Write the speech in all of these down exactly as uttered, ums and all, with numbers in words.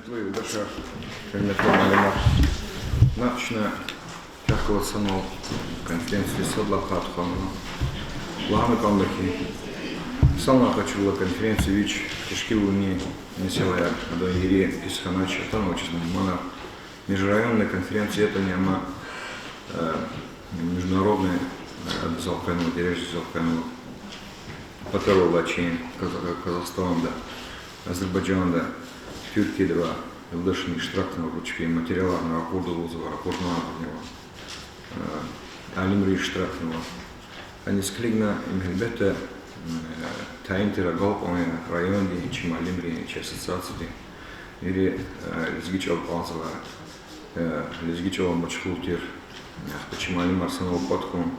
Гьуьрметлу юлдашар, гьуьрметлу муаллимар, на чна чахъ галаз санал конференциядиз сад лагьай пай тухванва. Лагьана кӀанда хьи, санлай къачурла конференция вич тешкилунин месэлаяр, адан вири пис хьанач, атанвачиз мугьманар. Межрайонная конференция ятӀани, амма международный, э, адаз элкъвенва, дережадиз элкъвенва. Патаралай чи Каза-, Казахстанда, Азербайжанда, Туьркияда ва юлдашрини иштиракнава, чпин материаларни ракъурда лугьузва, ракъурнавайни ава. Э, алимри иштиракнава. Аниз килигна, им гьелбетда, м, э, тайин тир агалкьун я райондин, чи муаллимрин, чи ассоциациядин. Вири, э, лезги чӀал кӀанзавай, э, лезги чӀалал машгъул тир, э, ахпа чи муаллимар санал кӀватӀ хьун,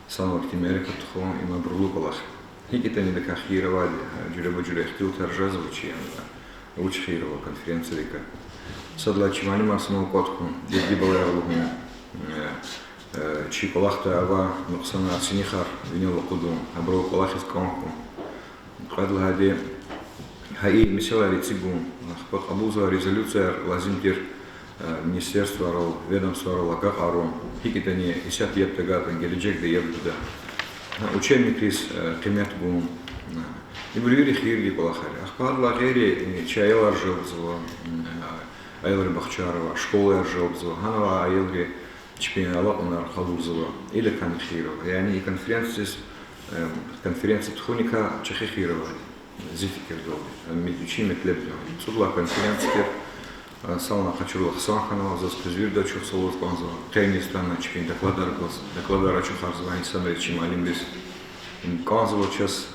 санал ихьтин мярекат тухун, им абурлу кӀвалах. ГьикӀ ятӀани идакай хийир авайди, э, жуьреба-жуьре ихтилатар жезва чи янда. Вуч хийир ава конференциядикай? Сад лагьай чи муаллимар санал кӀватӀ хьун, дерди-балаяр лугьун, э, э, чи кӀвалахда авай нукьсанар, синихар винел акъудун, абурал кӀвалахиз кӀан хьун. Кьвед лагьайди, гьа и месэлаяр эцигун, ахпа кьабулзавай резолюцияр лазим тир, э, министерствайрал, ведомствайрал агакьарун, гьикӀ ятӀани исятда яб тагайтӀа, гележегда яб гуда. Гьа учебникриз, э, къимет гун. Ибур вири хийирдин кӀвалахар я. Ахпа гьадалай гъейри, э, чи аялар желбзава, м, э, аялрин бахчаяр ава, школаяр желбзава, гьанал аялри чпин алакьунар къалурзава. Идакайни хийир ава. Яни и конференциядиз, э, конференция тухуникай чӀехи хийир авайди, зи фикирдалди. Ам вичин метлебдалди. ЦӀуд лагьай конференция тир, э, санлай къачурла хъсан хьанва, заз куьзвирда ачух салаз кӀанзава. Къенин йисалай чпин докладар гваз, докладар ачухарзавай инсанриз, чи муаллимриз. М, кӀанзава чаз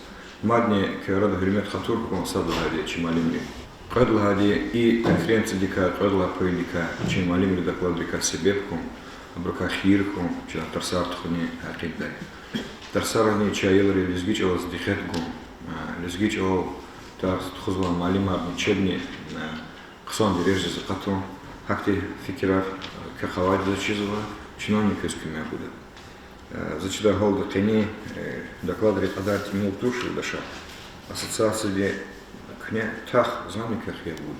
мадни куь арада гьуьрмет-хатур хьун, сад лагьайди, чи муаллимри. Кьвед лагьайди, и конференциядикай, кьвед лагьай паюдикай, чи муаллимрин докладрикай себеб хьун, абурукай хийир хьун, чна тарсар тухунин гьакъиндай. Тарсарани чи аялри лезги чӀалаз дикъет гун, а, лезги чӀалал тарс тухузвай муаллимарни чебни, а, хъсан дережадиз акъатун, гьахьтин фикирар, а, квехъ авайди заз чизва, чнани квез куьмек гуда. Э, заз чидай гьалда къенин, э, докладрин кьадар тӀимил туш, юлдашар. Ассоциацияди куьне тах, зани квехъ яб гуда.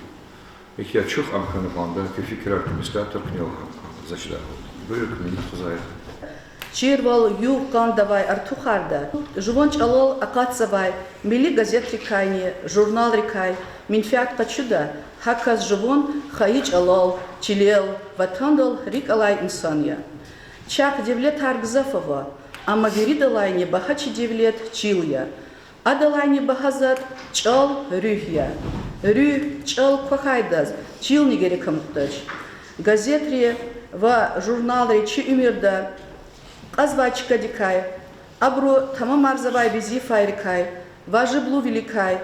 Ихьтин ачух ам хьана кӀанда, куь фикирар, куь меслятар куьне лагьана кӀанда, заз чидай гьалда. Буюр, куьмек хзая. Чирвал югъ-къандавай артухарда жуван чӀалал акъатзавай милли газетрикайни журналрикай менфят къачуда, гьа кас жуван хайи чӀалал, чилел, ватандал рикӀ алай инсан я. Чахъ девлетар гзаф ава, амма виридалайни багьа чи девлет чил я. Адалайни багьа затӀ чӀал руьгь я. Руьгь, чӀал квахьайдаз чилни герек амукьдач. Газетри ва журналри чи уьмуьрда кьазвай чкадикай, абуру тамамарзавай везифайрикай, важиблувиликай,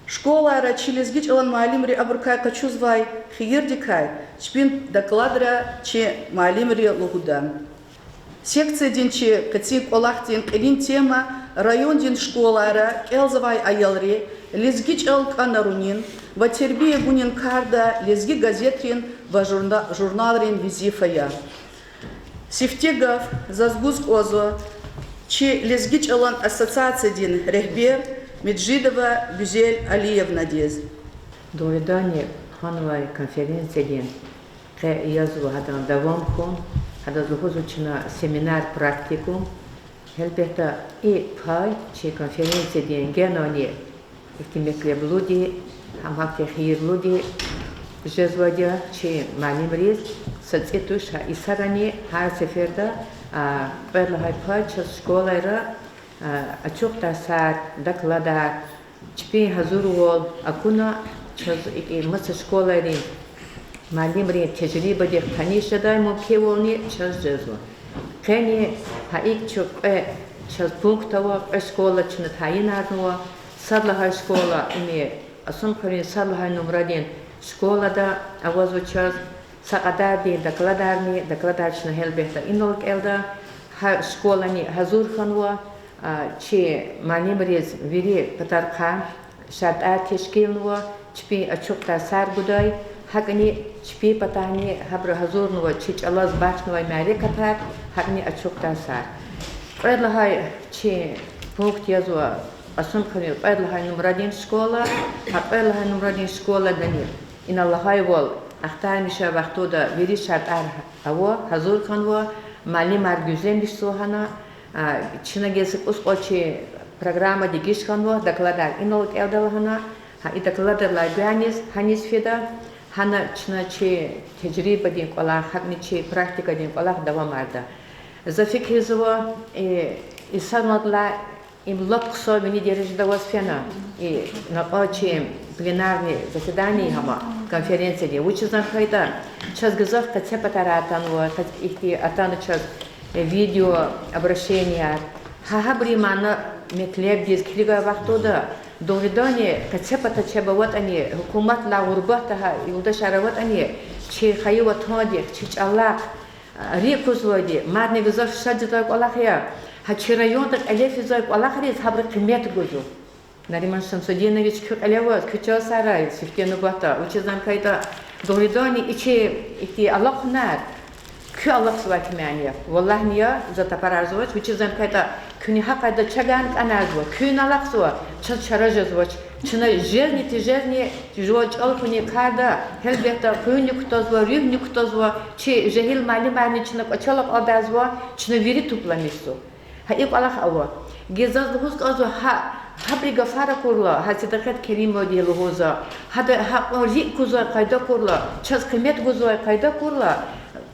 школайра чи лезги чӀалан муаллимри абурукай къачузвай хийирдикай чпин докладра чи муаллимри лугьуда. Секциядин чи къенин кӀвалахдин кьилин тема райондин школайра кӀелзавай аялри лезги чӀал кӀанарунин ва тербия гунин карда лезги газетрин ва журна-, журналрин везифа я. Сифте гаф заз гуз кӀанзава чи лезги чӀалан ассоциациядин регьбер Меджидова Гуьзел Алиевнадиз. Дугъриданни, гьанвай конференциядин къе язва гьадан давам хьун, гьадаз лугьузва чна семинар-практикум. Гьелбетда, и пай чи конференциядин генани ихьтин метлеблуди, гьам гьахьтин хийирлуди жезвайди я чи муаллимриз. Са цӀи туш, гьа йисарани гьар сеферда, а, кьвед лагьай пай чаз школайра, а, ачух тарсар, докладар, чпин гьазурвал акуна, чаз икӀ маса школайрин муаллимрин тежрибадихъ таниш жедай мумкинвални чаз жезва. Къени гьа икӀ чун кьве, чаз пункт ава, кьве школа чна тайинарнава, сад лагьай школа, им Кьасумхуьруьн сад лагьай нумрадин школада авазва чаз, са кьадардин докладарни, докладар чна гьелбетда инал кӀелда, гьа школани гьазур хьанва, а, чи муаллимриз вири патарихъай шартӀар тешкилнава, чпин ачух тарсар гудай, гьакӀни чпин патани гьабуру гьазурнава чи чӀалаз бахшнавай мярекатар, гьакӀни ачух тарсар. Кьвед лагьай чи пункт язва Кьасумхуьруьн кьвед лагьай нумрадин школа, гьа кьвед лагьай нумрадин школадани Инал лагьайвал, ахтармишай вахтунда вири шартӀар ава, гьазур хьанва, муаллимар гуьзлемишзава гьана, а, чна гила кӀус кьван чи программа дегиш хьанва, докладар инал кӀелда лагьана, гьа и докладрилай гуьгъуьниз гьаниз фида, гьана чна чи тежрибадин кӀвалах, гьакӀни чи практикадин кӀвалах давамарда. За фикирзава, э, инсанвалдилай им лап хъсан вини дережада аваз фена, и накьван чи пленарный заседание гьама конференциядин, вучиз лагьайтӀа чаз гзаф къецепатар атанва, къе-, ихьтин атана чаз, э, видеообращенияр. Гьа гьабурун мана метлебдиз килигай вахтунда, дугъриданни, къецепата чеб аватӀани, гьукуматдилай гъурбатда гьа юлдашар аватӀани, чи хайи ватандихъ, чи чӀалахъ рикӀ кузвайди мадни гзаф шад жезвай кӀвалах я. Гьа чи районда кьиле физвай кӀвалахриз гьабуру къимет гузва. Нариман Шамсудинович, куь кьиле аваз, куь чан сагърай сифте нубатда, вучиз лагьайтӀа дугъриданни и чи ихьтин алакьунар куь алакьзавай тӀимил я. Валлагьни я, за тапарарзавач, вучиз лагьайтӀа куьне гьа къайдада чагъарна кӀанзава, куьн алакьзава, чаз чара жезвач. Чна жезни-тежезни жуван чӀал хуьнин карда, гьелбетда, къуьнни кутазва, руьгьни кутазва, чи жегьил муаллимарни чна кӀвачел акьалтӀзава, чна вири тупламишзава. Гьа и кӀвалах ава. Гила заз лугьуз кӀанзава, гьа, гьабурун гафар акурла, гьа Седакъет Керимовади лугьузва, гьада гьакьван рикӀ кузвай къайда акурла, чаз къимет гузвай къайда акурла,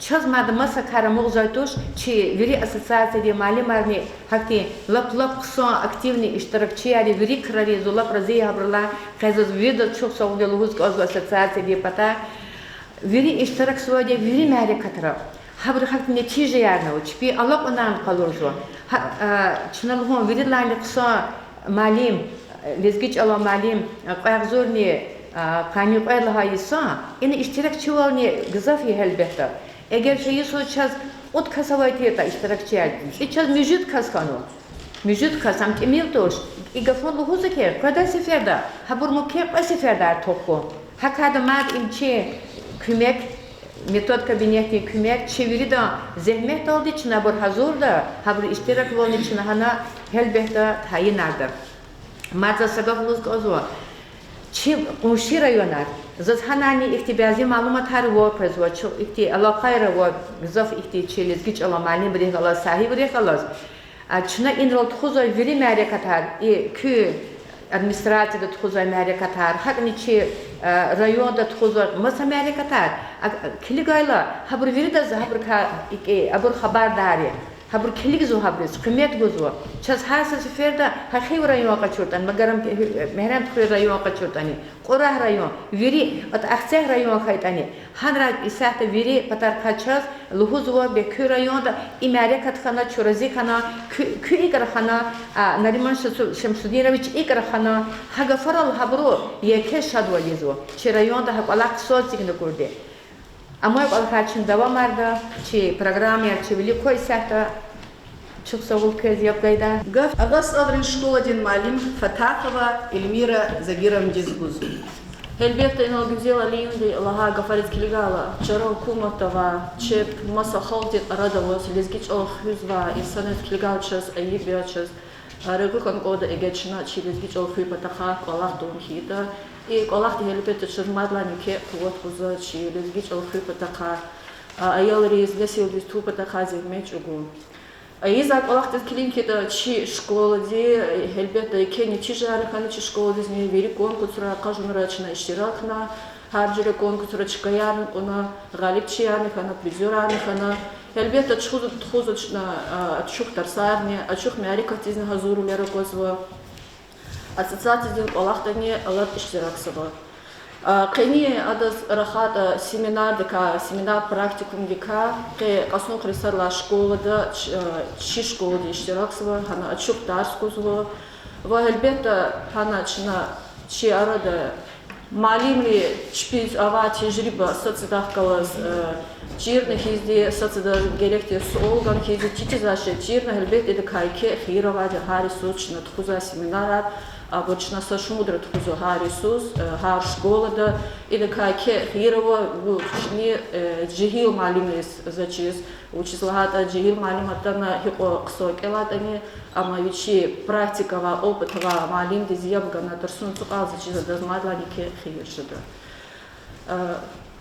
чаз мад маса кар амукьзавайди туш, чи вири ассоциациядин муаллимарни гьахьтин лап-лап хъсан активный иштиракчияр я вири крари, зун лап рази я гьабурулай, къе заз виридаз чухсагъул лугьуз кӀанзава ассоциациядин патай. Вири иштиракзавайди я вири мярекатра. Гьабуру гьахьтин нетижаярни ава, чпин алакьунарни къалурзава. Гьа, а, чна лугьун, виридалайни хъсан муаллим, лезги чӀалан муаллим, а, кьве агъзурни, а, къанни кьвед лагьай йисан, ина иштиракчивални гзаф я гьелбетда. Эгер чи йисуз чаз кьуд кас авай тиртӀа иштиракчияр, и чаз муьжуьд кас хьанва. Муьжуьд кас, ам тӀимил туш, и гафун лугьузва хьи, къведай сеферда, гьабур мумкин кьве сеферда артух хьун. Гьа кӀанда мад им чи куьмек, метод кабинетдин куьмек, чи виридан зегьметдалди чна абур гьазурда, гьабурун иштираквални чна гьана гьелбетда тайинарда. Мад заз са гаф лугьуз кӀанзава, чи къунши районар, заз гьанани ихьтин бязи малуматар ван къвезва, чи ихьтин алакъайра ва гзаф ихьтин чи лезги чӀалан муаллимрихъ галаз, сагьибрихъ галаз, а, чна инрал тухузвай вири мярекатар, и куь администрацияда тухузвай мярекатар, гьакӀни чи, а, районда тухузвай маса мярекатар, а, килигайла, гьабур виридаз гьабурукай икӀ, абур хабардар я. Гьабур килигзава, гьабуруз къимет гузва. Чаз гьар са сеферда гьа Хив район къачуртӀани, Магьарам-, Мегьарамдхуьруьн район къачуртӀани, Кьурагь район, вири, атӀа Ахцегь район хьайитӀани, гьанрай исятда вири патарихъай чаз лугьузва, бес куь районда и мярекат хьана, чун рази хьана, куь, куь икӀ рахана, а, Нариман Шамсу-, Шамсудинович икӀ рахана, гьа гафарал гьабуру еке шадвал ийизва. Чи районда гьа кӀвалах хъсан эцигна акурди. Амай кӀвалахар чна давамарда, чи программаяр чи вилик квай исятда. Чухсагъул квез, яб гайиди. Гаф Агъа СтӀалрин школадин муаллим Фатахова Эльмира Загировнадиз гузва. Гьелбетда, инал Гуьзел Алиевнади лагьай гафариз килигайла, чара гьукуматда ва чеб маса халкьдин арада аваз лезги чӀал хуьзвай инсанриз килигайла чаз айиб я, чаз регъуь хьана кӀанда, эгер чна чи лезги чӀал хуьн патахъай кӀвалах тавун хьайитӀа. И кӀвалахди гьелбетда чаз мадни еке къуват гузва чи лезги чӀал хуьн патахъай, а, аялриз, несилдиз тун патахъай зегьмет чӀугун. А, ийизвай кӀвалахдиз килигна хьайитӀа, чи школади, гьелбетда, еке нетижаяр хьана чи школадизни, вири конкурсра, акъажунра чна иштиракна, гьар жуьре конкурсра чкаярни кьуна, гъалибчиярни хьана, призёрарни хьана. Гьелбетда, чухуз-, тухузва чна, а, ачух тарсарни, ачух мярекатдизни гьазурвилер аквазва. Ассоциациядин кӀвалахдани алад иштиракзава. А, къени адаз рахайтӀа семинардикай, семинар-практикумдикай, къе кьасун Хрисарилай школада, ч-, а, чи школади иштиракзава, гьана ачух тарс гузва. Ва гьелбетда, гьана чна чи арада муаллимри чпиз авай тежриба сад-садахъ галаз, э, чирна хьизди, сад-садаз герекди суал гана хьизди, чи чизвай шей чирна, гьелбетда, идакай еке хийир авайди гьар йисуз чна тухузвай семинарар, абур чна са шумудра тухузва гьар йисуз, э, гьар школада, идакай еке хийир ава, вучиз, э, жегьил муаллимриз заз чиз, вучиз лагьайтӀа жегьил муаллим атана гьикьван хъсан кӀелайтӀани, амма вичи практика авай, опыт авай муаллимдиз яб гана тарсуна ацукьайла, заз чиз, адаз мадни еке хийир жеда.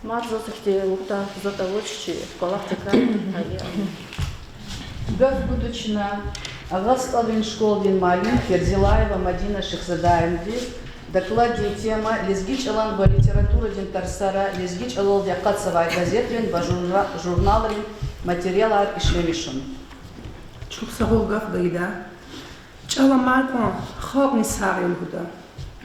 Мад заз ихьтин лугьудай фурсат авач чи кӀвалахдикай гьа я. Гаф гуда чна Агъа СтӀалрин школадин муаллим Ферзилаева Мадина Шихзадаевнади. Докладдин тема: лезги чӀалан ва литературадин тарсара лезги чӀалалди акъатзавай газетрин ва журна-, журналрин материалар ишлемишун. Чухсагъул гаф гайида. ЧӀал амай кьван халкьни сагъ я лугьуда.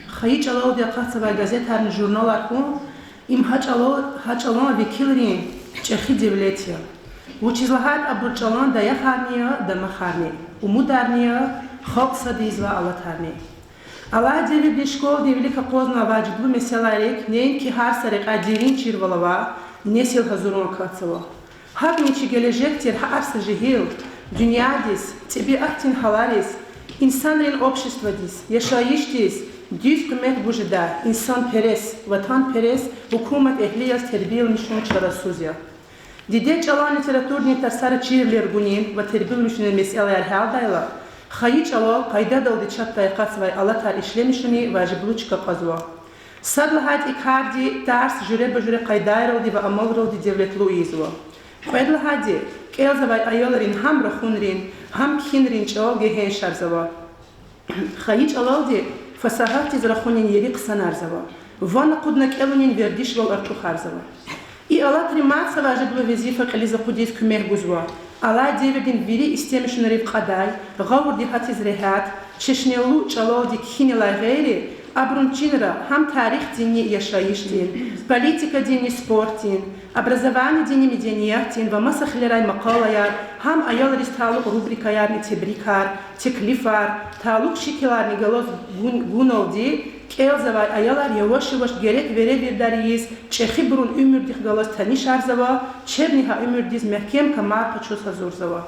Хайи чӀалалди акъатзавай газетарни журналар хьун, им гьа чӀала-, гьа чӀалан векилрин чӀехи девлет я. Вучиз лагьайтӀа абур чӀалан даяхарни я, дамахарни, умударни я, халкь сад ийизвай алатарни. Алай девирдин школадин вилик акъвазнавай важиблу месэлайрик неинки гьар са рекьяй дерин чирвал ава, несил гьазурун акатзава. ГьакӀни чи гележег тир гьа са жегьил дуьньядиз, тӀебиатдин гьалариз, инсанрин обществодиз, яшайишдиз дуьз къимет гуз жедай инсанперес, ватанперес гьукуматэгьли яз тербияламишун чарасуз я. Дидед чӀалан литературадин тарсара чирвилер гунин ва тербияламишунин месэлаяр гьялдайла, хайи чӀалал къайдадалди чапдай акъатзавай алатар ишлемишуни важиблу чка кьазва. Сад лагьайтӀа, и карди тарс жуьреба-жуьре къайдайралди ва амалралди девлетлу ийизва. Кьвед лагьайди, кӀелзавай аялрин гьам рахунрин, гьам кхьинрин чӀал гегьеншарзава. Хайи чӀалалди фасагьатдиз рахунин ери хъсанарзава. Ван акъудна кӀелунин вердишвал артухарзава. И алатри мад са важиблу везифа кьилиз акъудиз куьмек гузва. Алай девирдин вири истемишунрив кьадай, гъавурди гьатиз регьят, чешнелу чӀалалди кхьинилай гъейри, абурун чинра гьам тарихдинни яшайишдин, политикадинни спортдин, образованидинни медениятдин ва маса хилерай макъалаяр, гьам аялриз талукь рубрикаярни тебрикар, теклифар, талукь шикиларни галаз гун-, гуналди, кӀелзавай аялар яваш-яваш герек веревирдар ийиз, чӀехибурун уьмуьрдихъ галаз танишарзава, чебни гьа уьмуьрдиз мягькем камар къачуз гьазурзава.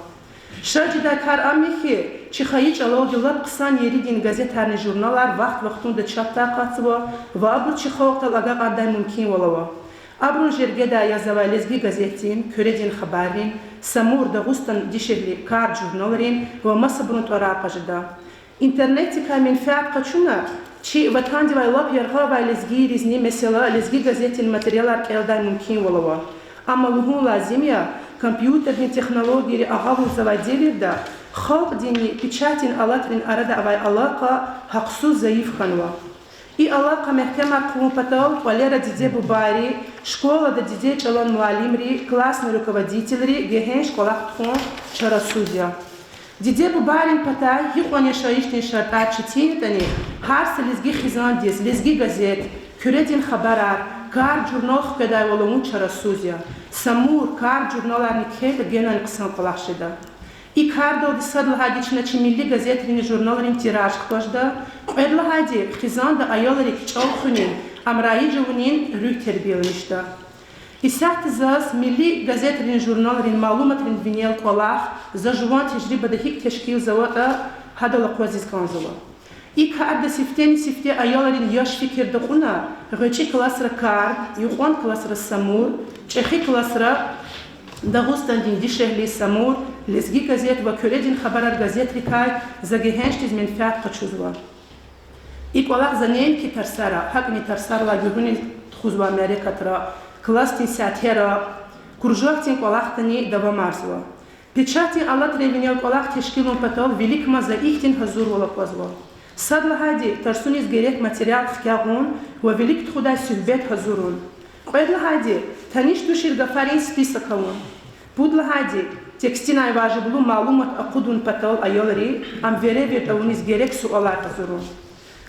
Шад жедай кар ам я хьи, чи хайи чӀалалди лап хъсан еридин газетарни журналар вахт-вахтунда чапдай акъатзава ва абур чи халкьдал агакьардай мумкинвал ава. Абурун жергедай язавай Лезги газетдин, Куьредин хабаррин, Самур, Дагъустандин дишегьли, Кард журналрин ва масабурун тӀварар кьаз жеда. Интернетдикай менфят къачуна, чи ватандивай лап яргъа авай лезгийризни, месела, Лезги газетдин материалар кӀелдай мумкинвал ава. Амма лугьун лазим я, компьютердин технологияри агъалурзавай девирда халкьдинни печатдин алатрин арада авай алакъа гьахъсуз зайиф хьанва. И алакъа мягькемар хъувун патал кӀвалера диде-бубайри, школада дидед чӀалан муаллимри, классный руководительри гегьенш кӀвалах тухун чарасуз я. Диде-бубайрин патай гьикьван яшайишдин шартӀар четин ятӀани, гьар са лезги хизандиз Лезги газет, Куьредин хабарар, Кард журнал хкведайвал авун чарасуз я. Самур, Кард журналарни кхьейтӀа, генани хъсан кӀвалах жеда. И кардалди сад лагьайди чна чи милли газетринни журналрин тираж хкажда, кьвед лагьайди хизанда аялрик чӀал хуьнин, ам раиж авунин руьгь тербияламишда. Исятда заз милли газетрин журналрин малуматрин винел кӀвалах за жуван тежрибада гьикӀ тешкилзаватӀа, гьадал акъвазиз кӀанзава. И карда сифтени-сифте аялрин яш фикирда кьуна, гъвечӀи классра Кард, юкьван классра Самур, чӀехи классра Дагъустандин дишегьли, Самур, Лезги газет ва Куьредин хабарар газетрикай за гегьеншдиз менфят къачузва. И кӀвалах за неинки тарсара, гьакӀни тарсарилай гуьгъуьниз тухузвай мярекатра, классдин сятера, кружокдин кӀвалахдани давамарзава. Печатдин алатрин винел кӀвалах тешкилун патал виликамаз за ихьтин гьазурвал аквазва. Сад лагьайди, тарсуниз герек материал хкягъун ва вилик тухудай суьгьбет гьазурун. Кьвед лагьайди, таниш тушир гафарин список авун. Пуд лагьайди, текстдинай важиблу малумат акъудун патал аялри ам веревирд авуниз герек суалар гьазурун.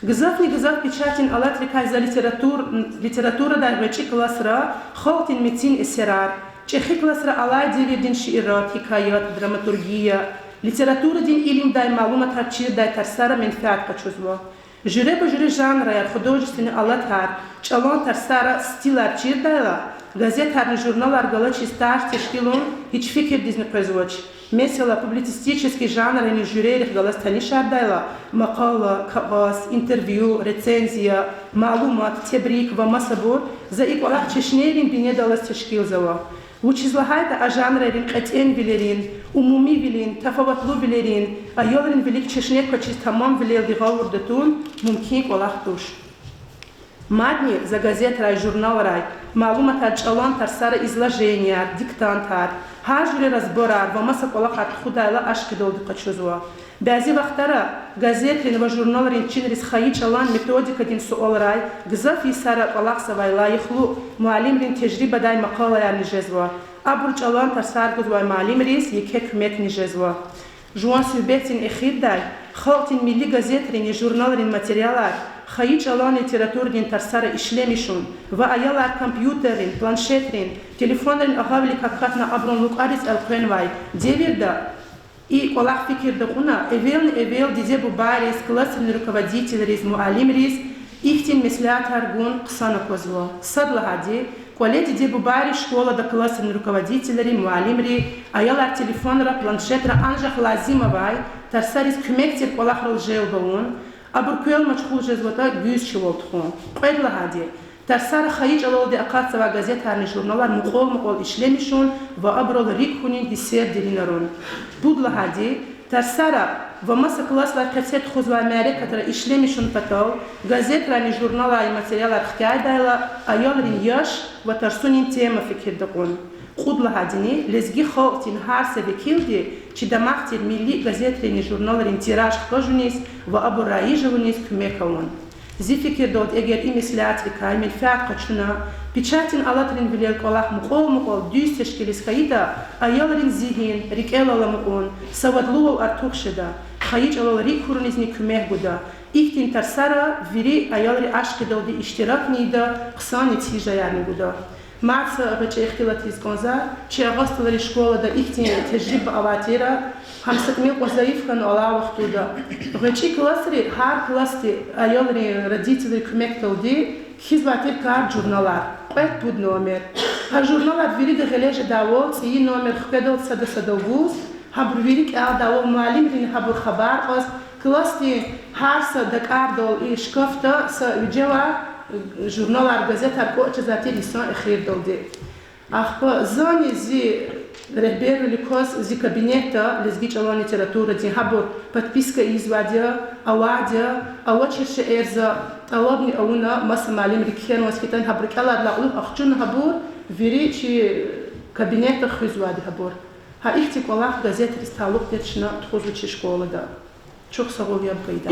Гзафни-гзаф печатдин алатрикай за литератур-, литературадай гъвечӀи классра халкьдин мецин эсерар, чӀехи классра алай девирдин шиират, гьикаят, драматургия, литературадин илимдай малуматар чирдай тарсара менфят къачузва. Жуьреба-жуьре жанраяр, художественный алатар, чӀалан тарсара стилар чирдайла, газетарни журналар галачиз тарс тешкилун гьич фикирдизни къвезвач. Месела, публицистический жанррини жюрейрихъ галаз танишардайла, макъала, кагъаз, интервью, рецензия, малумат, тебрик ва масабур, за и кӀвалах чешнейрин бинедаллаз тешкилзава. Вучиз лагьайтӀа а жанррин кьетӀенвилерин, умумивилин, тафаватлувилерин, аялрин вилик чешне квачиз тамамвилелди гъавурда тун мумкин кӀвалах туш. Мадни за газетрай, журналрай Малуматар чӀалан тарсара изложенияр, диктантар, гьар жуьре разборар ва маса кӀвалахар тухудайла ашкъидалди къачузва. Бязи вахтара газетрин ва журналрин чинриз хайи чӀалан методикадин суалрай гзаф йисара кӀвалахзавай лайихлу муаллимрин тежрибадай макъалаярни жезва. Абур чӀалан тарсар гузвай муаллимриз еке куьмекни жезва. Жуван суьгьбетдин эхирдай халкьдин милли газетринни журналрин материалар хайи чӀалан литературадин тарсара ишлемишун ва аялар компьютеррин, планшетрин, телефонрин агъавилик акатна абурун лукӀариз элкъвенвай девирда и кӀвалах фикирда кьуна, эвелни-эвел диде-бубайриз, классрин руководительриз, муаллимриз ихьтин меслятар гун хъсан аквазва. Сад лагьайди, кӀвале диде-бубайри школада классрин руководительри, муаллимри аялар телефонра, планшетра анжах лазим авай тарсариз куьмек тир кӀвалахрал желб авун, абур квел машгъул жезватӀа гуьзчивал тухун. Кьвед лагьайди, тарсара хайи чӀалалди акъатзавай газетарни журналар мукьвал-мукьвал ишлемишун ва абурал рикӀ хьунин гьиссер деринарун. Пуд лагьайди, тарсара ва маса классрай къеце тухузвай мярекатра ишлемишун патал газетрайни журналрай материалар хкяйдайла аялрин яш ва тарсунин тема фикирда кьун. Кьуд лагьайдини, лезги халкьдин гьар са векилди чи дамах тир милли газетринни журналрин тираж хкажуниз ва абур раиж авуниз куьмек авун. Зи фикирдалди, эгер и меслятрикай менфят къачуна, печатдин алатрин вилер кӀвалах мукьвал-мукьвал дуьз тешкилиз хьайитӀа, аялрин зигьин, рикӀел аламукьун, савадлувал артух жеда, хайи чӀалал рикӀ хьурунизни куьмек гуда. Ихьтин тарсара вири аялри ашкъидалди иштиракни ийида, хъсан нетижаярни гуда. Мад са гъвечӀи ихтилат ийиз кӀанзава, чи Агъа СтӀалрин школада ихьтин тежриба авай тир, гьам са тӀимил кьван зайиф хьанвай алай вахтунда. ГъвечӀи классри, гьар классди аялрин родителрин куьмекдалди кхьизвай тир кард журналар, кьвед-пуд номер. Гьа журналар вирида гъиле жедайвал, цӀийи номер хкведалди сада-садал гуз, гьабур вири кӀелдайвал, муаллимрини гьабур хабар кьаз, классдин гьар са дакӀардал и шкафда са вижевай журналар, газетар кӀватӀ жезвай тир йисан эхирдалди. Ахпа зани зи регьбервилик кваз зи кабинетда лезги чӀалан литературадин гьабур подписка ийизвайди я, авайди я, авачир шейэр за тӀалабни авуна, маса муаллимри кхьенваз хьайитӀани, гьабурун кӀелайдалай кьулухъ ахчуна гьабур, вири чи кабинетда хуьзвайди гьабур. Гьа ихьтин кӀвалах газетриз талукь тир чна тухузва чи школада. Чухсагъул я, абукайда.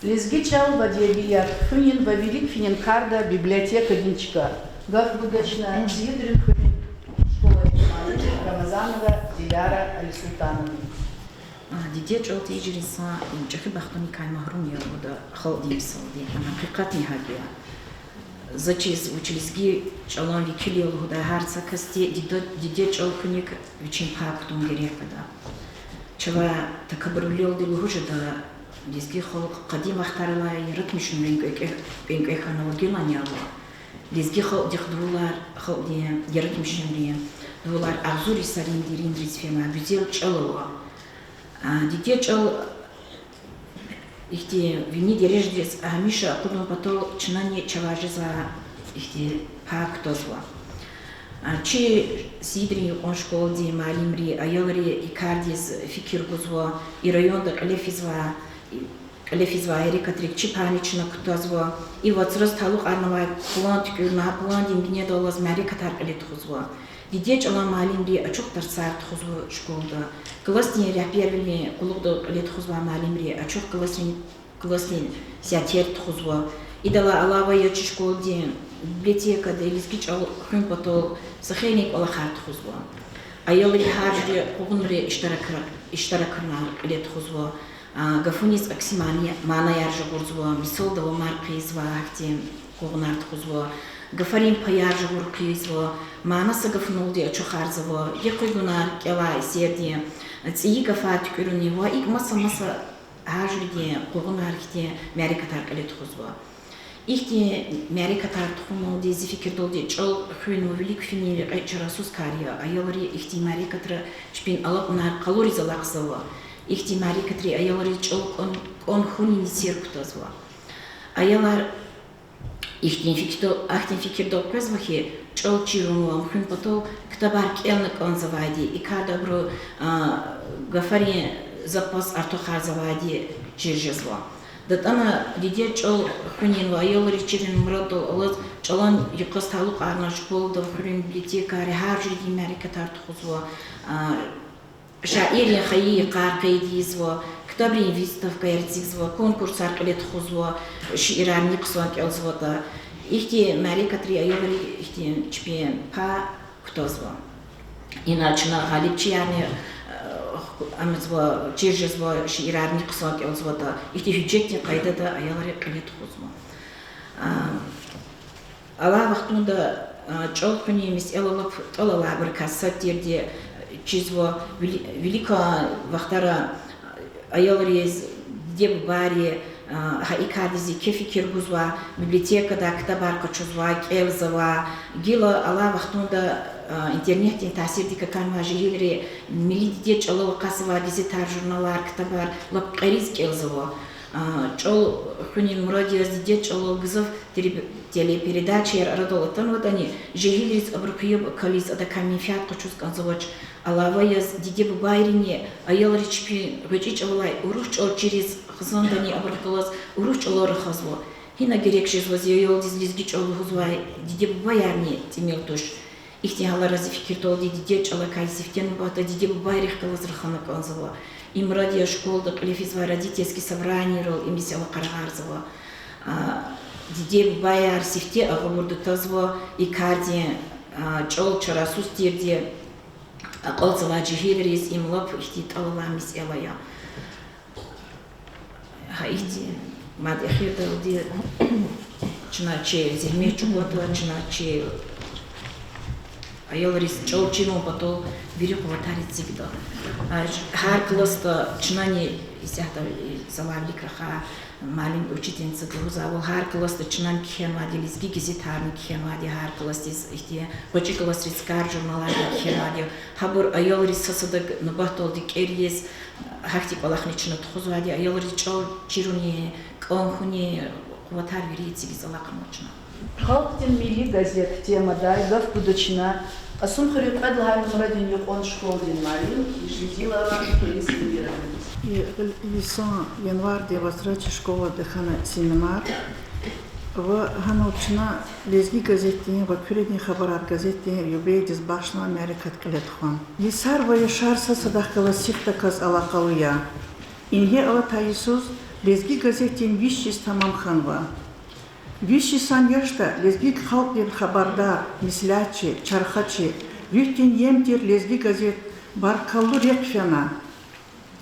Лезги чӀал ва эдебият хуьнин ва вилик финин карда библиотекадин чка. Гаф гуда чна Сийидрин хуьруьн школадин муаллим Рамазанова Диляра Алисултановна. А, диде чӀал тийижир инсан им чӀехи бахтуникай магьрум я лугьуда халкьдин мисалди, ам гьакъикъатни гьакӀ я. За чиз вуч лезги чӀалан векил я лугьудай гьар са касди диде, диде чӀал хуьник вичин пай кутун герек гада. Чавай такабурвилелди лугьуз жеда, лезги халкь къадим вахтарилай яратмишунрин кӀвенкӀве, кӀвенкӀве хьана ва гилани ава. Лезги халкьдихъ дувулар, халкьдин яратмишунрин дувулар агъзур йисарин деринриз фена, гуьзел чӀал ава. А, диде чӀал ихьтин вини дережадиз гьамиша акъудун патал чнани чавай жезва ихьтин пай кутазва. А, чи Сийидрин юкьван школадин муаллимри, аялри и кардиз фикир гузва, и районда кьиле физва, кьиле физвай гьерекатрик чи пайни чна кутазва, и вацраз талукьарнавай план туькӀуьрна, гьа пландин бинедаллаз мярекатар кьиле тухузва. Диде чӀалан муаллимри ачух тарсар тухузва школада. Классдин регьбервилин къуллугъдал кьиле тухузвай муаллимри ачух классдин, классдин сятер тухузва. Идалай алава я чи школадин библиотекада лезги чӀал хуьн патал са хейлин кӀвалахар тухузва. Аялри гьар жуьре къугъунрин иштиракра-, иштиракунар кьиле тухузва. А, гафуниз акси мани-, манаяр жагъурзава, мисал-давамар хъийизва, гьахьтин къугъунар тухузва, гафарин паяр жагъур хъийизва, мана са гафуналди ачухарзава, гекъигунар кӀелай эсердин, цӀийи гафар туькӀуьрунин ва икӀ маса-маса гьар жуьредин къугъунар хьтин мярекатар кьиле тухузва. Ихьтин мярекатар тухуналди, зи фикирдалди, чӀал хуьн ва вилик финин рекье чарасуз кар я. Аялри ихьтин мярекатра чпин алакьунар къалуриз алахъзава. Ихьтин мярекатри аялриз чӀал кӀан, кӀан хьунин сер кутазва. Аялар ихьтин фикирдал, ахьтин фикирдал къвезва хьи, чӀал чирун ва ам хуьн патал ктабар кӀелна кӀанзавайди, и карда абуру, а, гафарин запас артухарзавайди чир жезва. ДатӀана дидед чӀал хуьнин ва аялриз чирун мураддал алаз чӀалан йикъаз талукьарна школада ва хуьруьн библиотекайра гьар жуьредин мярекатар тухузва. А, шаиррин хайи йикъар къейд ийизва, ктабрин выставкаяр эцигзава, конкурсар кьиле тухузва, шиирарни хъсан кӀелзаватӀа. Ихьтин мярекатри аялри ихьтин чпин пай кутазва. Ина чна гъалибчиярни, э, амазва, чир жезва, шиирарни хъсан кӀелзаватӀа, ихьтин гьуьжетдин къайдада аялри кьиле тухузва. А, алай вахтунда, а, чӀал хуьнин месэла лап тӀал алайбурукай сад тирди чизва, вили-, виликан вахтара аялриз диде-бубайри, а, гьа и кардиз еке фикир гузвай, библиотекадай ктабар къачузвай, кӀелзавай. Гила алай вахтунда, а, интернетдин таъсирдик хьанвай жегьилри милли дидед чӀалал акъатзавай газетар, журналар, ктабар лап кьериз кӀелзава. А, чӀал хуьнин мурад яз дидед чӀалал гзаф теле-, телепередачаяр арадал атанватӀани, жегьилриз абурун куьеб акализ, адакай менфят къачуз кӀанзавач. Алава яз диде-бубайрини аялриз чпин гъвечӀи чӀавалай урус чӀал чириз хизандани абурухъ галаз урус чӀалал рахазва. Гьина герек жезва зи аялдиз лезги чӀал лугьузвай диде-бубаярни тӀимил туш. Ихьтин гьалара зи фикирдалди дидед чӀалакай сифте нубатда диде-бубайрихъ галаз рахана кӀанзава. И мурад яз школада кьиле физвай родительский собранийрал и месэла къарагъарзава. А, диде-бубаяр сифте агъавурда тазва и кардин, а, чӀал чарасуз тирди акьалтзавай жегьилриз. Им лап ихьтин тӀал алай месэла я. Гьа ихьтин мад эхирдалди чна чи зегьмет чӀугватӀа, чна чи аялриз чӀал чирун патал вири къуватар эцигда. А, гьар классда чнани исятда, и, залай вилик рахай муаллим, учительница лугьузвайвал, гьар классда чнани кхьенвайди, лезги газетарни кхьенвайди, гьар классдиз ихьтин гъвечӀи классриз кар журналарни кхьенвайди. Гьабур аялриз сад-садак нубатдалди кӀериз, гьахьтин кӀвалахни чна тухузвайди, аялриз чӀал чирунин, кӀан хьунин къуватар вири эцигиз алахънава чна. Халкьдин милли газет темадай гаф гуда чна Кьасумхуьруьн кьвед лагьай нумрадин юкьван школадин муаллим Жидилова Элиса Эмировнадиз. И йисан январдин вацра чи школада хьана семинар ва гьанал чна Лезги газетдин ва Куьредин хабарар газетдин юбилейдиз бахшнавай мярекат кьиле тухвана. Йисар ва яшар сад-садахъ галаз сифтаказ алакъалу я. Ингье алатай йисуз Лезги газетдин виш йис тамам хьанва. Виш йисан яшда лезги халкьдин хабардар, меслятчи, чархачи, руьгьдин ем тир Лезги газет баркаллу рехъ фена.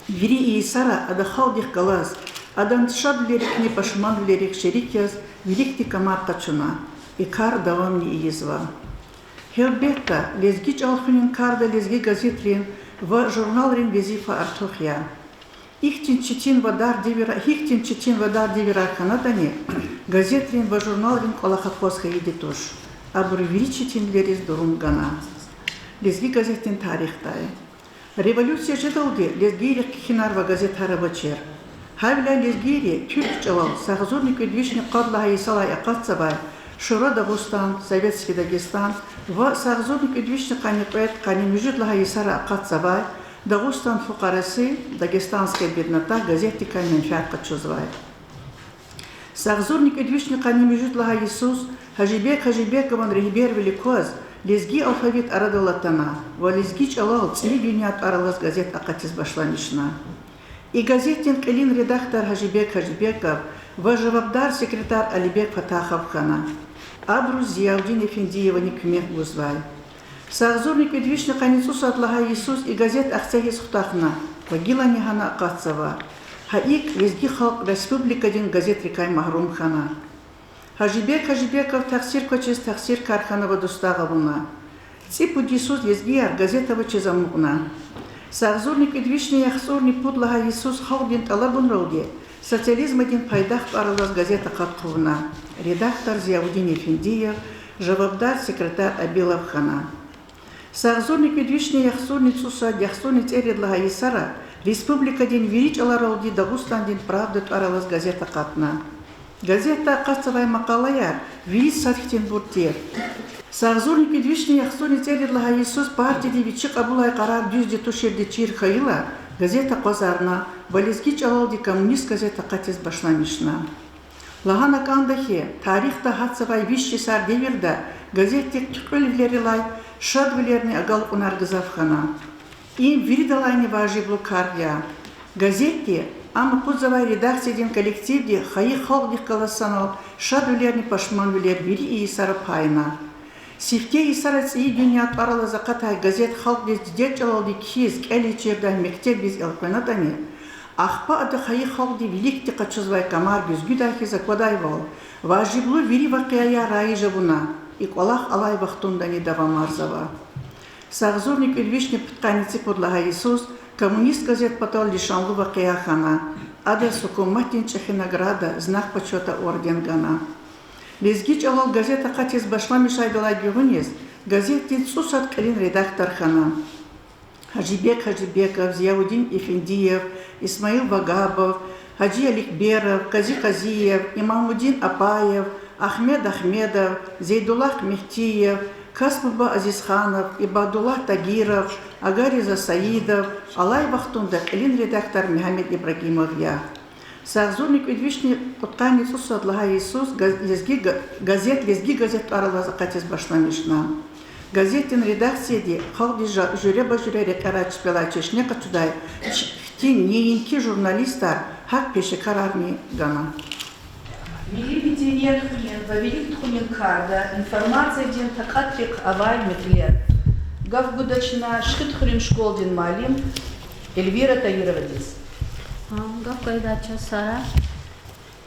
Вири и йисара ада халкьдихъ галаз, адан шадвилерихъни пашманвилерихъ шерик яз виликди камар къачуна, и кар давамни ийизва. Гьелбетда, лезги чӀал хуьнин карда лезги газетрин ва журналрин везифа артух я. Ихьтин четин ва дар девирар, гьихьтин четин ва дар девирар хьанатӀани, газетрин ва журналрин кӀвалах акваз хьайиди туш. Абуру вири четинвилериз дурум гана. Лезги газетдин тарихдай. Революция жедалди лезгийрихъ кхьинар ва газетар авачир. Гьавиляй лезгийри туьрк чӀалал сагъзурни кӀуьд вишни къад лагьай йисалай акъатзавай Шура Дагъустан, Советский Дагестан ва сагъзурни кӀуьд вишни къанни кьвед, къанни муьжуьд лагьай йисара акъатзавай Дагъустан фукъараси, Дагестанская беднота газетдикай менфят къачузвай. Сагъзурни кӀуьд вишни къанни муьжуьд лагьай йисуз Гьажибек Гьажибекован регьбервилик кваз Лезги алфавит арадал атана ва Лезги чӀалал ЦӀийи дуьнья тӀвар алаз газет акъатиз башламишна. И газетдин кьилин редактор Гьажибек Гьажибеков ва жавабдар секретарь Алибек Фатахов хьана. Абуруз Зиявдин Эфендиевани куьмек гузвай. Сагъзурни кӀуьд вишни къанни цӀусад лагьай йисуз и газет ахцегьиз хутахна ва гилани гьана акъатзава. Гьа икӀ лезги халкь республикадин газетрикай магьрум хьана. Гьажибек Гьажибеков тахсир квачиз тахсиркар хьана ва дустагъ авуна. ЦӀипуд йисуз лезгияр газет авачиз амукьна. Сагъзурни кӀуьд вишни яхцӀурни пуд лагьай йисуз халкьдин тӀалабунралди Социализмадин пайдах тӀвар алаз газет акъат хъувуна. Редактор Зиявдин Эфендиев, жавабдар секретарь Абилов хьана. Сагъзурни кӀуьд вишни яхцӀурни цӀусад, яхцӀурни цӀерид лагьай йисара республикадин вири чӀаларалди Дагъустандин Правда тӀвар алаз газет акъатна. Газетда акъатзавай макъалаяр вири сад хьтинбур тир. Сагъзурни кӀуьд вишни яхцӀурни цӀерид лагьай йисуз партиди вичи кьабулай къарар дуьзди туширди чир хьайила, Газет акъвазарна ва лезги чӀалалди Коммунист газет акъатиз башламишна. Лагьана кӀанда хьи, тарихда гьатзавай виш йисар девирда газетдик туькьуьлвилерилай шадвилерни агалкьунар гзаф хьана. Им виридалайни важиблу кар я. Газетди, ам акъудзавай редакциядин коллективди хайи халкьдихъ галаз санал шадвилерни пашманвилер вири и йисара пайна. Сифте йисара ЦӀийи дуьнья тӀвар алаз акъатай газет халкьдиз дидед чӀалалди кхьиз, кӀелиз чирдай мектебриз элкъвенатӀани, ахпа ада хайи халкьди виликди къачузвай камар гуьзгуьдай хьиз аквадайвал, важиблу вири вакъиаяр раиж авуна, и кӀвалах алай вахтундани давамарзава. Сагъзурни кӀуьд вишни пудкъанни цӀипуд лагьай йисуз Коммунист газет патал лишанлу вакъия хьана, адаз гьукуматдин чӀехи награда Знак почёта орден гана. Лезги чӀалал газет акъатиз башламишайдалай гуьгъуьниз газетдин цӀусад кьилин редактор хьана. Гьажибек Гьажибеков, Зияудин Эфендиев, Исмаил Вагабов, Гьажи Аликберов, Къази Къазиев, Имамудин Апаев, Агьмед Агьмедов, Зейдуллагь Мегьтиев, Касбуба Азизханов, Ибадуллагь Тагиров, Агариза Саидов, алай вахтунда кьилин редактор Мегьамед Ибрагьимов я. Сагъзурни кӀуьд вишни кьудкъанни цӀусад лагьай йисуз газ-, лезги га-, газет, Лезги газет тӀвар алаз акъатиз башламишна. Газетдин редакцияди халкьдиз жа-, жуьреба-жуьре рекьерай чпелай чешне къачудай ч-, хьтин, неинки журналистар, гьакӀ пешекарарни гана. Милли меденият хуьнин ва вилик тухунин карда информациядин такьатрихъ авай метлеб гаф гудач на Шихидхуьруьн школадин муаллим Эльвира Таировадиз. Гаф гайида чаз Сара.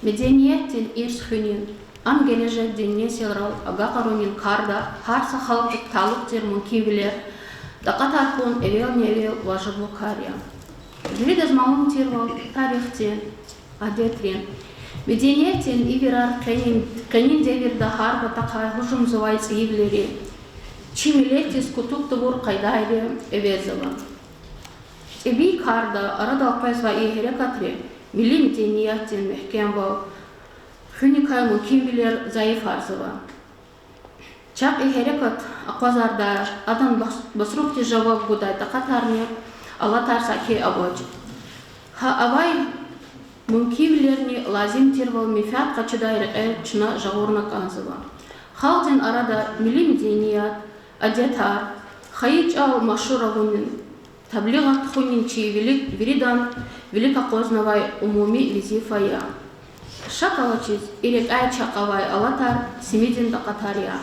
Медениятдин ирс хуьнин, ам гележегдин несилрал агакьарунин карда гьар са халкьдихъ талукь тир мумкинвилер такьатар хьун эвелни-эвел важиблу кар я. Виридаз малум тирвал, тарихдин, адетрин, медениятдин ивирар къенин, къенин девирда гьар патахъай гьужумзавай цӀийивилери, чи миллетдиз кутуг тавур къайдайри эвезава. ТӀебии карда арадал къвезвай и гьерекатри милли медениятдин мягькемвал хуьникай мумкинвилер зайифарзава. Чахъ и гьерекат акъвазардай, адан бас-, басрухъди жаваб гудай такьатарни алатар саки авач. Гьа авай мумкинвилерни лазим тирвал менфят къачудай рекье чна жагъурна кӀанзава. Халкьдин арада милли меденият, адетар, хайи чӀал машгьур авунин, таблигъат тухунин чи вилик, виридан вилик акъвазнавай умуми везифа я. Шак алачиз, и рекьяй чахъ авай алатар симидин такьатар я.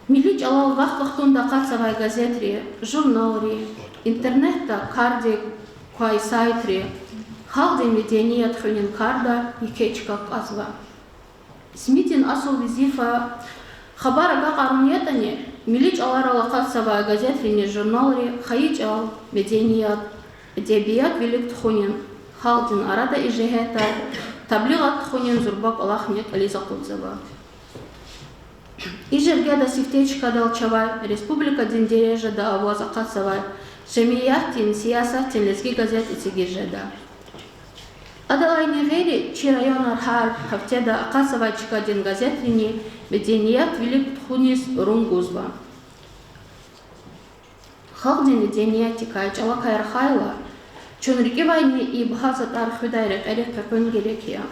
Милли чӀалал вахт-вахтунда акъатзавай газетри, журналри, интернетда кардик квай сайтри халкьдин меденият хуьнин карда еке чка кьазва. Симидин асул везифа хабар агакьарун ятӀани, милли чӀаларал акъатзавай газетрини журналри хайи чӀал, меденият, эдебият вилик тухунин, халкьдин арада и жигьетдай таблигъат тухунин зурба кӀвалахни кьилиз акъудзава. И жергеда сифте чкадал чавай республикадин дережада аваз акъатзавай жемиятдин, сиясатдин Лезги газет эцигиз жеда. Адалайни гъейри чи районар гьар гьафтеда акъатзавай чкадин газетрини меденият вилик тухуниз рун гузва. Халкьдин медениятдикай, чӀалакай рахайла, чун рикӀивайни и багьа затӀар хуьдай рекьерихъ къекъуьн герек я.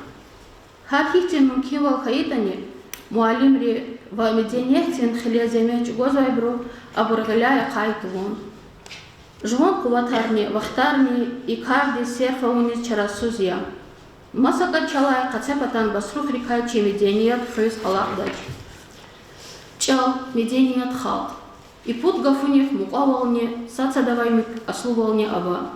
Гьар гьихьтин мумкинвал хьайитӀани, муаллимри ва медениятдин хиле зегьмет чӀугвазвайбуру абур гъиляй ахъай тавун, жуван къуватарни вахтарни и кардиз серф авуниз чарасуз я. МасакӀа чалай къецепатан басрухрикай чи меденият хуьз алакьдач. ЧӀал, меденият, халкь— и пуд гафунихъ мукьвавални, сад-садавай муькуь аслувални ава.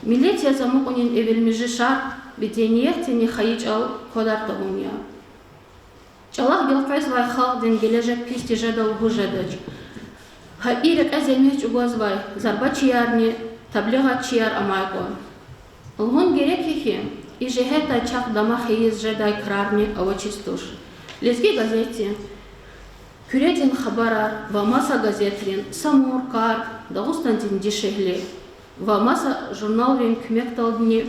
Миллет яз амукьунин эвелмежи шартӀ медениятдинни хайи чӀал квадар тавун я. ЧӀалахъ гелкъвезвай халкьдин гележег пис тежеда лугьуз жедач. Гьа и рекье зегьмет чӀугвазвай зарбачиярни таблигъатчияр амай кьван. Лугьун герек я хьи, и жигьетдай чахъ дамах ийиз жедай крарни авачиз туш. Лезги газетдин, Куьредин хабарар ва маса газетрин Самур, Кар, Дагъустандин дишегьли ва маса журналрин куьмекдални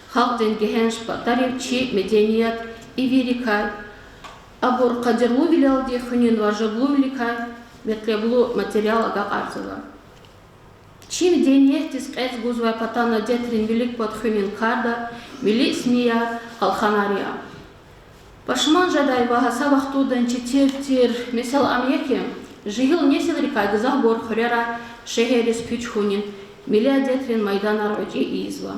халкьдин гегьенш патарив чи меденият ивирикай, абур къадирлувилелди хуьнин важиблувиликай метлеблу материал агакьарзава. Чи медениятдиз кьецӀ гузвай патан адетрин вилик пад хуьнин карда милли СМИ-яр, къалханар я. Пашман жедай ва гьа са вахтундан четир тир месэла ам я хьи, жегьил несилрикай гзафбур хуьрерай шегьерриз куьч хьунин, милли адетрин майданар гъвечӀи ийизва.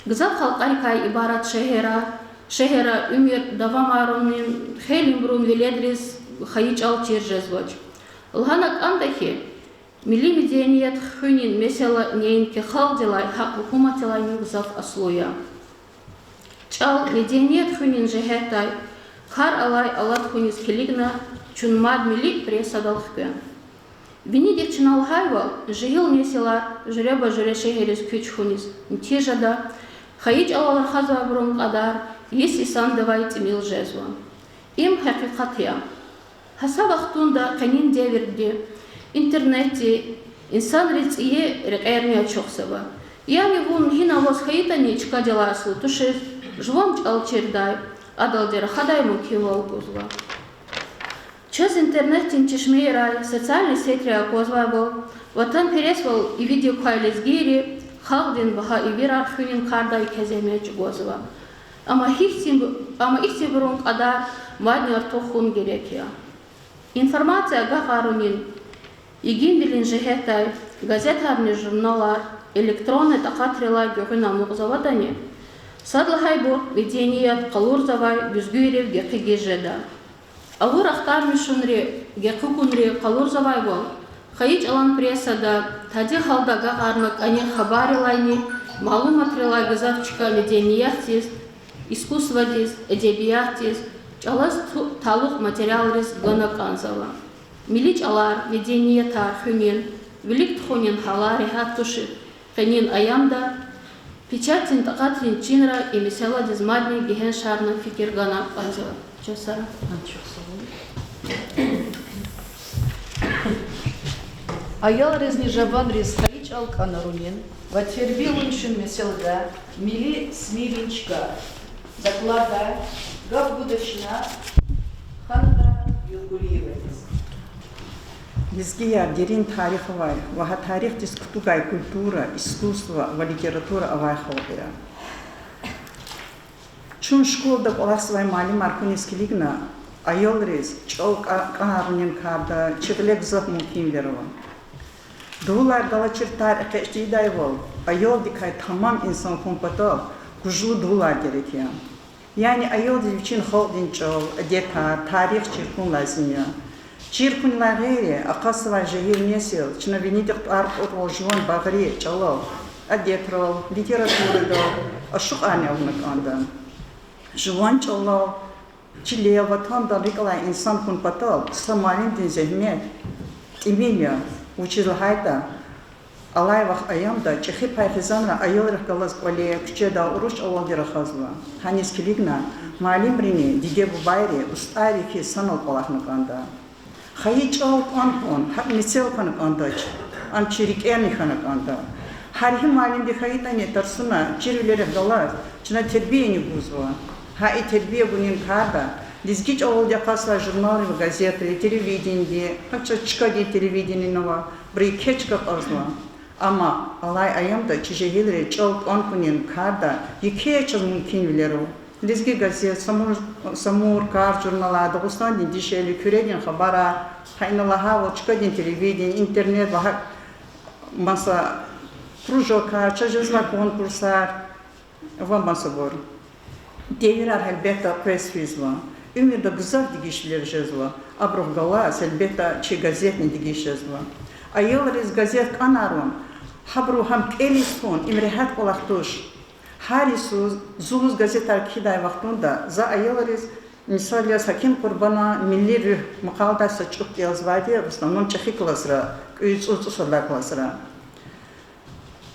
Гзаф халкьарикай ибарат шегьерра, шегьерра уьмуьр давамарунин хейлин бурун веледриз хайи чӀал чир жезвач. Лагьана кӀанда хьи, милли меденият хуьнин месэла неинки халкьдилай, гьакӀ гьукуматдилайни гзаф аслу я. ЧӀал, меденият хуьнин жигьетдай кар алай алат хьуниз килигна, чун мад милли прессадал хквен. Винидихъ чна лагьайвал, жегьил несилар жуьреба-жуьре шегьерриз куьч хьуниз нетижада хайи чӀалал рахазвайбурун кьадар йис йисандавай тӀимил жезва. Им гьакъикъат я. Гьа са вахтунда къенин девирди интернетди инсанриз цӀийи рекьерни ачухзава. Яни вун гьинаваз хьайитӀани чкадилай аслу тушиз, жуван чӀал чирдай, адалди рахадай мумкинвал гузва. Чаз интернетдин чешмейрай, социальный сетьрай аквазвайвал, ватанпересвал ивидик квай лезгийри халкьдин багьа ивирар хуьнин карда еке зегьмет чӀугвазва. Амма гьихьтин, амма ихьтинбурун кьадар мадни артух хьун герек я. Информация агакьарунин, игинвилин жигьетдай газетарни журналар электронный такьатрилай гуьгъуьна амукьзаватӀани, сад лагьайбур, меденият къалурзавай гуьзгуьрив гекъигиз жеда. Авур ахтармишунри, гекъигунри къалурзавайвал, хайи чӀалан прессада тади гьалда агакьарна кӀани хабаррилайни, малуматрилай гзаф чка медениятдиз, искусстводиз, эдебиятдиз, чӀалаз ту-, талукь материалриз гана кӀанзава. Милли чӀалар, медениятар хуьнин, вилик тухунин гьалар регьят тушир къенин аямда печатдин такьатрин чинра и месэладиз мадни гегьеншарна фикир гана кӀанзава. Чан сагъ. Аялризни жаванриз хайи чӀал кӀанарунин ва тербиявунин месэлада милли СМИ-рин чка. Докладдай гаф гуда чна Ханада Юргулиевадиз. Лезгияр дерин тарих авай ва гьа тарихдиз кутугай культура, искусство ва литература авай халкь я. Чун школада кӀвалахзавай муаллимар хьуниз килигна, аялриз чӀал кӀа-, кӀанарунин карда чи гъиле гзаф мумкинвилер ава. Дувулар галачир тар экъечӀ тийидайвал, аялдикай тамам инсан хьун патал гужлу дувулар герек я. Яни аялдиз вичин халкьдин чӀал, адетар, тарих чир хьун лазим я. Чир хьунилай гъейри, акъатзавай жегьил несил чна винидихъ тӀвар кьурвал жуван багъри чӀалал, адетрал, литературадал ашукьарни авуна кӀанда. Жуван чӀалал, чилел, ватандал рикӀ алай инсан хьун патал са муаллимдин зегьмет тӀимил я, вучиз лагьайтӀа алай вахт аямда чӀехи пай хизанра аялрихъ галаз кӀвале, куьчеда урус чӀалалди рахазва. Гьаниз килигна, муаллимрини диде-бубайри устӀарри хьиз санал кӀвалахна кӀанда. Хайи чӀал кӀан хьун гьакӀ мецел хьана кӀандач, ам чи рикӀерни хьана кӀанда. Гьар гьи муаллимди хьайитӀани тарсуна чирвилерихъ галаз чна тербияни гузва. Гьа и тербия гунин карда лезги чӀалалди акъатзавай журналри ва газетри, телевидениеди, гьа чаз чкадин телевидение ава, абуру еке чка кьазва. Амма алай аямда чи жегьилри чӀал кӀан хьунин карда еке чаз мумкинвилер ава. Лезги газет, Самур, Самур, Карс журналар, Дагъустандин дишегьли, Куьредин хабарар, гьа ина лагьайвал чкадин телевидение, интернет ва гьакӀ маса кружокар, чаз жезвай конкурсар ва масабур. Девирар гьелбетда къвез физва, уьмуьрда гзаф дегишвилер жезва, абурухъ галаз гьелбетда чи газетни дегиш жезва. Аялриз газет кӀанарун, гьабуру гьам кӀелиз тун, им регьят кӀвалах туш. Гьар йисуз, зулуз газетар кхьидай вахтунда за аялриз, мисал яз, Гьаким Къурбанан Милли руьгь макъаладай са чӀук кӀелзавайди, в основном чӀехи классра, кӀуьд, цӀуд, цӀусад лагьай классра.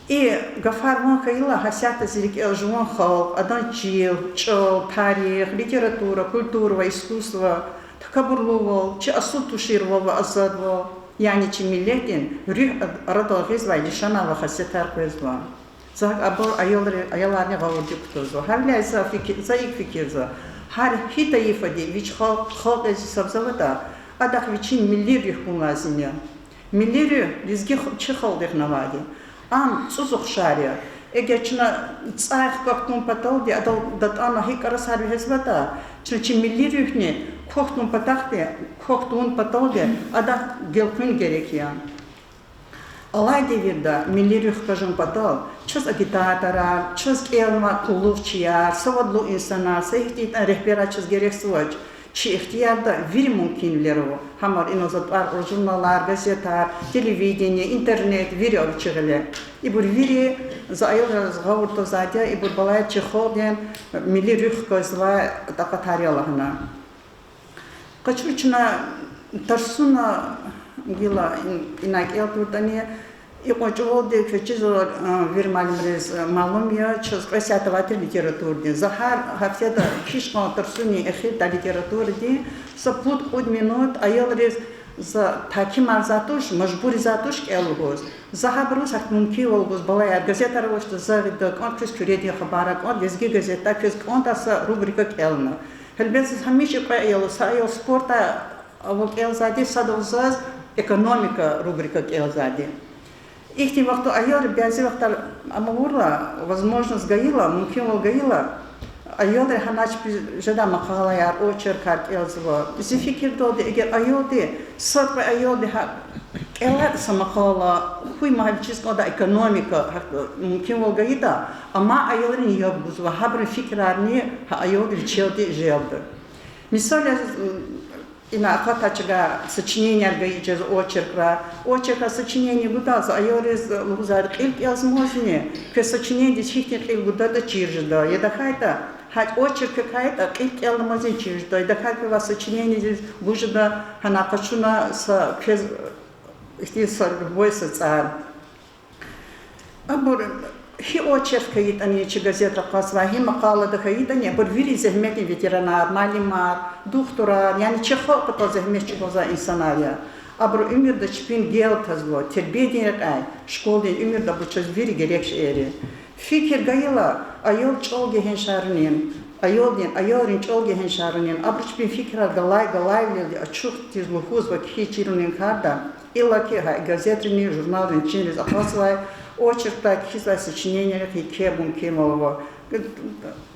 И гафар ван хьайила, гьасятда зи рикӀел жуван халкь, адан чил, чӀал, тарих, литература, культура ва искусство такабурлувал, чи асул туширвал ва азадвал, яни чи миллетдин руьгь ад-, арадал гъизвай лишанар ва хасиятар къвезва. За гьакӀ абур аялри-, аяларни гъавурда кутазва. Гьавиляй за фики-, за икӀ фикирзава: гьар гьи тайифади вич халкь, халкьдиз гьисабзаватӀа, адахъ вичин милли руьгь хьун лазим я. Милли руьгь лезги х-, чи халкьдихъ авайди. Ам цӀуз ухшар я. Эгер чна цӀай хкахь тавун паталди, адал датӀана гьикӀ кӀарасар вегьезватӀа, чна чи милли руьгьни квахь тавун патахъди, квахь тавун паталди адахъ гелкъуьн герек я. Алай девирда милли руьгь хкажун патал чаз агитаторар, чаз кӀелнавай къуллугъчияр, савадлу инсанар, са ихьтин регьберар чаз герекзавач. Чи ихтиярда вири мумкинвилер ава. Гьамар инал за тӀвар кьур журналар, газетар, телевидение, интернет, вири ава чи гъиле. Ибур вири за аялриз гъавурда твазвайди я, ибур балаяр чи халкьдин милли руьгь хквезвай такьатар я лагьана. Къачу чна тарсуна гила ин-, ина кӀел туртӀани, икьван чӀавалди квез чизва, а, вири муаллимриз, а, малум я, чаз кьве сят авай тир литературадин. За гьар гьафтеда кхьиз кьван тарсунин эхирдай литературадин са пуд-кьуд минут аялриз за тагькимар ийизвайди туш, мажбур ийизвайди туш кӀел лугьуз. За гьабуруз гьакӀ мумкинвал гуз, балаяр, газетар авачтӀа, за гъида, кӀанда квез куьредин хабарар, кӀанда Лезги газетда квез кӀанда са рубрика кӀелна. Гьелбетда, гьамиша кьве аял, са аял спортдай ава кӀелзавайди, садав заз экономика рубрика кӀелзавайди. Ихьтин вахтунда аялри бязи вахтара ам авурла, возможность гайила, мумкинвал гайила, аялри гьаначпи жедай макъалаяр, очеркар кӀелзава. Зи фикирдалди, эгер аялди, сад-кьве аялди гьа кӀелайтӀа са макъала, хьуй ма вичиз кӀанда экономика, гьа мумкинвал гайитӀа, амай аялрини яб гузва, гьабурун фикирарни гьа аялди вичелди желбда. Мисал яз, м, ина акъатай чка сочиненияр гайи чаз, очеркрар. Очеркрар, сочинение гудалди за аялриз лугьузвайди, кьил кӀелзамазни, квез сочинениедиз гьихьтин кьил гудатӀа чир жеда. Я тахьайтӀа, гьа очерк квекай ятӀа, кьил кӀелзамазни чир жеда. Я тахьайтӀа квевай сочинениедиз гуз жеда, гьана къачуна са квез ихьтин са любой са цӀар. Абур гьи очерк хьайитӀани, чи газетра акъатзавай гьи макъалада хьайитӀани, абур вири зегьметдин ветеранар, муаллимар, духтурар, яни чи халкь патал зегьмет чӀугвазвай инсанар я. Абурун уьмуьрда чпин гел тазва, тербиядин рекьяй, школдин уьмуьрда абур чаз вири герек шейэр я. Фикир гайила, аял чӀал гегьеншарунин, аялдин, аялрин чӀал гегьеншарунин, абуру чпин фикирар галай-галайвилелди ачух тийиз, лугьуз ва кхьиз чирунин карда, иллаки гьа газетрини журналрини чинриз акъатзавай, очеркдай кхьизвай сочиненийрихъ еке мумкинвал ава.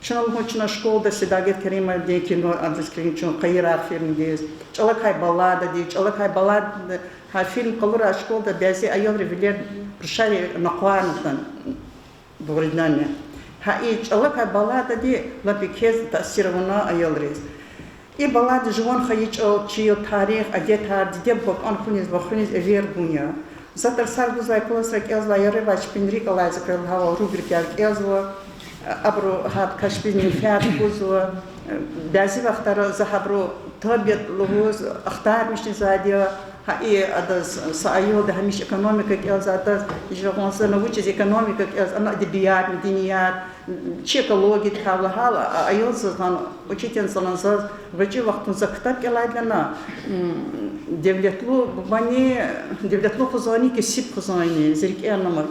Чна лугьун, чна школада Седагет Керимовадин кино адаз килигна чун, Къайи рагъ фильмдиз, чӀалакай баллададиз, чӀалакай баллад-, гьа фильм къалурай школада бязи аялри вилер рушари накъварна атана. Дугъриданни, гьа и чӀалакай балладади лап квез таъсир авуна аялриз. И баллада жуван хайи чӀал, чил, тарих, адетар, диде-буба кӀан хьуниз ва хуьниз эвер гун я. За тарсар гузвай классра кӀелзавай аялривай чпин рикӀ алай, за квел лагьайвал, рубрикаяр кӀелзава, абуру гьа кашпиз менфят гузва. Бязи вахтара за гьабуру таб я лугьуз ахтармишзавайди я, гьа и адаз са аялди гьамиша экономика кӀелзаватӀа, жагъун са на вучиз экономика кӀелз, ана эдебият, меденият, чи экологиядикай лагьайла, а аял заз лагьана, учительница лагьана, заз гъвечӀи вахтунда за ктаб кӀелайдалана, м, Девлетлу бубани, Девлетлу хизандин кесиб хизанни, зи рикӀе анама.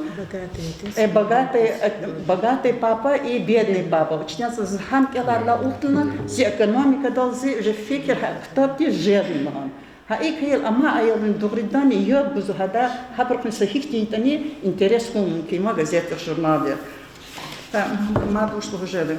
Э, богатый, э, богатый папа и бедный папа. Учительница заз гьам кӀелайдалай, уфтуна, зи экономикадал зи же фикир гьа ктабдиз жезва лагьана. Гьа икӀ хьайила амай аялрин дугъриданни яб гузва гьада, гьабурухъни са гьихьтин ятӀани интерес хьун мумкин я газетрихъ, журналрихъ. Та, мад вуч лугьуз жеда.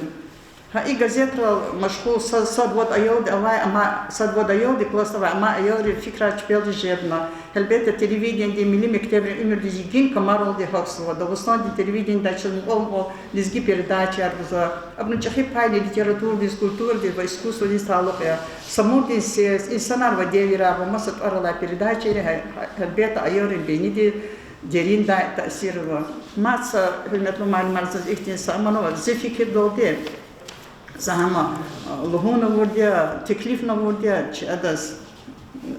Гьа и газетрал машгъул са-, сад-вад аялди авай, амай сад-вад аялди классда авай, амай аялрин фикирар чпелди жедна. Гьелбетда, телевидениедин милли мектебрин уьмуьрдиз йигин камаралди гьахьзава. Дагъустандин телевидениедай чаз мукьвал-мукьвал лезги передачаяр гузва. Абурун чӀехи пайни литературадиз, культурадиз ва искусствадиз талукь я. Самурдин сес, Инсанар ва девирар ва маса тӀвар алай передачайри гье-, гьелбетда, аялрин бейнида дериндай таъсир ава. Мад са, гьуьрметлу муаллимар, заз ихьтин са аманва, зи фикирдалди, за гьама, а, лугьун авурди я, теклифна авурди я чи адаз,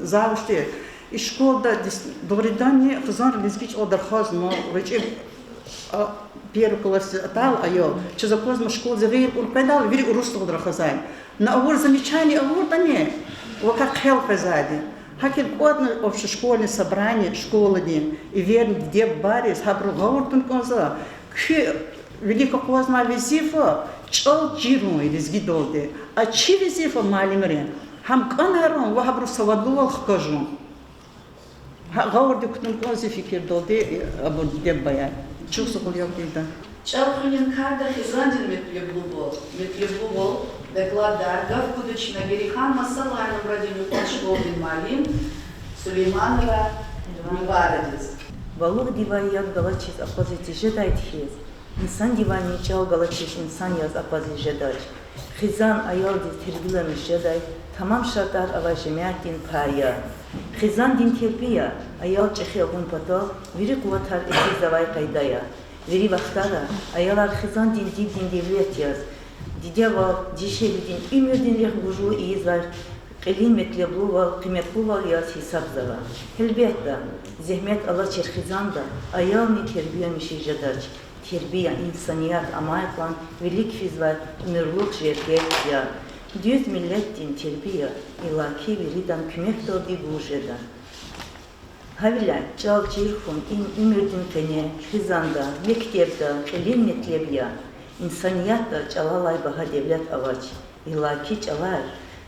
завучди. И школада дис-, дугъриданни, хизанри лезги чӀалал рахазма, гъвечӀи, а, первый классдиз атайла аял, чаз аквазма школада гъейри кьур къведайла, вири урусдалди рахазай. На авур замечание авуртӀани, вакай хъел къвезвайди. ГьакӀ кӀватӀна общешкольный собрание школадин, эверни диде-бубайриз гьабуру гъавурда тун кӀанзава, куь вилик акъвазнавай везифа чӀал чирун я лезгидалди. А чи везифа, муаллимрин, гьам кӀанарун ва гьабуру савадлувал хкажун. Гьа гъавурда кутун кӀанзава зи фикирдалди, абур дидед баян. Чухсагъул, Ялкъида. ЧӀал хуьнин карда хизандин метлеблувал, метлеблувал докладда гаф гуда чна Герейхан Масалаеван мугьманрин юкьван школадин муаллим Сулейманова Ниварадиз. Валлагь, дивай яд галачиз акъвазиз тежедайди хьиз, инсандивайни чӀал галачиз инсан яз акъвазиз жедач. Хизан аялдиз тербияламиш жедай тамам шартӀар авай жемятдин пай я. Хизандин тербия аял чӀехи авун патал вири къуватар эцигзавай къайда я. Вири вахтара аялар хизандин дибдин девлет яз, дидевал дишегьлидин уьмуьрдин рехъ гужлу ийизвай кьилин метлеблувал, къиметлувал яз гьисабзава. Гьелбетда, зегьмет алачир хизанда аялни тербияламиш жедач. Тербия инсаният амай кьван вилик физвай уьмуьрлух жерге я. Дуьз миллетдин тербия иллаки виридан куьмекдалди гуз жеда. Гьавиляй чӀал чир хьун им уьмуьрдин къене, хизанда, мектебда кьилин метлеб я. Инсаниятда чӀалалай багьа девлет авач. Иллаки чӀалар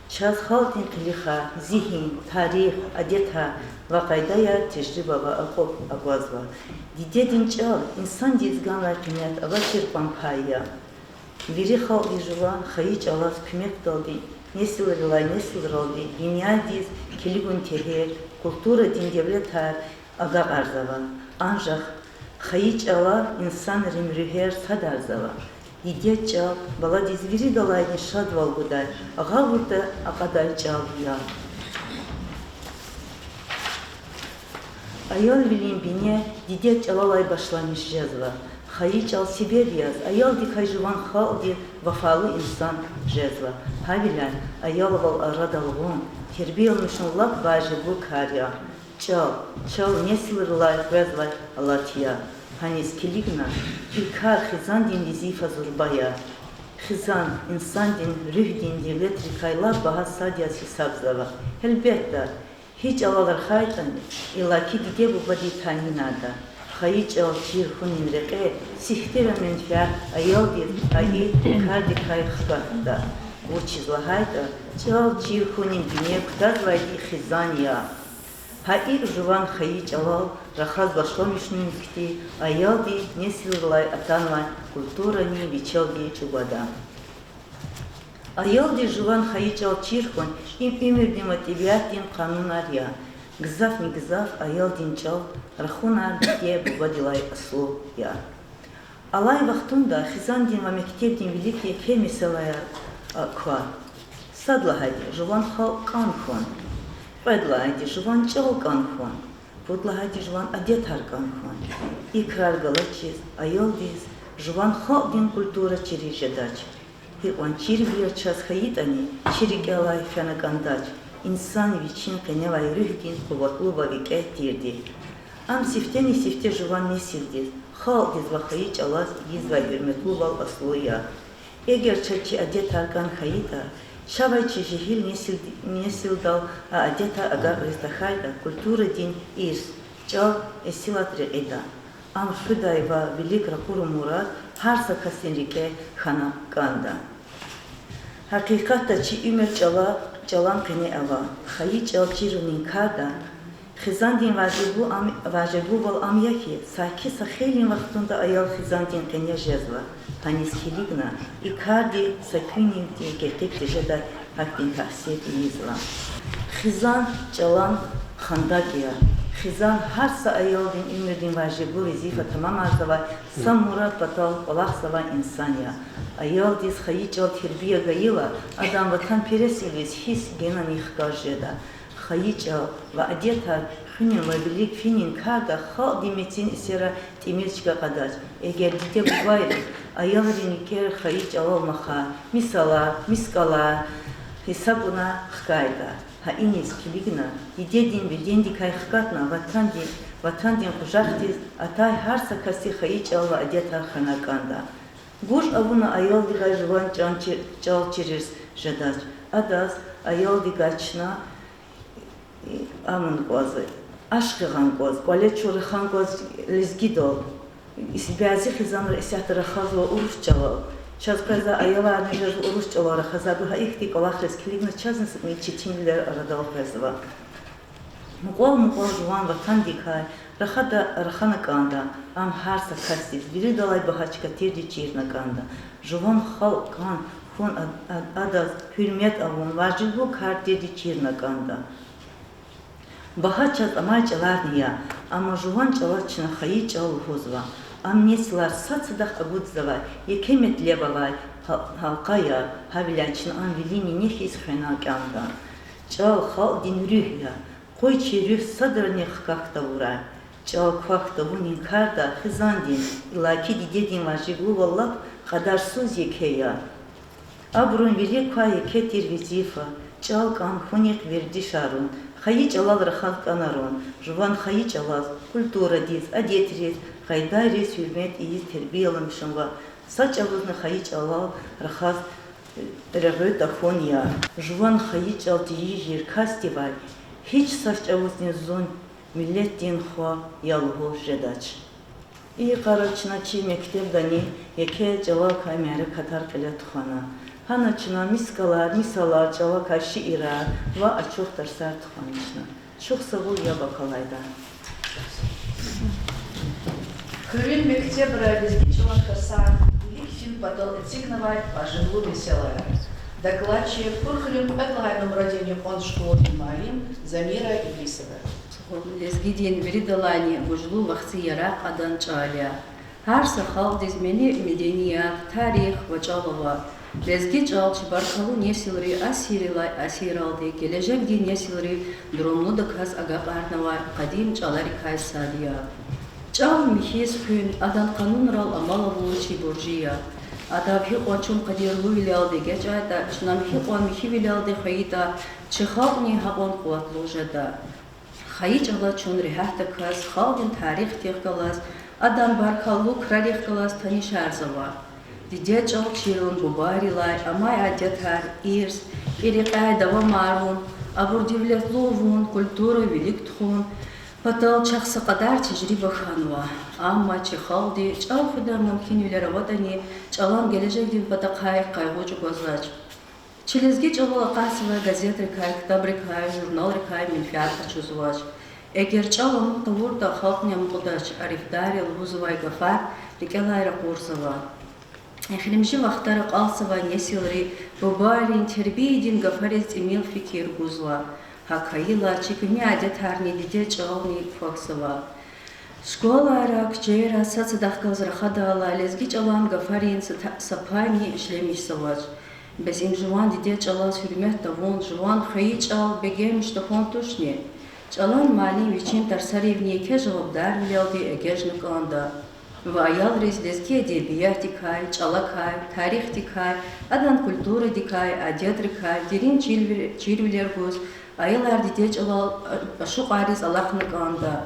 чаз халкьдин къилихар, зигьин, тарих, адетар ва къайдаяр, тежриба ва акьул аквазва. Дидедин чӀал инсандиз ганвай къимет авачир кьван пай я. Вири халкьдиз жуван хайи чӀалаз куьмекдалди несилрилай несилралди дуьньядиз килигун тегьер, культурадин девлетар агакьарзава. Анжах хайи чӀалал инсанрин руьгьер садарзава. Дидед чӀал баладиз виридалайни шадвал гудай, гъавурда акьадай чӀал я. Аялвилин бине дидед чӀалалай башламиш жезва. Хайи чӀал себеб яз аялдикай жуван халкьдиз вафалу инсан жезва. Гьавиляй аялвал арадал гъун тербияламишун лап важиблу кар я. ЧӀал, чал несилрилай къвезвай алат я. Гьаниз килигна, и кар хизандин везифа-зурба я. Хизан инсандин руьгьдин девлетрикай лап багьа сад яз гьисабзава. Гьелбетда, гьи чӀалал рахайтӀани, иллаки диде-бубади тайинарда. Хайи чӀал чир хьунин рекье сифте ва менфят аялдиз гьа и кардикай хкатда. Вучиз лагьайтӀа чӀал чир хьунин бине кутазвайди хизан я. Гьа икӀ жуван хайи чӀалал рахаз башламишунин хьтин аялди несилрилай атанвай культурани вичелди чӀугвада. Аялдиз жуван хайи чӀал чир хьун им уьмуьрдин ва тӀебиатдин къанунар я. Гзафни-гзаф аялдин чӀал рахунар диде-бубадилай аслу я. Алай вахтунда хизандин ва мектебдин вилик еке месэлаяр, а, ква. Сад лагьайди жуван халкь кӀан хьун, кьвед лагьайди жуван чӀал кӀан хьун, пуд лагьайди жуван адетар кӀан хьун. И крар галачиз аялдиз жуван халкьдин культура чириз жедач. Гьикьван чирвилер чаз хьайитӀани, чи рикӀелай фена кӀандач. Инсан вичин къеневай руьгьдин къуватлу ва викӀегь тирди. Ам сифтени-сифте жуван несилдиз, халкьдиз ва хайи чӀалаз ийизвай гьуьрметлувал аслу я. Эгер чаз чи адетар кӀан хьайитӀа, чавай чи жегьил несилди-, несилдал а адетар агакьариз тахьайтӀа, культурадин ирс, чӀал эсилат рекьида. Ам хуьдай ва вилик ракъурун мурад гьар са касдин рикӀе хьана кӀанда. Гьакъикъатда чи уьмуьр чӀала-, чӀалан къене ава. Хайи чӀал чирунин карда хизандин важиблу ам-, важиблувал ам я хьи, саки са хейлин вахтунда аял хизандин къене жезва. Гьаниз килигна, и карди са куьнивди гекъиг тежедай гьахьтин таъсир ийизва. Хизан чӀалан хандакӀ я. Хизан гьар са аялдин уьмуьрдин важиблу везифа тамамарзавай, са мурад патал кӀвалахзавай инсан я. Аялдиз хайи чӀал тербия гайила, адан ватанпересвилиз гьисс генани хкаж жеда. Хайи чӀал ва адетар хуьнин ва вилик финин карда халкьдин мецин эсерар тӀимил чка кьадач. Эгер диде-бубайри аялрин никӀер хайи чӀалал махар, мисалар, мискӀалар гьисабуна хкайтӀа, гьа иниз килигна, дидедин бедендикай хкатна ватандин, ватандин къужахдиз атай гьар са касди хайи чӀал ва адетар хвена кӀанда. Гуж авуна аялдивай жуван чӀал чи-, чӀал чириз жедач. Адаз аялдивай чна амун кӀваз, ашкъи гъан кӀваз, кӀвале чун рахан кӀваз лезгидал. Бязи хизанра исятда рахазва урус чӀалал. Чаз къвезва аяларни жезва урус чӀалал рахазва, гьа ихьтин кӀвалахриз килигна чазни четинвилер арадал къвезва. Мукьвал-мукьвал жуван ватандикай рахада, рахана кӀанда, ам гьар са касдиз виридалай багьа чка тирди чирна кӀанда. Жуван халкь кӀан хьун ад-, ад-, адаз гьуьрмет авун важиблу кар тирди чирна кӀанда. Багьа чаз амай чӀаларни я, амма жуван чӀалаз чна хайи чӀал лугьузва. Ам несилар сад-садахъ агудзавай еке метлеб авай гьа-, гьалкъа я, гьавиляй чна ам вилин ине хьиз хвена кӀанда. ЧӀал халкьдин руьгь я. Къуй чи руьгь садрани хкахь тавурай. ЧӀал квахь тавунин карда хизандин, иллаки дидедин важиблу ва лап кьадарсуз еке я. Абурун вири квай еке тир везифа — чӀал кӀан хьунихъ вердишарун, хайи чӀалал рахаз кӀанарун, жуван хайи чӀалаз, культурадиз, адетриз, къайдайриз гьуьрмет ийиз тербияламишун ва са чӀавузни хайи чӀалал рахаз регъуь тахьун я. Жуван хайи чӀал тийижир касдивай гьич са чӀавузни зун миллетдин хва я лугьуз жедач. И йикъара чна чи мектебдани еке чӀалакай мярекатар кьиле тухвана. Гьана чна мискӀалар, мисалар, чӀалакай шиирар ва ачух тарсар тухвана чна. Чухсагъул, яб акалайда. Хуьруьн мектебра лезги чӀалан тарсар вилик фин патал эцигнавай важиблу месэлаяр. Докладчи Курхуьруьн кьвед лагьай нумрадин юкьван школадин муаллим Замира Иблисова. Лезгидин виридалайни гужлу ва хци яракь адан чӀал я. Гьар са халкьдиз вини меденият, тарих ва чӀал ава. Лезги чӀал чи баркаллу несилри асиррилай асирралди гележегдин несилри дурумлудаказ агакьарнавай къадим чӀаларикай сад я. ЧӀал михьиз хуьн адан къанунрал амал авун чи буржи я. Адав гьикьван чун къадирлувилелди эгечӀайтӀа, чна гьикьван михьивилелди хвейитӀа, чи халкьни гьакьван къуватлу жеда. Хайи чӀалаз чун регьятдаказ халкьдин тарихдихъ галаз, адан баркаллу крарихъ галаз танишарзава. Дидед чӀал чирун бубайрилай амай адетар, ирс, и рекьяй давамарун, абур девлетлу авун, культура вилик тухун патал чахъ са кьадар тежриба хьанва. Амма чи халкьди чӀал хуьдай мумкинвилер аватӀани, чӀалан гележегдин патахъай къайгъу чӀугвазвач. Чи лезги чӀалал акъатзавай газетрикай, ктабрикай, журналрикай менфят къачузвач. Эгер чӀал амукь тавуртӀа, халкьни амукьдач, арифдари лугьузвай гафар рикӀелай ракъурзава. Эхиримжи вахтара акьалтзавай несилри бубайрин тербиядин гафариз тӀимил фикир гузва. ГьакӀ хьайила чи куьгьне адетарни дидед чӀални квахьзава. Школайра, куьчейра сад-садахъ галаз рахадайла, лезги чӀалан гафарин са та-, са пайни ишлемишзавач. Бес им жуван дидед чӀалаз гьуьрмет тавун, жуван хайи чӀал бегенмиш тахьун тушни? ЧӀалан муаллим вичин тарсаривни еке жавабдарвилелди эгечӀна кӀанда ва аялриз лезги эдебиятдикай, чӀалакай, тарихдикай, адан культурадикай, адетрикай дерин чирви-, чирвилер гуз, аялар дидед чӀалал а-, ашукьариз алахъна кӀанда.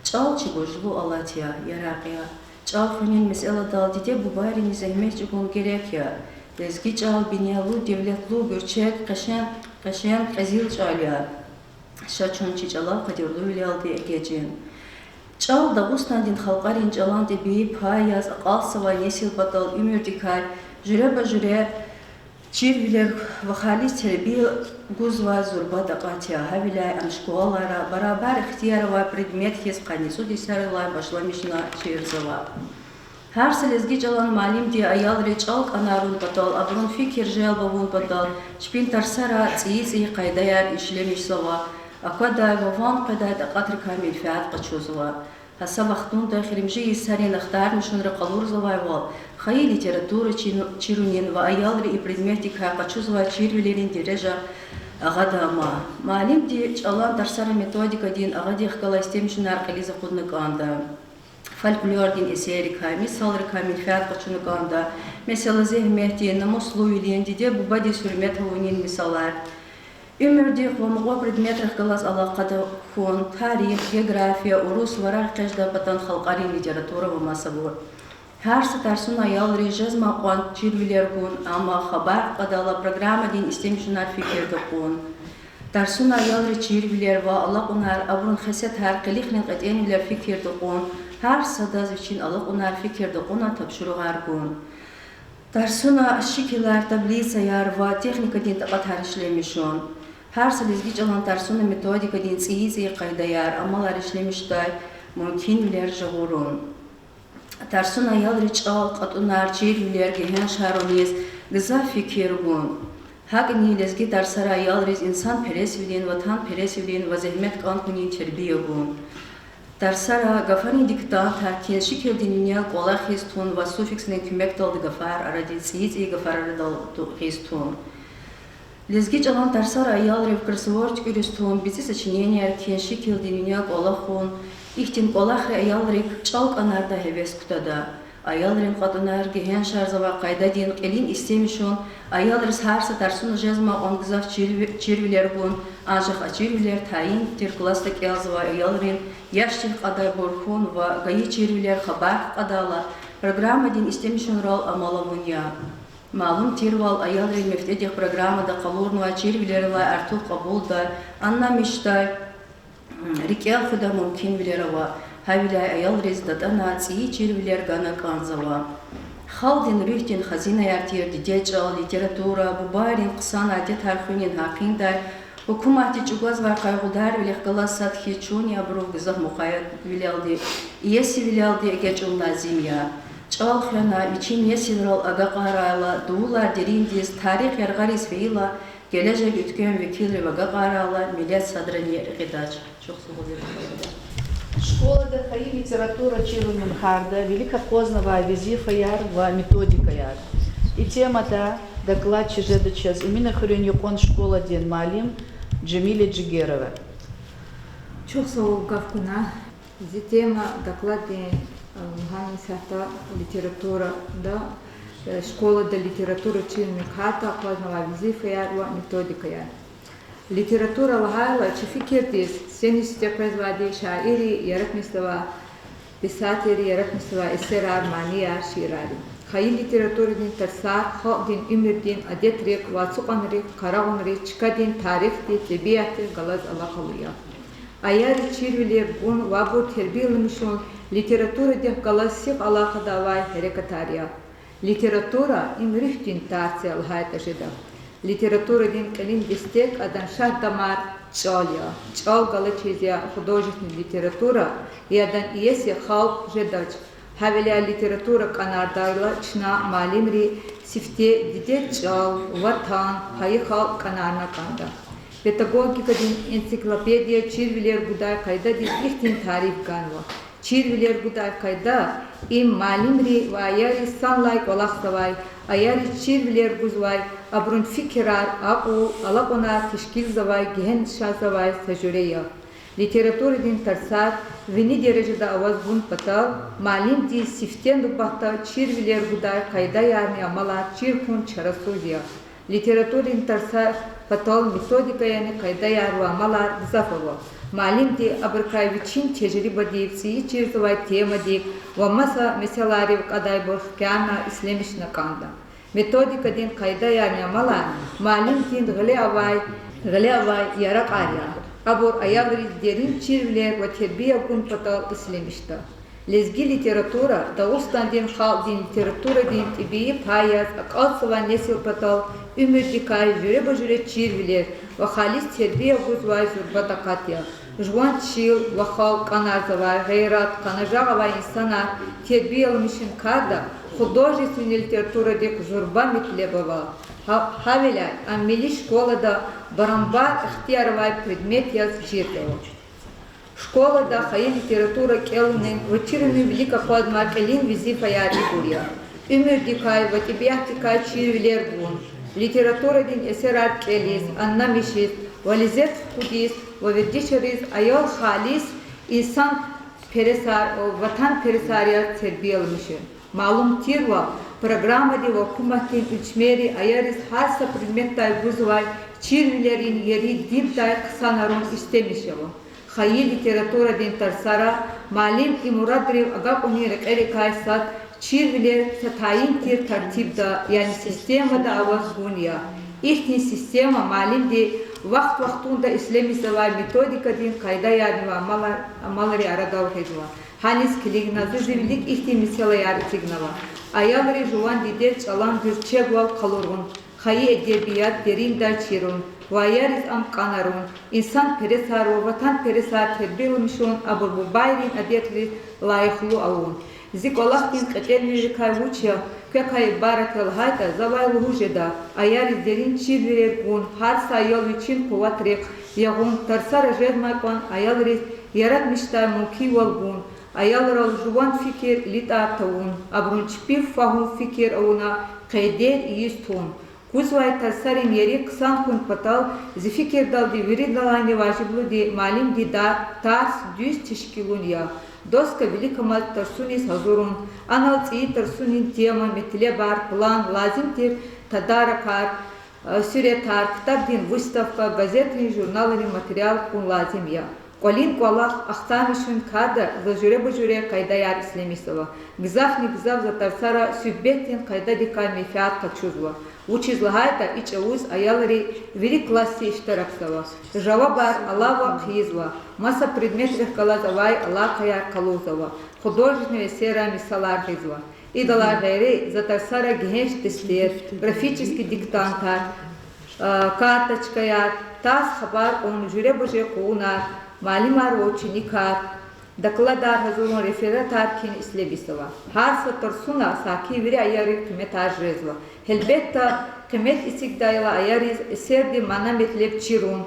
ЧӀал чи гужлу алат я, яракь я. ЧӀал хуьнин месэладал диде-бубайрини зегьмет чӀугун герек я. Лезги чӀал биналу, девлетлу, гуьрчег, къешен-, къешен, кьезил чӀал я. Ша чун чи чӀалал къадирлувилелди эгечӀин. ЧӀал Дагъустандин халкьарин чӀалан тӀебии пай яз акьалтзавай несил патал уьмуьрдикай жуьреба-жуьре чирвилер ва халис тербия гузвай зурба такьат я. Гьавиляй ам школайра барабар ихтияр авай предмет хьиз къанни цӀуд йисарилай башламишна чирзава. Гьар са лезги чӀалан муаллимди аялри чӀал кӀанарун патал, абурун фикир желб авун патал чпин тарсара цӀийи-цӀийи къайдаяр ишлемишзава. Аквадай ва ван къведай такьатрикай менфят къачузва. Гьа са вахтунда эхиримжи йисарин ахтармишунра къалурзавайвал, хайи литература чину-, чирунин ва аялри и предметдикай къачузвай чирвилерин дережа агъада ама. Муаллимди чӀалан тарсара методикадин агъадихъ галай истемишунар кьилиз акъудна кӀанда. Фольклордин эсеррикай, мисалрикай менфят къачуна кӀанда, месела, зегьметдин, намуслувилин, диде-бубадиз гьуьрмет авунин мисалар. Уьмуьрдихъ ва мукьва предметрихъ галаз алакъада хьун, тарих, география, урус, варар экъечӀдай патан халкьарин литература ва масабур. Гьар са тарсуна аялри жезмай кьван чирвилер гун, амма хабар кьадайла программадин истемишунар фикирда кьун. Тарсуна аялри чирвилер ва алакьунар, абурун хесетар, къилихрин кьетӀенвилер фикирда кьун, гьар садаз вичин алакьунар фикирда кьуна тапшуругъар гун. Тарсуна шикилар, таблицаяр ва техникадин такьатар ишлемишун. Гьар са лезги чӀалан тарсуна методикадин цӀийи-цӀийи къайдаяр, амалар ишлемишдай мумкинвилер жагъурун. Тарсуна аялриз чӀал, кьатӀунар, чирвилер, гегьеншарун яз гзаф фикир гун. ГьакӀни лезги тарсара аялриз инсанпересвилин, ватанпересвилин ва зегьмет кӀан хьунин тербия гун. Тарсара гафарин диктантар кин шикилдин винел кӀвалахиз тун ва суффиксрин куьмекдалди гафар арадиз, цӀийи-цӀийи гафар арадал ту-, гъиз тун. Лезги чӀалан тарсара аялрив кроссворд туькӀуьриз тун, бицӀи сочиненияр кин шикилдин винел кӀвалахун, ихьтин кӀвалахри аялрик чӀал кӀанардай гьевес кутада. Аялрин кьатӀунар гегьеншарзавай къайдадин кьилин истемишун, аялриз гьар са тарсуна жезмай кьван гзаф чирви-, чирвилер гун, анжах а чирвилер тайин тир классда кӀелзавай аялрин яшдихъ кьадайбур хьун ва гайи чирвилер хабар кьадайла программадин истемишунрал амал авун я. Малум тирвал, аялрин мефтӀедихъ программада къалурнавай чирвилерилай артух кьабулдай, аннамишдай, рикӀел хуьдай мумкинвилер ава, гьавиляй аялриз датӀана цӀийи чирвилер гана кӀанзава. Халкьдин руьгьдин хазинаяр тир дидед чӀал, литература, бубайрин хъсан адетар хуьнин гьакъиндай гьукуматди чӀугвазвай къайгъударвилихъ галаз сад хьиз чунни абурув гзаф мукъаятвилелди, иесивилелди эгечӀун лазим я. ЧӀал хвена, вичин несилрал агакьарайла, дувулар дериндиз, тарих яргъариз фейила, гележег уьтквем векилрив агакьарайла, миллет садрани рекьидач. Чухсагъул. Школада хайи литература чирун мумкарда вилик акъвазнавай везифаяр ва методикаяр. И темада докладчи жеда чаз Эминахуьруьн юкьван школадин муаллим Жемиля Жигерова. Чухсагъул гаф гана. Зи тема докладдин, э, лагьана исятда литературада, э, школада литература чирун мумкарда акъвазнавай везифаяр ва методикаяр. Литература лагьайла, чи фикирдиз сени сифте къвезвайди шаирри яратмишзавай, писательри яратмишзавай эсерар, манияр, шиирар я. Хайи литературадин тарсар халкьдин уьмуьрдин адетрихъ ва ацукьунрихъ, къарагъунрихъ, чкадин тарихдихъ, тӀебиатдихъ галаз алакъалу я. Аялриз чирвилер гун ва абур тербияламишун литературадихъ галаз сикь алакъада авай гьерекатар я. Литература— им руьгьдин тарс я лагьайтӀа жеда. Литературадин кьилин дестек, адан шагь-дамар чӀал я. ЧӀал галачиз я художественный литература, я адан иеси халкь жедач. Гьавиляй литература кӀанардайла чна, муаллимри, сифте дидед чӀал, ватан, хайи халкь кӀанарна кӀанда. Педагогикадин энциклопедия чирвилер гудай къайдадиз ихьтин тариф ганва: чирвилер гудай къайда— им муаллимри ва аялри санлай кӀвалахзавай, аялриз чирвилер гузвай, абурун фикирар, акьул, алакьунар тешкилзавай, гегьеншарзавай са жуьре я. Литературадин тарсар вини дережада аваз гун патал муаллимдиз сифте нубатда чирвилер гудай къайдаярни амалар чир хьун чарасуз я. Литературадин тарсар патал методикаяни къайдаяр ва амалар гзаф ава. Муаллимди абурукай вичин тежрибадив, цӀийи чирзавай темадив ва маса месэлайрив кьадайбур хкяна, ишлемишна кӀанда. Методикадин къайдаярни амалар муаллимдин гъиле авай, гъиле авай яракьар я. Абур аялриз дерин чирвилер ва тербия гун патал ишлемишда. Лезги литература Дагъустандин халкьдин литературадин тӀебии пай яз акьалтзавай несил патал уьмуьрдикай жуьреба-жуьре чирвилер ва халис тербия гузвай зурба такьат я. Жуван чил ва халкь кӀанарзавай гъейрат, къанажагъ авай инсанар тербияламишун карда художественный литературадихъ зурба метлеб ава. Гьа-, гьавиляй ам милли школада барамбар ихтияр авай предмет яз чирзава. Школада хайи литература кӀелунин ва чирунин вилик акъвазнавай кьилин везифаяр ибур я: уьмуьрдикай ва тӀебиатдикай чирвилер гун, литературадин эсерар кӀелиз, аннамишиз ва лезет хкудиз ва вердишариз аял халис инсанпересар, ватанпересар яз тербияламишун. Малум тирвал, программади ва гьукуматдин уьлчмери аялриз гьар са предметдай гузвай чирвилерин ери дибдай хъсанарун истемиш ава. Хайи литературадин тарсара муаллим и мурадрив агакьунин рекьерикай сад чирвилер са тайин тир тартибда, яни системада аваз гун я. Ихьтин система муаллимди вахт-вахтунда ишлемишзавай методикадин къайдаярни ва амалар-, амалри арадал гъизва. Гьаниз килигна, за зи вилик ихьтин месэлаяр эцигнава: аялри жуван дидед чӀалан гуьрчегвал къалурун, хайи эдебият дериндай чирун ва аяриз ам кӀанарун, инсанпересар ва ватанпересар тербияламишун, абур бубайрин адетриз лайихлу авун. Зи кӀвалахдин кьетӀенвилерикай вуч я, квекай ибарат я лагьайтӀа, завай лугьуз жеда: аяриз дерин чирвилер гун, гьар са аял вичин къуватрихъ ягъун, тарсара жезмай кьван аялриз яратмишдай мумкинвал гун, аялрал жуван фикир илитӀа тавун, абурун чпив фагьум-фикир авуна, къейдер ийиз тун. Гузвай тарсарин ери хъсан хьун патал, зи фикирдалди, виридалайни важиблуди муаллимди да-, тарс дуьз тешкилун я. Доска виликамаз тарсуниз гьазурун, анал цӀийи тарсунин тема, метлебар, план, лазим тир тадаракар, суьретар, ктабдин выставка, газетрин, журналрин материал хьун лазим я. КӀвалин кӀвалах ахтармишун кардиз за жуьреба-жуьре къайдаяр ишлемишзава. Гзафни-гзаф за тарсара суьгьбетдин къайдадикай менфят къачузва. Вучиз лагьайтӀа и чӀавуз аялри вири классди иштиракзава, жавабар алава хъийизва, маса предметрихъ галаз авай алакъаяр къалурзава, художественный эсеррай мисалар гъизва. Идалай гъейри, за тарсара гегьенш тестер, графический диктантар, карточкаяр, тарс хабар кьун жуьреба-жуьре къугъунар, муаллимар ва ученикар, докладар гьазурун, рефератар кхьин ишлемишзава. Гьар са тарсуна саки вири аялрин къиметар жезва. Гьелбетда, къимет эцигдайла, аяриз эсердин мана-метлеб чирун,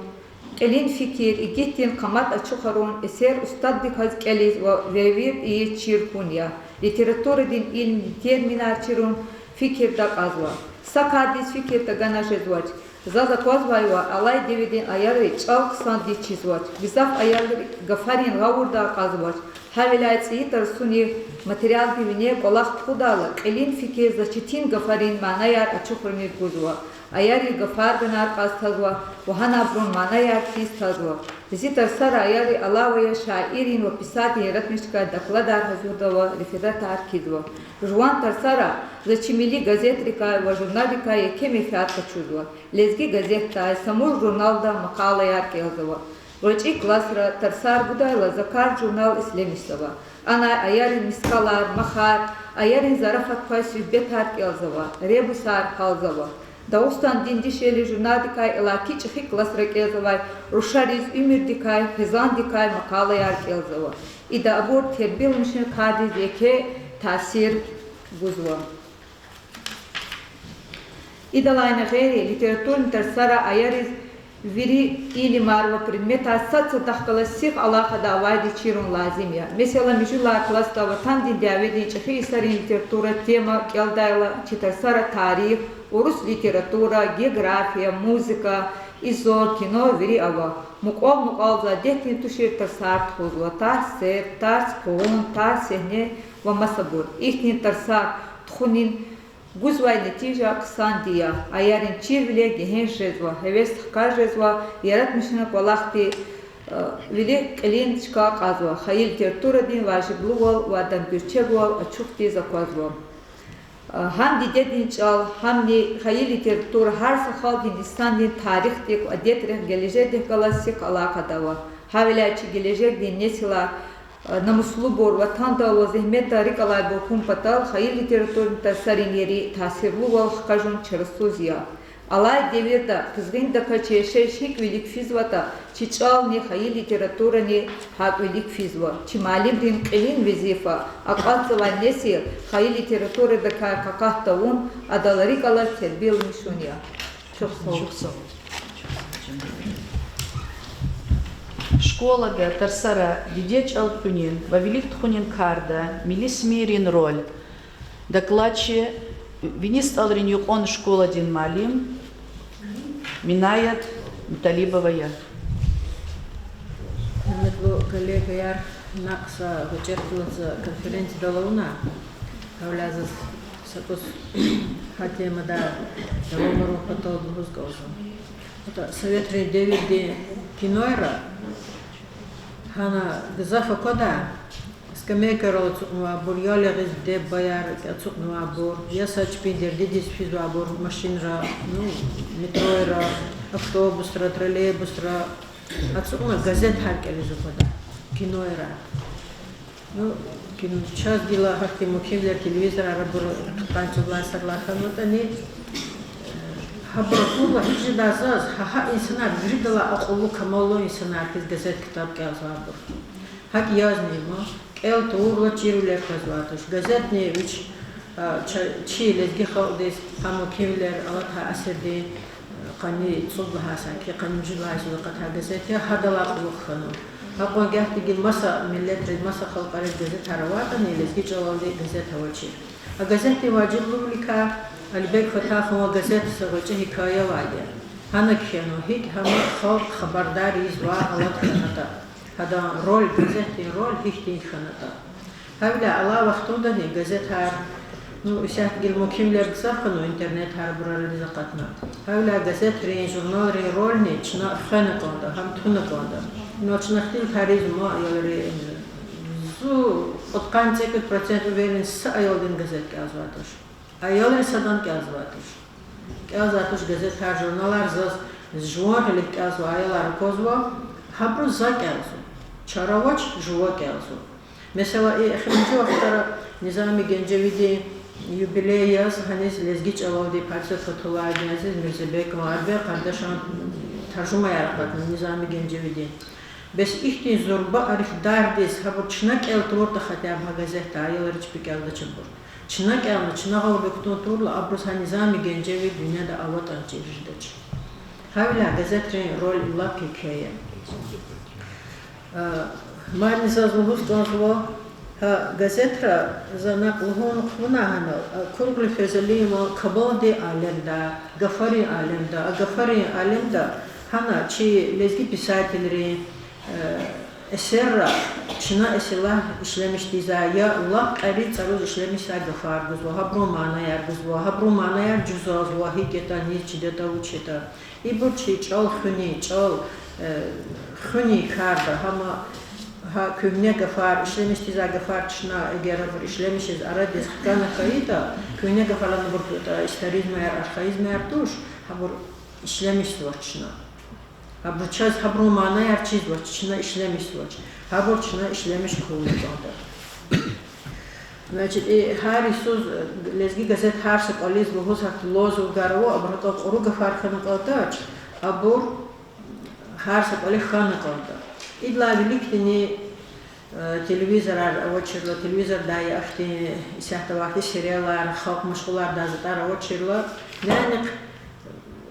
кьилин фикир, игитдин къамат ачухарун, эсер устаддиказ кӀелиз ва веревирд ийиз чир хьун я. Литературадин илимдин терминар чирун фикирда кьазва. Са кардиз фикир тагана жезвач. Заз аквазвайвал, алай девирдин аялри чӀал хъсандиз чизвач, гзаф аялри гафарин гъавурда акьазвач. Гьавиляй цӀийи тарсунив материалдин вине кӀвалах тухудайла, кьилин фикир за четин гафарин манаяр ачухариз гузва, аялри гафарганар кьаз тазва ва гьана абурун манаяр хьиз тазва. Зи тарсара аялри алава я шаиррин ва писателрин яратмишунрикай докладар гьазурзава, рефератар кхьизва. Жуван тарсара за чи милли газетрикай ва журналрикай еке менфят къачузва. Лезги газетдай, Самур журналда макъалаяр кӀелзава. ГъвечӀи классра тарсар гудайла, за Кард журнал ишлемишзава. Анай аялрин мискӀалар, махар, аялрин зарафат квай суьгьбетар кӀелзава, ребусар гьалзава. Дагъустандин дишегьли журналдикай иллаки чӀехи классра кӀелзавай рушариз уьмуьрдикай, хизандикай макъалаяр кӀелзава. Ида абур тербияламишун кардиз еке таъсир гузва. Идалайни гъейри, литературный тарсара аяриз вири илимар ва предметар сад-садахъ галаз сих алакъада авайди чирун лазим я. Месела, муьжуьд лагьай классда Ватандин дяведин чӀехи йисарин литература тема кӀелдайла, чи тарсара тарих, урус литература, география, музыка, изо, кино вири ава. Мукьвал-мукьвал за адетдин тушир тарсар тухузва: тарс серд, тарс къугъун, тарс сегьне ва масабур. Ихьтин тарсар тухунин гузвай нетижа хъсанди я. Аялрин чирвилер гегьенш жезва, гьевес хкаж жезва, яратмишунрин кӀвалахди, э, вилик кьилин чка кьазва, хайи литературадин важиблувал ва адан гуьрчегвал ачухдиз аквазва. Э, гьам дидедин чӀал, гьамни хайи литература гьар са халкьдин, инсандин тарихдихъ, адетрихъ, гележегдихъ галаз сих алакъада ава. Гьавиляй чи гележегдин несилар, намуслубур, ватандал ва зегьметдал рикӀ алайбур хьун патал хайи литературный тарсарин ери таъсирлувал хкажун чарасуз я. Алай девирда къизгъиндаказ чи яшайиш гьикӀ вилик физватӀа, чи чӀални хайи литературани гьакӀ вилик физва. Чи муаллимрин кьилин везифа акьалтзавай несил хайи литературадикай къакъат тавун, адал рикӀ алаз тербияламишун я. Чухсагъул. Школада тарсара дидед чӀал хуьнин ва вилик тухунин карда милли СМИ-рин роль. Докладчи Вини СтӀалрин юкьван школадин муаллим Минаят Муталибова я. Гьуьрметлу коллегаяр, накь са гъвечӀи ихтилат за конференциядал авуна, гьавиляй заз са кӀус гьа темада давамарун патал лугьуз кӀанзава. АтӀа советрин девирдин кинойра гьана гзаф аквада, скамейкайрал ацукьнавайбур, я ягъиз диде-бубаяр ацукьнавайбур, я са чпин дердидиз физвайбур машинра, ну, метройра, автобусра, троллейбусра ацукьна газетар кӀелиз аквада, кинойра. Ну, кин-, чаз гила гьахьтин мумкинвилер телевизорар абур хтанвай цӀудлай саралай хьанватӀани, э, Гьабур акурла, гьикӀ жеда заз, гьа, гьа инсанар виридалай акьуллу, камаллу инсанар хьиз газет, ктаб кӀелзавайбур. ГьакӀ язни ма, кӀел тавурла чирвилер къвезвайди туш. Газетни вич, а, ча-, чи лезги халкьдиз гьа мумкинвилер алатай асирдин, а, къанни цӀуд лагьай саки, къанни муьжуьд лагьай йисуз акъатай газет я, гьадалай кьулухъ хьанва. Гьакьван гагьдин гила маса миллетриз, маса халкьариз газетар аватӀани, лезги чӀалалди газет авачир. А газетдин важиблувиликай Алибек Фатахован газет са гъвечӀи гьикая авайди я. Гьана кхьенва, гьикӀ гьам халкь хабардар ийизвай алат хьанатӀа. Гьадан роль, газетдин роль гьихьтин хьанатӀа. Гьавиляй алай вахтундани газетар, ну, исятда гила мумкинвилер гзаф хьанва, интернетар, абур арадиз акъатна. Гьавиляй газетрин, журналрин рольни чна хвена кӀанда, гьам туна кӀанда. Ну, чна ихтилатар ийизва, аялри, зун кьудкъанни цӀекӀуьд процент уверен, са аялдин газет кӀелзавайди туш. Аялри садан кӀелзавайди туш. КӀелзавайди туш газетар, журналар, заз жуван гъилик кӀелзавай аялар аквазва, гьабуруз за кӀелзава. Чара авач, жува кӀелзава. Месела, и эхиримжи вахтара Низами Генжевидин юбилей яз гьаниз лезги чӀалалди Паксат Фатуллаевдин, Азиз Мирзебекован, Арбен Къардашан таржумаяр акъатна Низами Генжевидин. Бес ихьтин зурба арифдардиз гьабур чна кӀел тавуртӀа, хотя бы гьа газетда аялри чпи кӀелдача абур. Чна кӀелна, чна гъавурда кутун тавурла, абуруз гьа Низами Генжевид дуьньяда аватӀани чир жедач. Гьавиляй газетрин роль лап еке я. А, мадни заз лугьуз кӀанзава, гьа газетра, за накь лугьун хъувуна гьанал, а, Куругли Фезалиеван Кабалдин алемда, гафарин алемда, а гафарин алемда гьана чи лезги писателрин, э, эсерра чна эсиллагь ишлемишзавай, я лап кьери цӀаруз ишлемишзавай гафар гузва, гьабурун манаяр гузва, гьабурун манаяр жузазва, гьикӀ ятӀа, низ чидатӀа, вуч ятӀа. Ибур чи чӀал хуьнин, чӀал, э, хуьнин карда, гьама, гьа куьгьне гафар, ишлемишзавай гафар чна эгер абур ишлемишиз арадиз хкана хьайитӀа, куьгьне гафарилай абур, э, историзмаяр, архаизмаяр туш, гьабур ишлемишзавач чна. Гьабур чаз, гьабурун манаяр чизвач, чна ишлемишзавач. Гьабур чна ишлемиш хьун кӀанда. Значит, и гьар йисуз, э, Лезги газет гьар са кӀвализ лугьуз гьахьтин лозунгар ава, абур гьакӀан кьуру гафар хьана кӀандач, абур гьар са кӀвале хьана кӀанда. Идалай виликдини, э, телевизорар авачирла, телевизордай ахьтин исятда авай сериалар, халкь машгъулардай затӀар авачирла, нянихъ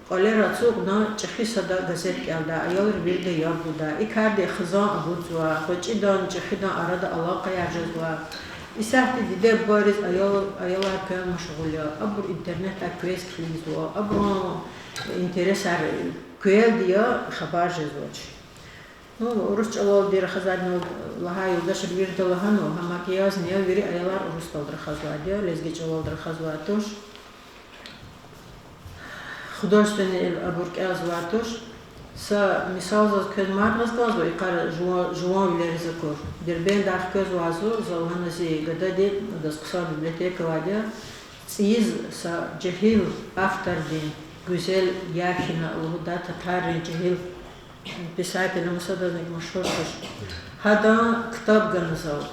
кӀвалера ацукьна чӀехи сада газет кӀелдай, аялри вирида яб гудай. И карди хизан агудзавай, гъвечӀидан, чӀехидан арада алакъаяр жезва. Исятда диде-бубайриз аял, аялар квел машгъул я, абур интернетдай квез килигзава, абурун интересар квелди я, хабар жезвач. Ну, урус чӀалалди рахазвайди я лагьай юлдашри вирида лагьанва, гьа икӀ язни я, вири аялар урусдалди рахазвайди я, лезги чӀалалди рахазвайди туш. Художественный абур кӀелзавайди туш. Са мисал заз квез мад гъиз кӀанзава, икъара жува-, жуван вилериз акур. Дербентдай хквезвай зун, за лагьана зи гадади, адаз хъсан библиотека авайди я, цӀийиз са жегьил автордин, Гуьзел Яхина лугьудай татаррин жегьил писатель, ам садазни машгьур туш. Гьадан ктаб гана зал.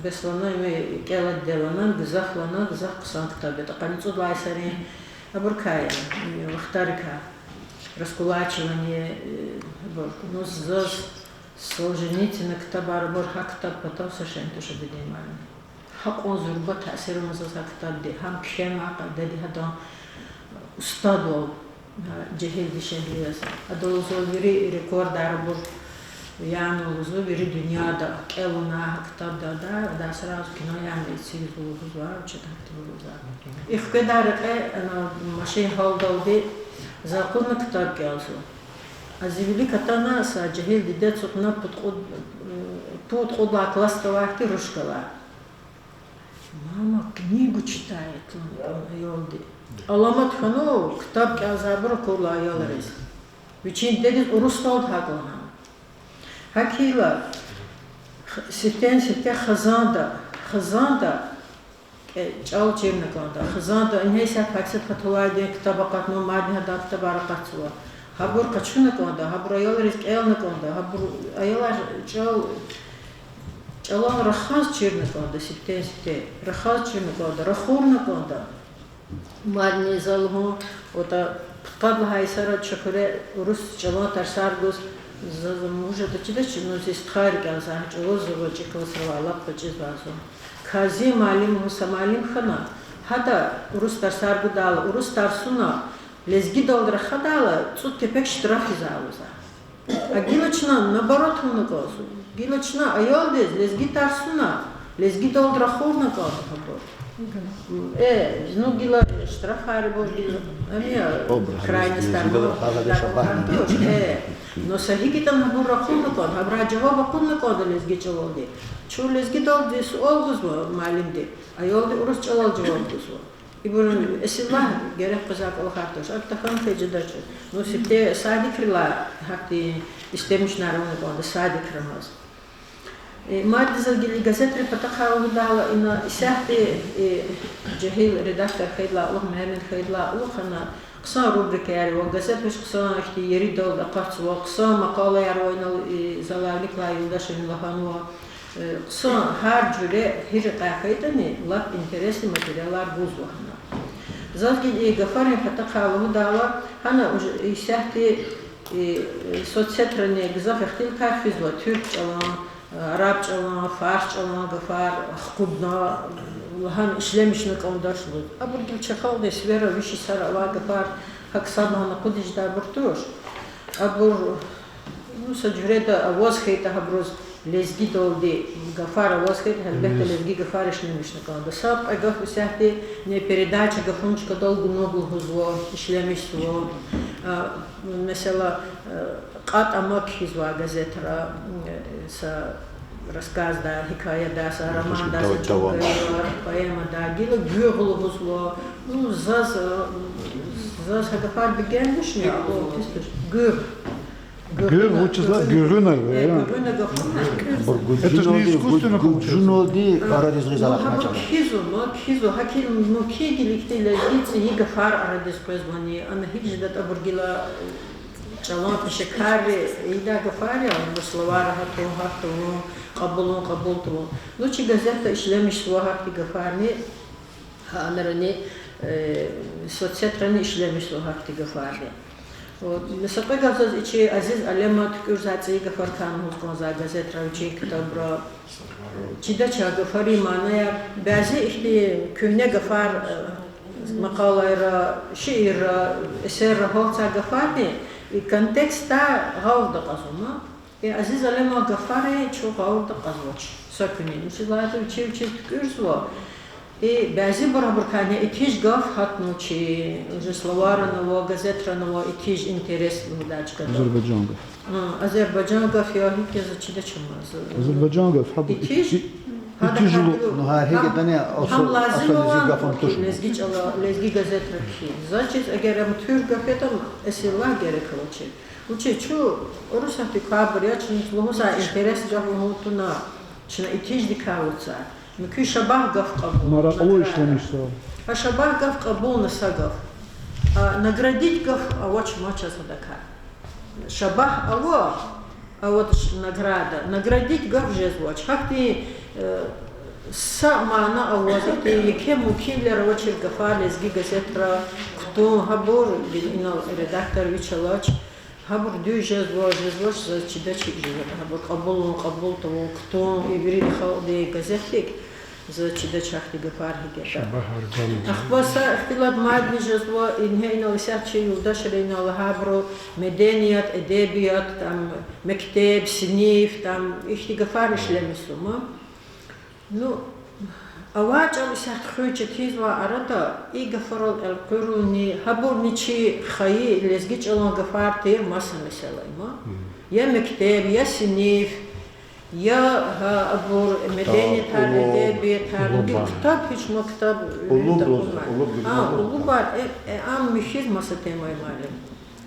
Бес лагьана, им кӀела диде лагьана, гзаф лагьана, гзаф хъсан ктаб я. ТахьайтӀа къанни цӀуд лагьай йисарин абурукай я, вахтарикай. Раскулачивание, э, абур. Ну, заз Солженицына ктабар, абур, гьа ктаб патав са шейни туш, Абидин муаллим. Гьакьван зурба таъсир ава заз гьа ктабди, гьам кхьенвай къайдада, гьадан устадвал, гьа жегьил дишегьли яз. Адалай зун вири рекордар абур яна лугьузва, вири дуьньяда кӀелунай гьа ктабда, ада, ада сразу кино яна эцигзава лугьузва, вичи гьахьтин лугьузва. И хкведай рекье, ана, машин гьалдалди за акъудна ктаб кӀелзава. А зи вилик атана са жегьил диде ацукьна пуд-кьуд, пуд-кьуд лагьай классда авай хьтин рушкалай. Мама, книгу читает, лагьана аялди. Аламат хьанва, ктаб кӀелзавайбур акурла аялриз. Вичин дидедиз урусдалди гьакӀ лагьана. ГьакӀ хьайила, х-, сифтени-сифте хизанда, хизанда кӀе-, чӀал чирна кӀанда. Хизанда ингье исятда Паксат Фатуллаевдин ктаб акъатна, мадни гьадан ктабар акъатзава. Гьабур къачуна кӀанда, гьабур аялриз кӀелна кӀанда, гьабур аялар чӀал, чӀалан рахаз чирна кӀанда, сифтени-сифте рахаз чирна кӀанда, рахурна кӀанда. Мадни за лугьун, ватӀа, пудкъад лагьай йисара чи хуьре урус чӀалан тарсар гуз, за, за муж ятӀа чидач, ну, зи стхайри кӀелзавай чӀавуз, за гъвечӀи классра авай, лап гъвечӀизвай зун. Казим муаллим лугьуз са муаллим хьана, гьада урус тарсар гудайла, урус тарсуна, лезгидалди рахадайла, цӀуд кепек штраф ийизвай лугьузва. А гила чна наоборот авуна кӀанзава. Гила чна аялдиз лезги тарсуна, лезгидалди рахурна кӀанда гьабур. Э, ну, гила штрафар ибур гила, ам я крайность, гьадалай гьардуш, э. Но са гьикӀ ятӀани гьабур рахурна кӀанда, гьабурай жаваб акъудна кӀанда лезги чӀалалди. Чун лезгидалди суал гузва муаллимди, аялди урус чӀалал жаваб гузва. Ибур эсиллагь герек къвезвай кӀвалахар туш, а тахьана фейи жедач. Ну, сифте садикрилай гьахьтин истемишунар авуна кӀанда, садикра маз. Э, мадни за гила газетрин патахъай лугьудайла, ина исятда, э, жегьил редактор хьайидалай кьулухъ, Мегьамед хьайидалай кьулухъ ана хъсан рубрикаяр ава, газет вич хъсан ихьтин еридалди акъатзава, хъсан макъалаяр ава, инал, э, залай виликай юлдашрини лагьанва. Э, хъсан гьар жуьре гьикӀ рекьяй хьайитӀани, лап интересный материалар гузва гьана. Заз гила и гафарин патахъай лугьудайла, гьана уж-, исятда, э, соцсетрани гзаф ихтилатар физва, туьрк чӀалан, э, араб чӀалан, фарс чӀалан гафар хкудна, лагьана ишлемишна кӀандач лугьуз. Абур гила чи халкьдин сивера виш йисара авай гафар, гьакӀ сад лагьана акъудиз жедайбур туш. Абур, ну, са жуьреда аваз хьайитӀа гьабуруз лезгидалди гафар аваз хьайитӀа, гьелбетда, лезги гафар ишлемишна кӀанда. Сад-кьве гаф исятда ни передача гафунин чкадал гунуг лугьузва, ишлемишзава. А, месела, э, кьатӀ ама кхьизва газетра, э, са рассказда, гьикаяда, са романда, са чӀугвада, поэмада, гила гуьгъ лугьузва. Ну, заз, э, заз гьа гафар бегенмишни, гуьгъ. Гуьгъ вучиз лагьайтӀа гуьгъуьна, э, гуьгъуьна гафуна. Это же не искусственно получается. Гужуналди арадиз гъиз алахъна чӀала. Гьабур кхьизва, ма, кхьизва, гьакӀ мумкин гила ихьтин лезги цӀийи гафар арадиз къвезвани, ана гьикӀ жедатӀа абур гила чӀалан пешекарри ийидай гафар я, ну, словарь гьатун, гьахьтун, кьабулун, кьабул тавун. Ну, чи газетда ишлемишзава гьахьтин гафарни, гьа анрани, э, соцсетрани ишлемишзава гьахьтин гафарни. Вот, са кьве гаф заз и чи Азиз Алема туькӀуьрзавай цӀийи гафарикай лугьуз кӀанзавай газетра, вичин ктабра. Чидач а гафарин манаяр, бязи ихьтин куьгьне гафар, э, макъалайра, шиирра, эсерра гьалтзавай гафарни, и контекстдай гъавурда кьазва ман. И Азиз Алеман гафари чун гъавурда кьазвач са куьнин. Вучиз лагьайтӀа вичи вичиз туькӀуьрзава. И бязибур абурукай итиж гаф гьатнавачир, уже словарани ава, газетрани ава, итиж интерес лугьудай чкада. Азербайжан гаф. А, азербайжан гаф я, гьикӀ я, заз чидач ама. Азербайжан гаф, гьабур итиж, итиж лугьуз. Ну, гьа, гьам лазим авай гаф туш лезги чӀала, лезги газетра кхьин. Заз чиз, эгер ам туьрк гаф ятӀа, эсиллагь герек авачир. Вучиз, чун урусатдик квайбур я, чна лугьузвай интерес гаф лугьун туна, чна итиждикай вуца. Муькуь шабагь гаф кьабул, маракьлу ишлемишзава. А шабагь гаф кьабулна са гаф. А наградить гаф авач, ма чаз гьадакай. Шабагь ава, авач награда. Наградить гаф жезвач. Гьахьтин, э, са мана аваз, гьахьтин еке мумкинвилер авачир гафар лезги газетра кутун, гьабур, инал редактор вич алач. Гьабур дуьз жезва, жезвач, заз чидач гьикӀ жезватӀа. Гьабур кьабулун, кьабул тавун, кутун, и вири халкьдин газетдик, заз чидач гьахьтин гафар гьикӀ ятӀа. Ахпа са ихтилат мадни жезва, ингье инал исятда чи юлдашри инал лагьайбуру меденият, эдебият, там, мектеб, синиф, там, ихьтин гафар ишлемишзава ман. Ну, авай чӀал исятда хуьн четинзавай арада и гафарал элкъуьрунни, гьабурни чи хайи лезги чӀалан гафар тир, маса месэла я ман. Я мектеб, я синиф, я, гьа, абур медениятар, эдебиятар, ктаб, гьич ма ктаб, улубар, э, э, ам михьиз маса тема я, муаллим.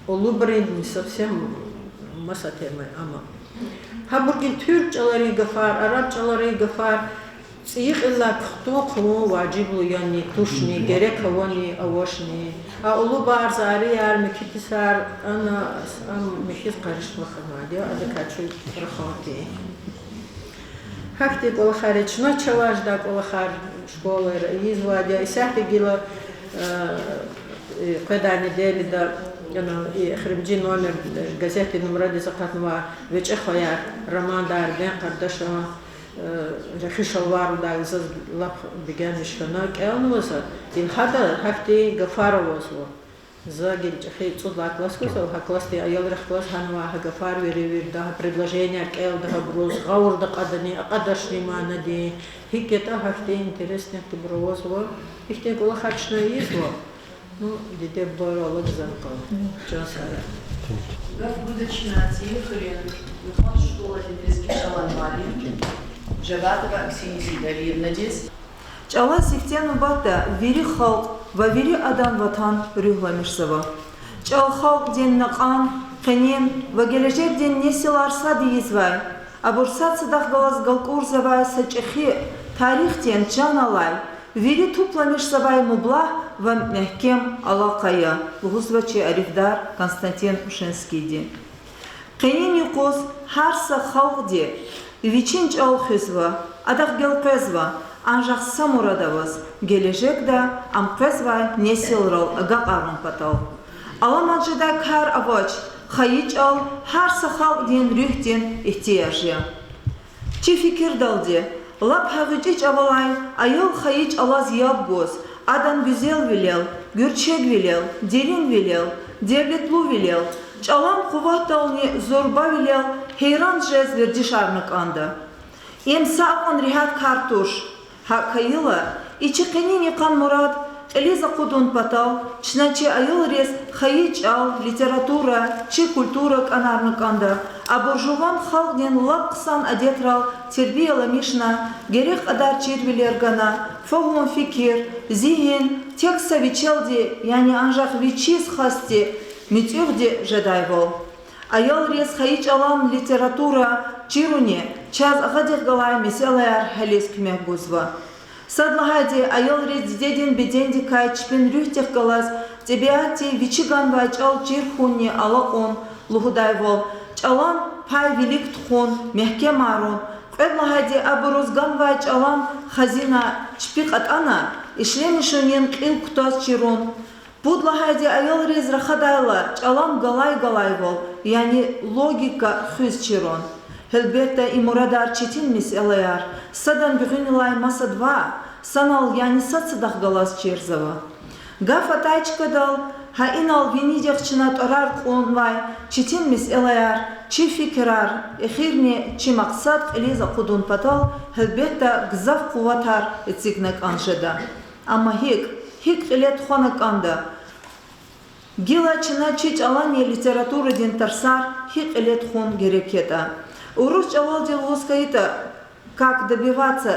Улубрин не совсем маса тема я ам. Гьабур гила туьрк чӀаларин гафар, араб чӀаларин гафар цӀийи кьилелай кутун хъувун важиблу яни, тушни, герек авани, авачни. А улубар, зарияр, муькуь йисар, ана, ам михьиз къаришмишзавайди я, адакай чун рахайтӀа. Гьахьтин кӀвалахар я, чна чавай жедай кӀвалахар школайра ийизвайди я, исятда гила, Э, и къведай неделяда, ана, и эхиримжи номер, э, газетдин нумрадиз акъатнавай ВечӀи хваяр романда Арбен Къардашеван, э, рехи шалвар лугьудай, заз лап бегенмиш хьана, кӀелнава за. Ил гьада гьахьтин гафар авазва. За гила чӀехи цӀуд лагьай класс гузва, гьа классдин аялрихъ галаз гьанва гьа гафар вири вирида, гьа предложенияр кӀелда гьабуруз, гъавурда кьадани, акьадачни манадин, гьикӀ ятӀа гьахьтин интересный хьтинбур авазва. Ихьтин кӀвалахар чна ийизва. Ну, диде-бубайри алакьзава кьван. Чан сагъ. Гаф гуда чна ЦӀийи хуьруьн юкьван школадин лезги чӀалан муаллим Жавадова Ксения Сидалиевнадиз. ЧӀала сифте нубатда вири халкь ва вири адан ватан руьгьламишзава. ЧӀал халкьдин накьан, къенин ва гележегдин несилар сад ийизвай, абур сад-садахъ галаз галкӀурзавай са чӀехи, тарихдин чан алай, вири тупламишзавай мублагь ва мягькем алакъа я, лугьузва чи арифдар Константин Ушинскийди. Къенин юкъуз гьар са халкьди вичин чӀал хуьзва, адахъ гелкъвезва, анжах са мурад аваз, гележегда ам къвезвай несилрал агакьарун патал. Аламат жедай кар авач, хайи чӀал гьар са халкьдин руьгьдин игьтияж я. Чи фикирдалди, лап гьа гъвечӀи чӀавалай аял хайи чӀалаз яб гуз, адан гуьзелвилел, гуьрчегвилел, деринвилел, девлетлувилел, чӀалан къуватдални зурбавилел гьейран жез вердишарна кӀанда. Им са акьван регьят кар туш. ГьакӀ хьайила, и чи къенин йикъан мурад кьилиз акъудун патал чна чи аялриз хайи чӀал, литература, чи культура кӀанарна кӀанда, абур жуван халкьдин лап хъсан адетрал тербияламишна, герек кьадар чирвилер гана, фагьум-фикир, зигьин, тек са вичелди, яни анжах вичиз хасди, муьтӀуьгъди жедайвал. Аялриз хайи чӀалан литература чируни чаз агъадихъ галай месэлаяр гьялиз куьмек гузва. Сад лагьайди, аялриз дидедин бедендикай чпин руьгьдихъ галаз тӀебиатди вичи ганвай чӀал чир хьунни алакьун лугьудайвал, чӀалан пай вилик тухун, мягькемарун, кьвед лагьайди, абуруз ганвай чӀалан хазина чпи кьатӀана, ишлемишунин кьил кутаз чирун, пуд лагьайди, аялриз рахадайла чӀалан галай-галайвал, яни логика хуьз чирун. Гьелбетда, и мурадар четин месэлаяр, садан гуьгъуьнилай масад ваъ, санал, яни сад-садахъ галаз чирзава. Гаф атай чкадал, гьа инал винидихъ чна тӀварар кьунвай четин месэлаяр, чи фикирар, эхирни чи макьсад кьилиз акъудун патал, гьелбетда, гзаф къуватар эцигна кӀан жеда. Амма гьикӀ, гьикӀ кьиле тухвана кӀанда? Гила чна чи чӀаланни литературадин тарсар гьикӀ кьиле тухун герек ятӀа? Урус чӀалалди лугьуз хьайитӀа, как добиваться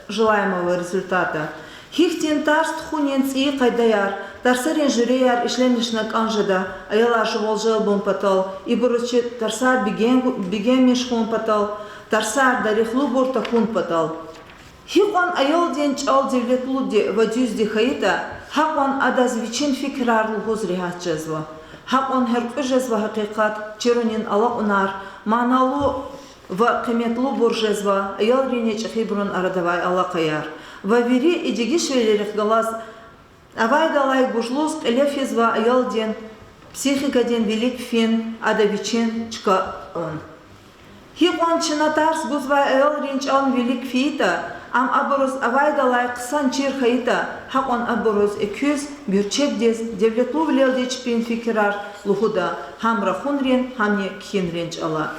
желаемого результата. Гьихьтин тарс тухунин цӀийи къайдаяр, тарсарин жуьреяр ишлемишна кӀан жеда, аялар жувал желбун патал, ибуруз чи тарсар бегенмиш хьун патал, тарсар дарихлубур тахьун патал. Гьикьван аялдин чӀал девлетлуди ва дуьзди хьайитӀа, гьакьван адаз вичин фикирар лугьуз регьят жезва. Гьакьван гьяркьуь жезва гьакъикъат чирунин алакьунар, маналу ва къиметлубур жезва аялринни чӀехибурун арадавай алакъаяр. Ва вири и дегишвилерихъ галаз авайдалай гужлуз кьиле физва аялдин психикадин вилик фин, ада вичин чка авун. Гьикьван чна тарс гузвай аялрин чӀал вилик фейитӀа, ам абуруз авайдалай хъсан чир хьайитӀа, гьакьван абуруз экуьз, гуьрчегдиз, девлетлувилелди чпин фикирар лугьуда, гьам рахунрин, гьамни кхьинрин чӀала.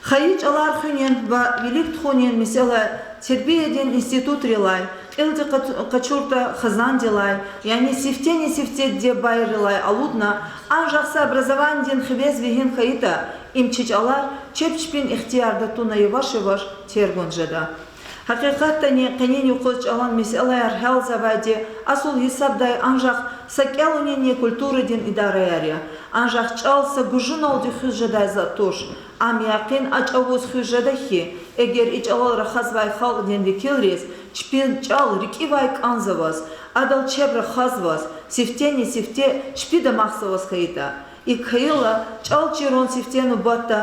Хайи чӀалар хуьнин ва вилик тухунин месэла тербиядин институтрилай, кьилди къач-, къачуртӀа хизандилай, яни сифтени-сифте диде-бубайрилай алудна, анжах са образованидин хивез вегьин хьайитӀа, им чи чӀалар чеб чпин ихтиярда туна яваш-яваш тергун жеда. Гьакъикъатдани, къенин юкъуз чӀалан месэлаяр гьялзавайди асул гьисабдай анжах са кӀелунинни культурадин идараяр я. Анжах чӀал са гужуналди хуьз жедай затӀ туш. Ам якъин а чӀавуз хуьз жеда хьи, эгер и чӀалал рахазвай халкьдин векилриз чпин чӀал рикӀивай кӀанзаваз, адал чеб рахазваз, сифтени-сифте чпи дамахзаваз хьайитӀа. ИкӀ хьайила, чӀал чирун сифте нубатда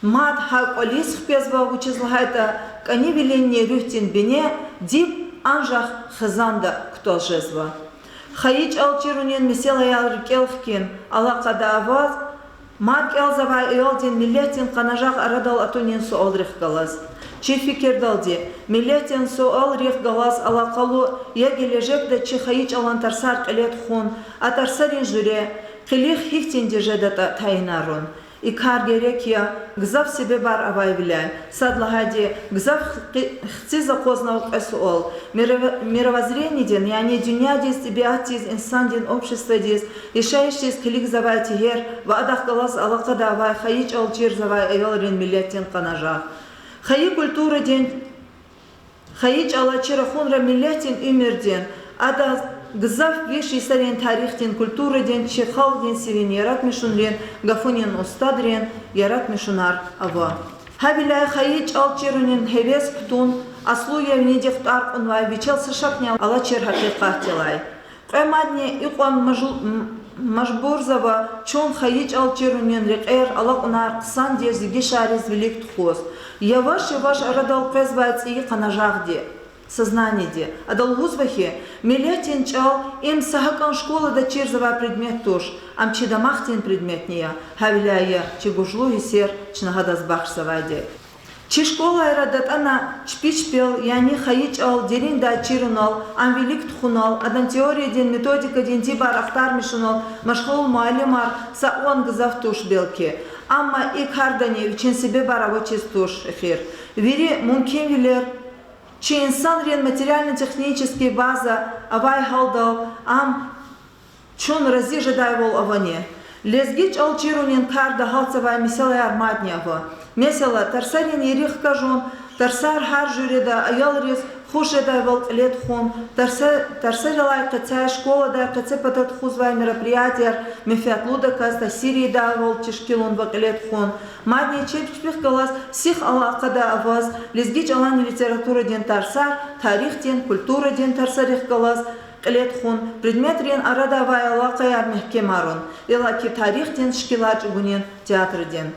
мад гьа кӀвализ хквезва, вучиз лагьайтӀа кӀанивилинни руьгьдин бине диб анжах хизанда кутаз жезва. Хайи чӀал чирунин месэлаяр рикӀел хкин алакъада аваз, мад кӀелзавай аялдин миллетдин къанажагъ арадал атунин суал рехъ галаз. Чи фикирдалди, миллетдин суал рехъ галаз алакъалу я гележегда чи хайи чӀалан тарсар кьиле тухун, а тарсарин жуьре, къилих гьихьтинди жедатӀа тайинарун. И кар герек я гзаф себебар авайвиляй. Сад лагьайди, гзаф хци-, хциз акъвазнава кьве суал. Миров-, мировоззрениедин, яни дуьньядиз, тӀебиатдиз, инсандин обществодиз, яшайишдиз килигзавай тегьер ва адахъ галаз алакъада авай хайи чӀал чирзавай аялрин миллетдин къанажагъ. Хайи культурадин, хайи чӀала чи рахунра миллетдин уьмуьрдин, адаз гзаф виш йисарин тарихдин, культурадин, чи халкьдин сивин яратмишунрин, гафунин устадрин яратмишунар ава. Гьавиляй хайи чӀал чирунин гьевес кутун аслу я винидихъ тӀвар кьунвай вичел са шакни алачир гьакъикъатдилай. Кьве мадни икьван мажу-, м-, мажбурзава чун хайи чӀал чирунин рекьер, алакьунар хъсандиз, дегишариз вилик тухуз. Яваш-яваш арадал къвезвай цӀийи къанажагъди, сознаниеди. Ада лугьузва хьи, миллетдин чӀал им са гьакӀан школада чирзавай предмет туш, ам чи дамахдин предметни я, гьавиляй я чи гужлу гьиссер чна гьадаз бахшзавайди. Чи школайра датӀана чпи чпел, яни хайи чӀал дериндай чирунал, ам вилик тухунал, адан теориядин, методикадин дибар ахтармишунал машгъул муаллимар са кьван гзаф туш белки. Амма и кардани вичин себебар авачиз туш эхир. Вири мумкинвилер, чи инсанрин материально-технический база авай гьалдал, ам чун рази жедайвал авани? Лезги чӀал чирунин карда гьалтзавай месэлаяр мадни ава. Месела, тарсарин ерих хкажун, тарсар гьар жуьреда аялриз хуш жедайвал кьиле тухун, тарса-, тарсарилай къецяй, школадай къецепата тухузвай мероприятияр менфятлудаказ, таъсир ийидайвал тешкилун ва кьиле тухун. Мадни чеб чпихъ галаз сих алакъада аваз лезги чӀалан литературадин тарсар тарихдин, культурадин тарсарихъ галаз кьиле тухун, предметрин арада авай алакъаяр мягькемарун, иллаки тарихдин шикилар чӀугунин, театрдин.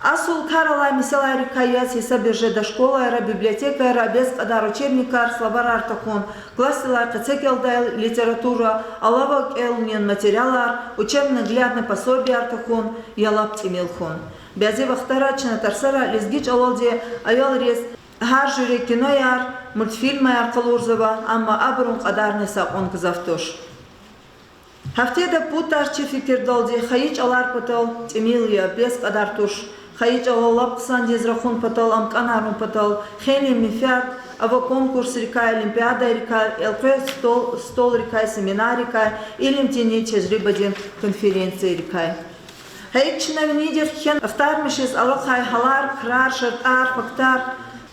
Асул кар алай месэлайрикай яз гьисабиз жеда школайра, библиотекайра бес кьадар учебникар, словарар тахьун, классдилай къецекӀелдай литература, алава кӀелунин материалар, учебно-наглядный пособияр тахьун, я лап тӀимил хьун. Бязи вахтара чна тарсара лезги чӀалалди аялриз гьар жуьре кинояр, мультфильмаяр къалурзава, амма абурун кьадарни са кьван гзаф туш. Гьафтеда пуд тарс, чи фикирдалди, хайи чӀалар патал тӀимил я, бес кьадар туш. Хайи чӀалал лап хъсандиз рахун патал, ам кӀанарун патал, хейлин менфят ава конкурсрикай, олимпиадайрикай, элкъвей стол-, столрикай, семинаррикай, илимдинни тежрибадин конференцийрикай. Гьа икӀ чна винидихъ кхьена ахтармишиз алахъай гьалар, крар, шартӀар, фактар,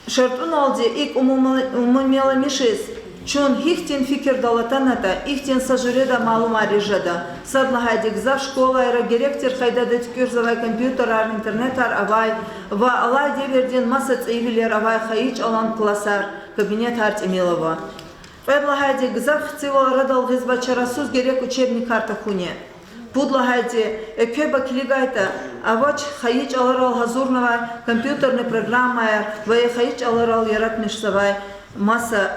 шартӀуналди икӀ умум-, умумияламишиз, чун гьихьтин фикирдал атанатӀа, ихьтин са жуьреда малумар режеда. Сад лагьайди, гзаф школайра герек тир къайдада туькӀуьрзавай компьютерар, интернетар авай ва алай девирдин маса цӀийивилер авай хайи чӀалан классар, кабинетар тӀимил ава. Кьвед лагьайди, гзаф хцивал арадал гъизва чарасуз герек учебникар тахьуни. Пуд лагьайди, экуьба килигайтӀа, авач хайи чӀаларал гьазурнавай компьютерный программаяр ва я хайи чӀаларал яратмишзавай маса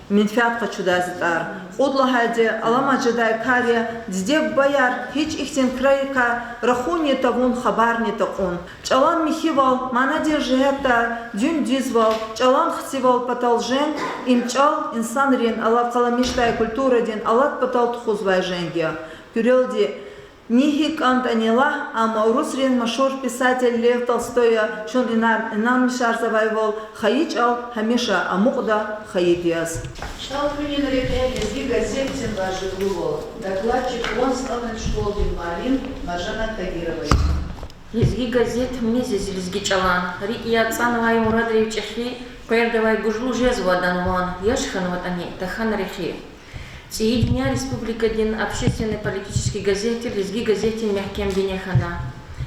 менфят къачудай затӀар. Кьуд лагьайди, аламат жедай кар я диде-бубаяр гьич ихьтин крарикай рахунни тавун, хабарни такьун. ЧӀалан михьивал, манадин жигьетдай дуьм дуьзвал, чӀалан хцивал патал женг, им чӀал инсанрин алакъаламишдай культурадин алат патал тухузвай женг я. Куьрелди, ни гьикӀ кӀантӀани лагь, амма урусрин машгьур писатель Лев Толстоя чун инар-, инанмишарзавайвал, хайи чӀал гьамиша амукьда хайиди яз. ЧӀал куьнин рекье лезги газетдин важиблувал докладчик Ван СтӀалрин школдин муаллим Маржана Тагировай. Лезги газет мезиз лезги чӀалан рикӀ я. ЦӀанвай мурадрив чӀехи, къвердавай гужлу жезва адан ван, яш хьанватӀани тахьана рехи. ЦӀийи дуьнья республикадин общественно-политический газет тир Лезги газетдин мягькем бине хьана.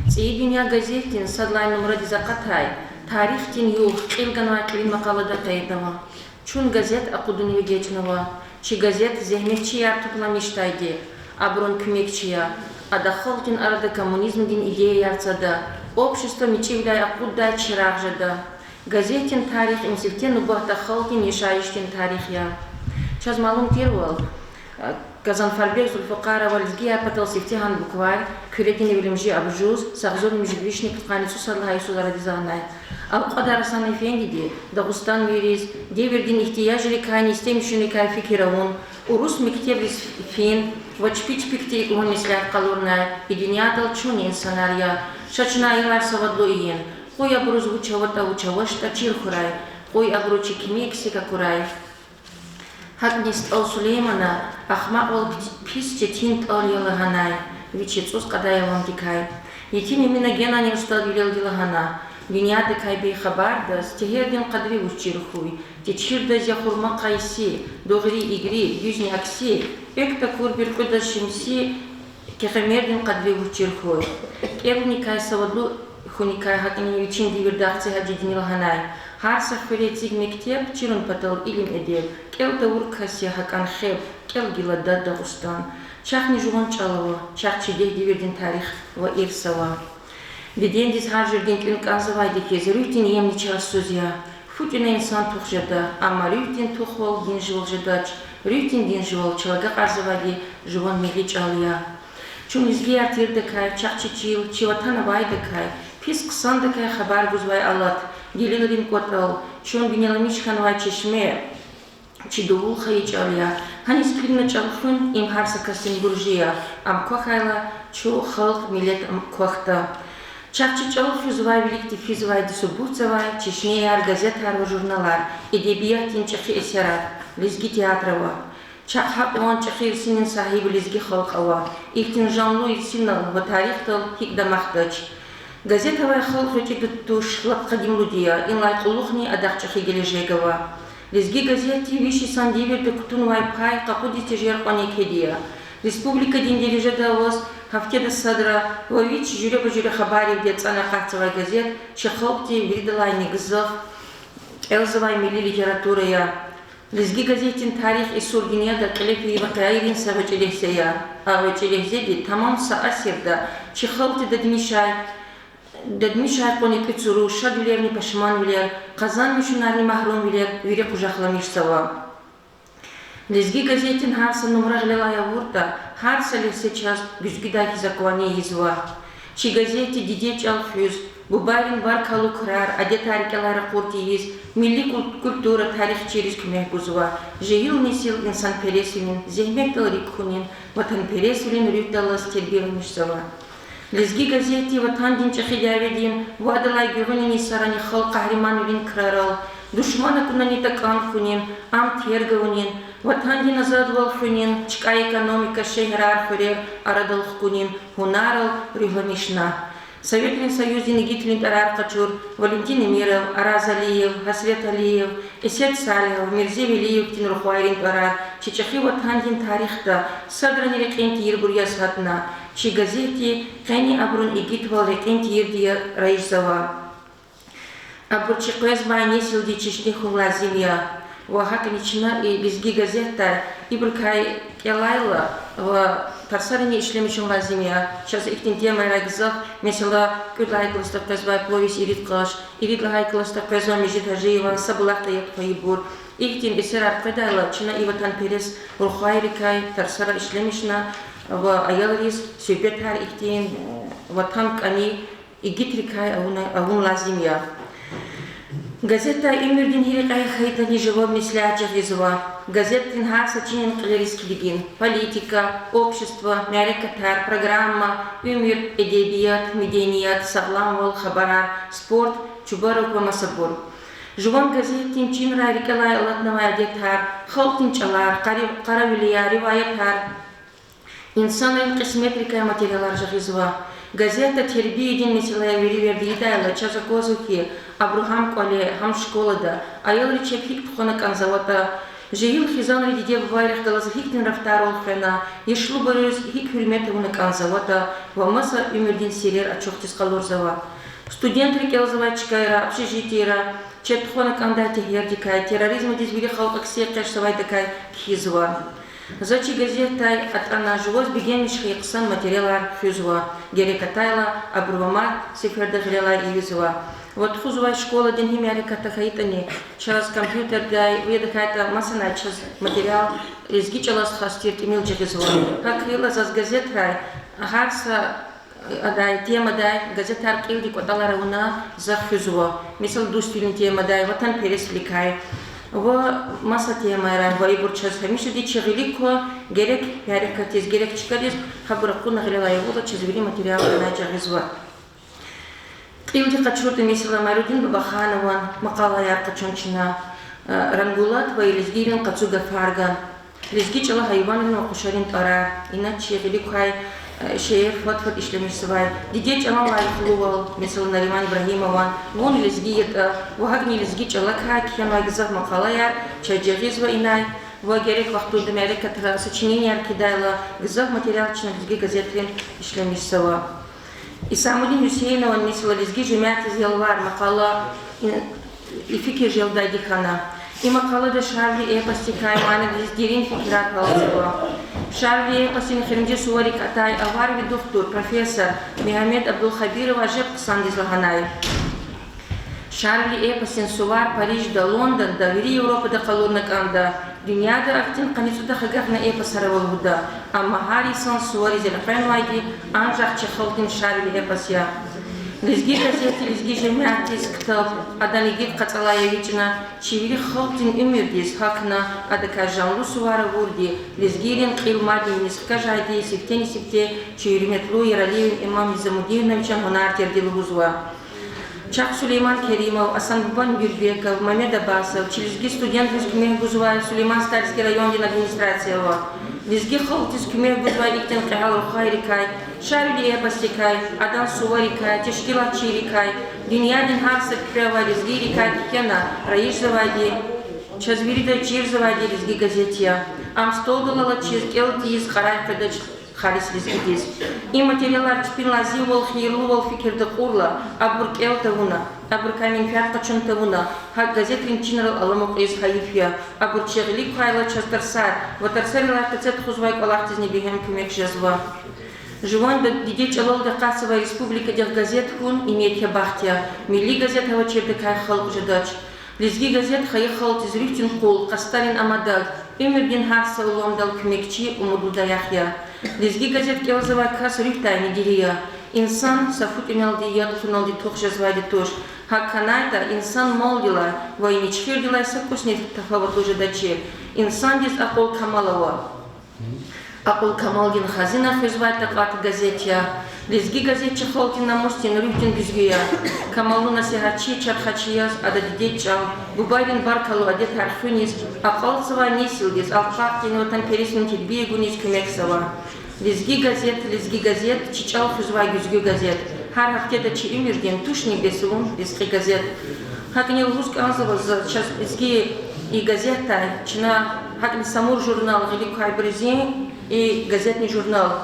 ЦӀийи дуьнья газетдин сад лагьай нумрадиз акъатай тарихдин югъ кьил ганвай кьилин макъалада къейднава: Чун газет акъудунив эгечӀнава. Чи газет зегьметчияр тупламишдайди, абурун куьмекчи я. Ада халкьдин арада коммунизмдин идеяяр цада, общество мичӀивиляй акъуддай чирагъ жеда. Газетдин тарих им сифте нубатда халкьдин яшайишдин тарих я. Чаз малум тирвал, а, Газанфарбек Зулфукъарова лезгияр патал сифтегьан букварь, Куьредин Невлемжи абжуз, Сагъзурни муьжуьд вишни пудкъанни цӀусад лагьай йисуз арадиз гъанай. Алкьвадар Гьасан-эфендиди дагъустанвийриз девирдин игьтияжрикай, истемишунрикай фикир авун, урус мектебриз фин ва чпи чпихъди икӀ лугьун меслят къалурнай: и дуьньядал чунни инсанар я, ша чна аялар савадлу ийин, къуй абуруз вуч аватӀа, вуч авачтӀа чир хьурай, къуй абуру чи кими-кесек акурай. ГьакӀни СтӀал Сулеймана ахмакьвал пи-, пис четин тӀал я лагьанай, вич яцӀуз кьадай аламдикай. Етим Эмина генани устадвилелди лагьана: дуьньядикай бейхабардаз тегьердин къадри вуч чир хьуй, течирдаз я хурма къайси, дугъри игри, дуьзни акси, экв такурбир кьуьдаз шемси, кегьемердин къадри вуч чир хьуй. КӀелуникай, савадлу хьуникай. ГьакӀни вичин девирда Ахцегь Гьажидини лагьанай: гьар са хуьре эциг мектеб, чирун патал илим-эдеб, кӀел тавур кас я гьакӀан хеб, кӀел гила дад Дагъустан. Чахъни жуван чӀал ава, чахъ чи дегь девирдин тарих ва ирс ава. Дидендиз гьар жуьредин тӀуьн кӀанзавайди хьиз, руьгьдин емни чарасуз я. Фу тӀуьна инсан тух жеда, амма руьгьдин тухвал динжувал жедач, руьгьдин динжувал чал агакьарзавайди жуван мигьи чӀал я. Чун лезгияр тирдакай, чахъ чи чил, чи ватан авайдакай, пис хъсандакай хабар гузвай алат, гилелрин кӀватӀал, чун бинеламиш хьанвай чешме, чи дувул хайи чӀал я. Гьаниз килигна чӀал хуьн, им гьар са касдин буржи я, ам квахьайла, чун халкь, миллет квахьда. Чахъ чи чӀал хуьзвай, виликди физвайди субутзавай чешнеяр, газетар ва журналар, эдебиятдин чӀехи эсерар, лезги театр ава. Чахъ гьакьван чӀехи ирсинин сагьиб лезги халкь ава, ихьтин жанлу ирсинал ва тарихдал гьикӀ дамахдач. Газет авай халкь гъвечӀиди туш, лап къадимлуди я, инлай кьулухъни адахъ чӀехи гележег ава. Лезги газетди виш йисан девирда кутунвай пай къакъудиз тежер кьван екеди я. Республикадин дережада аваз гьафтеда садра ва вич жуьреба-жуьре хабаривди ацӀана акъатзавай газет чи халкьдин виридалайни гзаф кӀелзавай милли литература я. Лезги газетдин тарих и сур дуьньяда кьиле фейи вакъиайрин са гъвечӀи легьзе я. А гъвечӀи легьзеди тамам са асирда чи халкьди дадмишай, дадмишай кьванни кӀуьд суруз, шадвилерни пашманвилер, къазанмишунарни магьрумвилер вири къужахламишзава. Лезги газетдин гьар са нумра гъилелай авуртӀа, гьар са легьзе чаз гуьзгуьдай хьиз аквани ийизва. Чи газетди дидед чӀал хуьз, бубайрин баркаллу крар, адетар рикӀелай ракъур тийиз, милли кул-, культура, тарих чириз куьмек гузва, жегьил несил инсанпересвилин, зегьметдал рикӀ хьунин, ватанпересвилин руьгьдаллаз тербияламишзава. Лезги газетди ватандин чӀехи дяведин ва адалай гуьгъуьнин йисарани халкь къагьриманвилин крарал, душман акунани такӀан хьунин, ам терг авунин, ватандин азадвал хуьнин, чка экономика, шегьерар, хуьрер арадал хкунин гьунарал руьгьламишна. Советрин Союздин игитрин тӀварар къачур Валентин Эмиров, Араз Алиев, Гьасрет Алиев, Эсет Салигьов, Мирзе Велиев хьтин рухвайрин тӀварар чи чӀехи ватандин тарихда садрани рекьин тийирбур яз гьатна. Чи газетди къени абурун игитвал рекьин тийирди я раижзава. Абур чи къвезмай несилдиз чешне хьун лазим я. Ва гьакӀни чна и Лезги газетдай ибурукай кӀелайла ва тарсарани ишлемишун лазим я. Чаз ихьтин темайрай гзаф, месела, кӀуьд лагьай классда къвезвай повесть Ирид къаш, ирид лагьай классда къвезвай Межид Гьажиеван Са булахда яб хьайибур, ихьтин эсерар къведайла, чна и ватанперес рухвайрикай тарсарай ишлемишна ва аялриз суьгьбетар ихьтин, э, ватан кӀани игитрикай авуна, авун лазим я. Газетдай уьмуьрдин гьи рекьяй хьайитӀани жаваб меслят жагъизва. Газетдин гьар са чинин кьилериз килигин: политика, общество, мярекатар, программа, уьмуьр, эдебият, меденият, сагъламвал, хабарар, спорт, чубарук ва масабур. Жуван газетдин чинрай рикӀелай алатнавай адетар, халкьдин чӀалар, къари-, къаравилияр, риваятар, инсанрин кьисметрикай материалар жагъизва. Газетда тербиядин месэлаяр вири верди ийидайла, чаз аквазва хьи, абуру гьам кӀвале, гьам школада аялри чеб гьикӀ тухвана кӀанзаватӀа, жегьил хизанри диде-бубайрихъ галаз гьихьтин рафтарвал хвена, яшлубуруз гьикӀ гьуьрмет авуна кӀанзаватӀа ва маса уьмуьрдин сирер ачухдиз къалурзава. Студентри кӀелзавай чкайра, общежитийра, чеб тухвана кӀандай тегьердикай, терроризмдиз вири халкь акси экъечӀзавайдакай кхьизва. За чи газетдай атӀана жуваз бегенмиш хьайи хъсан материалар хуьзва, герек атайла абурувай мад сеферда гъилелай ийизва. Ва тухузвай школадин гьи мярекат хьайитӀани, чаз компьютердай ва я тахьайтӀа масанай чаз материал лезги чӀалаз хас тир тӀимил жагъизва. ГьакӀ хьайила заз газетрай гьар са адай темадай газетар кьилди кӀватӀалар авуна за хуьзва. Месела, дуствилин темадай, ватанпересвиликай ва маса темайрай ва ибур чаз гьамишади чи гъилик ква, герек мярекатиз, герек чкадиз гьабур акъудна гъилелай авурла чаз вири материалар гьанай жагъизва. Кьилди къачуртӀа, месела, Майрудин Бабаханован макъалаяр къачун чна, э, Рангулат ва лезгийрин къацу гафарган, лезги чӀала гьайванрин ва къушарин тӀварар, ина чи гъилик квай, э, шейэр фад-фад ишлемишзавай, Диде чӀалан лайихлувал, месела, Нариман Ибрагьимован Вун лезги ятӀа ва гьакӀни Лезги чӀалакай кхьенвай гзаф макъалаяр чаз жагъизва инай ва герек вахтунда мярекатра сочиненияр кхьидайла гзаф материал чна Лезги газетрин ишлемишзава. Исамудин Гьуьсейнован, месела, Лезги жемятдиз ялвар макъала и-, и фикир желбдайди хьана. И макъалада Шарвили эпосдикай манидиз дерин фикирар гьалтзава. Шарвили эпосдин эхиримжи суварик атай аварви духтур, профессор Мегьамед Абдулхабирова жеб хъсандиз лагьанай: Шарвили эпосдин сувар Парижда, Лондонда, вири Европада къалурна кӀанда. Дуьньяда ахьтин къанни цӀуд агакьна эпосар ава лугьуда, амма гьар йисан сувариз элкъвенвайди анжах чи халкьдин Шарвили эпос я. Лезги газетди лезги жемятдиз ктаб, адан игит кьацӀалай эвичӀна, чи вири халкьдин уьмуьрдиз гьахьна, адакай жанлу сувар авурди, лезгийрин кьил мадни виниз хкажайди сифтени-сифте чи гьуьрметлу Яралиеван Имам Низамудиновичан гьунар тирди лугьузва. Чахъ Сулейман Керимов, Асанбубан Нуьрбеков, Мамед Аббасов, чи лезги студентриз куьмек гузвай Сулейман-Стальский райондин администрация ава. Лезги халкьдиз куьмек гузвай ихьтин кьегьал рухвайрикай, Шарвили эпосдикай, адан суварикай, тешкилатчийрикай, дуьньядин гьар са куьпӀе авай лезгийрикай кхьена раижзавайди, чаз вирида чирзавайди Лезги газет я. Ам столдал алачиз, кӀел тийиз кьарай къведач халис лезгидиз. И материалар чпин лазимвал, хийирлувал фикирда кьурла, абур кӀел тавуна, абурукай менфят къачун тавуна, гьакӀ газетрин чинрал аламукьиз гьайиф я. Абур чи гъилик квайла чаз тарсар ва тарсарилай къецетӀ хузвай кӀвалахдизни бегьем куьмек жезва. Жуван ди-, диде чӀалалди акъатзавай республикадихъ газет хьун иният я, бахт я. Милли газет авачирдакай халкь жедач. Лезги газет хайи халкьдиз руьгьдин къул, къастарин амадаг, уьмуьрдин гьар са уландал куьмекчи, умудлу даях я. Лезги газет кӀелзавай кас руьгьдайни дири я. Инсан са фу тӀимилди, яд хуналди тух жезвайди туш. ГьакӀ хьанайтӀа, инсан малдилай ва ничхирдилай са кӀусни тафаватлу жедачир. Инсандиз акьул-камал ава. Акьул-камалдин хазина хуьзвай такьат газет я. Лезги газет чи халкьдин намусдин, руьгьдин гуьзгуь я. Камаллу насигьатчи, чархачи яз ада дидед чӀал, бубайрин баркаллу адетар хуьниз, акьалтзавай несилдиз алкъахъдин, ватанпересвилин тербия гуниз куьмекзава. Лезги газет, Лезги газет, чи чӀал хуьзвай гуьзгуь газет. Гьар гьафтеда чи уьмуьрдин тушни бес авун ризкьи газет. ГьакӀни лугьуз кӀанзава за чаз Лезги и газетдай, чна гьакӀни Самур журнал, гъилик квайбурузни и газетни журнал.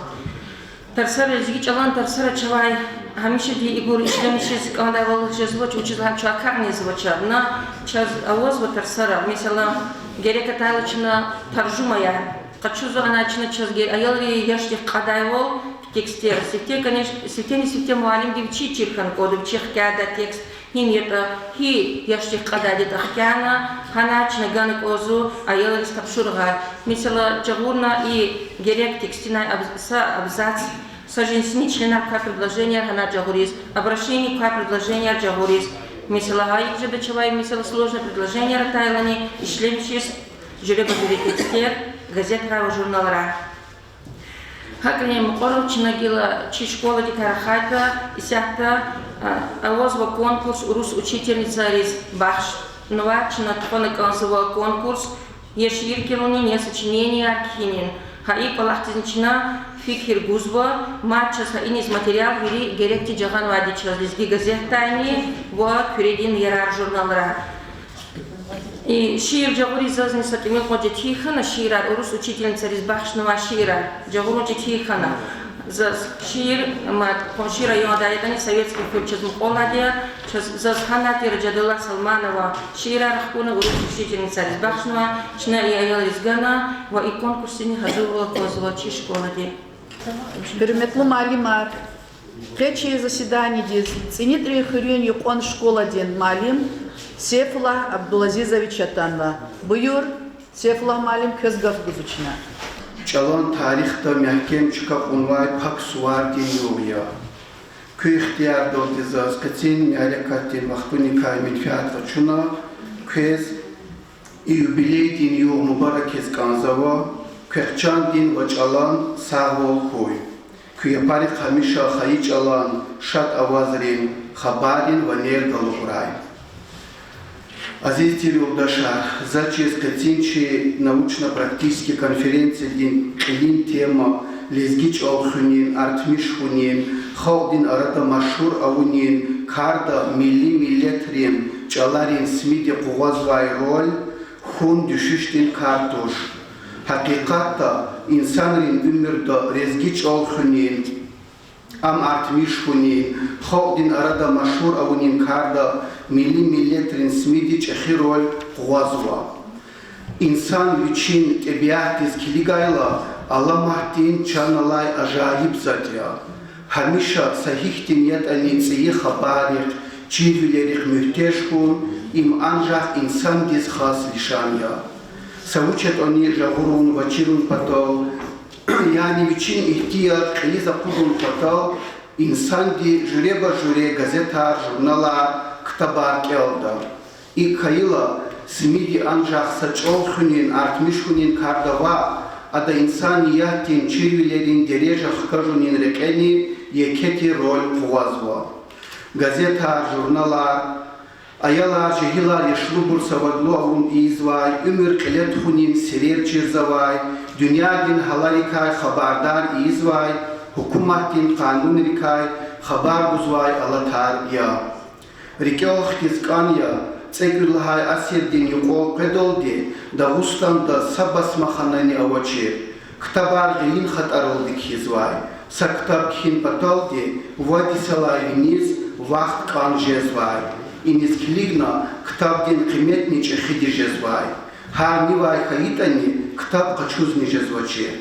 Тарсара, лезги чӀалан тарсара чавай гьамишади ибур ишлемишиз кӀандайвал жезвач, вучиз лагьайтӀа чун акакьни ийизвач. На чаз авазва тарсара, месела, герек атайла чна таржумаяр къачузва, ана чна чаз гер-, аялри яшдихъ кьадайвал текстер. Сифте, конечно, сифтени-сифте муаллимди вичи чир хьана кӀанда, вичи хкяда текст, гьим ятӀа, гьи яшдихъ кьадайди ятӀа хкяна, гьана чна гана кӀанзава аялриз тапшуругъар. Месела, жагъурна и герек текстдинай абз-, са абзац, саженсини членар квай предложенияр гьана жагъуриз, обращени квай предложенияр жагъуриз. Месела, гьа икӀ жеда чавай, месела, сложный предложенияр атайлани ишлемишиз жуьреба-жуьре текстер газетрай ва журналрай. ГьакӀни мукьвара чна гила чи школадикай рахайтӀа, исятда, а, авазва конкурс урус учительницайриз бахшнавай, чна тухвана кӀанзава конкурс, я шиир килигун, я сочиненияр кхьинин. Гьа и кӀвалахдизни чна фикир гузва, мад чаз гьа иниз материал вири герекди жагъанвайди чаз Лезги газетдайни ва Куьредин ярар журналрай. И шиир жагъуриз зазни са тӀимил кьван четин хьана, шиирар, урус учительницайриз бахшнавай шиирар жагъурун четин хьана. Заз шиир, мад, къунши райондай ятӀани советский хуьр чаз мукьвал алайди я, чаз, заз гьана тир Жадалла Салманова шиирар хкуна, урус учительницариз бахшнава, чна и аялриз гана ва и конкурсдини гьазурвал аквазва чи школади. Гьуьрметлу муаллимар, къе чи заседанидиз ЦӀинитӀрин хуьруьн юкьван школадин муаллим Сейфуллагь Абдулазизович атанва. Буюр, Сейфуллагь муаллим, квез гаф гузва чна. ЧӀалан тарихда мягькем чка кьунвай пак сувардин югъ я. Куь ихтиярдалди заз къенин мярекатдин вахтуникай менфят къачуна, квез и юбилейдин югъ мубаракиз кӀанзава, квехъ чандин ва чӀалан сагъвал хьуй. Куь япарихъ гьамиша хайи чӀалан шад авазрин, хабаррин ванер галукьрай. Азиз тир юлдашар, заз чиз къенин чи научно-практический конференциядин кьилин тема лезги чӀал хуьнин, артмиш хьунин, халкьдин арада машгьур авунин карда милли миллетрин чӀаларин СМИ-ди къугъвазвай роль, хьун дуьшуьшдин кар туш. Гьакъикъатда, инсанрин уьмуьрда лезги чӀал хуьнин, ам артмиш хьунин, халкьдин арада машгьур авунин карда милли миллетрин СМИ-ди чӀехи роль къугъвазва. Инсан вичин тӀебиатдиз килигайла, аламатдин чан алай ажайиб затӀ я. Гьамиша са гьихьтин ятӀани цӀийи хабаррихъ, чирвилерихъ муьгьтеж хьун, им анжах инсандиз хас лишан я. Са вуч ятӀани жагъурун, вачирун патал, яни вичин игьтияр кьилиз акъудун патал инсанди жуьреба-жуьре газетар, журналар, ктабар кӀелда. ИкӀ хьайила, СМИ-ди анжах са чӀал хуьнин, артмиш хьунин карда ваъ, ада инсаниятдин чирвилерин дережа хкажунин рекьени еке тир роль къугъвазва. Газетар, журналар аялар, жегьилар яшлубур савадлу авун ийизвай, уьмуьр кьиле тухунин сирер чирзавай, дуьньядин гьаларикай хабардар ийизвай, гьукуматдин къанунрикай хабар гузвай алатар я. РикӀел хкиз кӀан я, цӀекӀуьд лагьай асирдин юкьвал къведалди Дагъустанда са басмаханани авачир, ктабар гъилин хатӀаралди кхьизвай, са ктаб кхьин паталди вад йисалай виниз вахт кӀан жезвай, иниз килигна ктабдин къиметни чӀехиди жезвай. Гьар нивай хьайитӀани, ктаб къачузни жезвачир.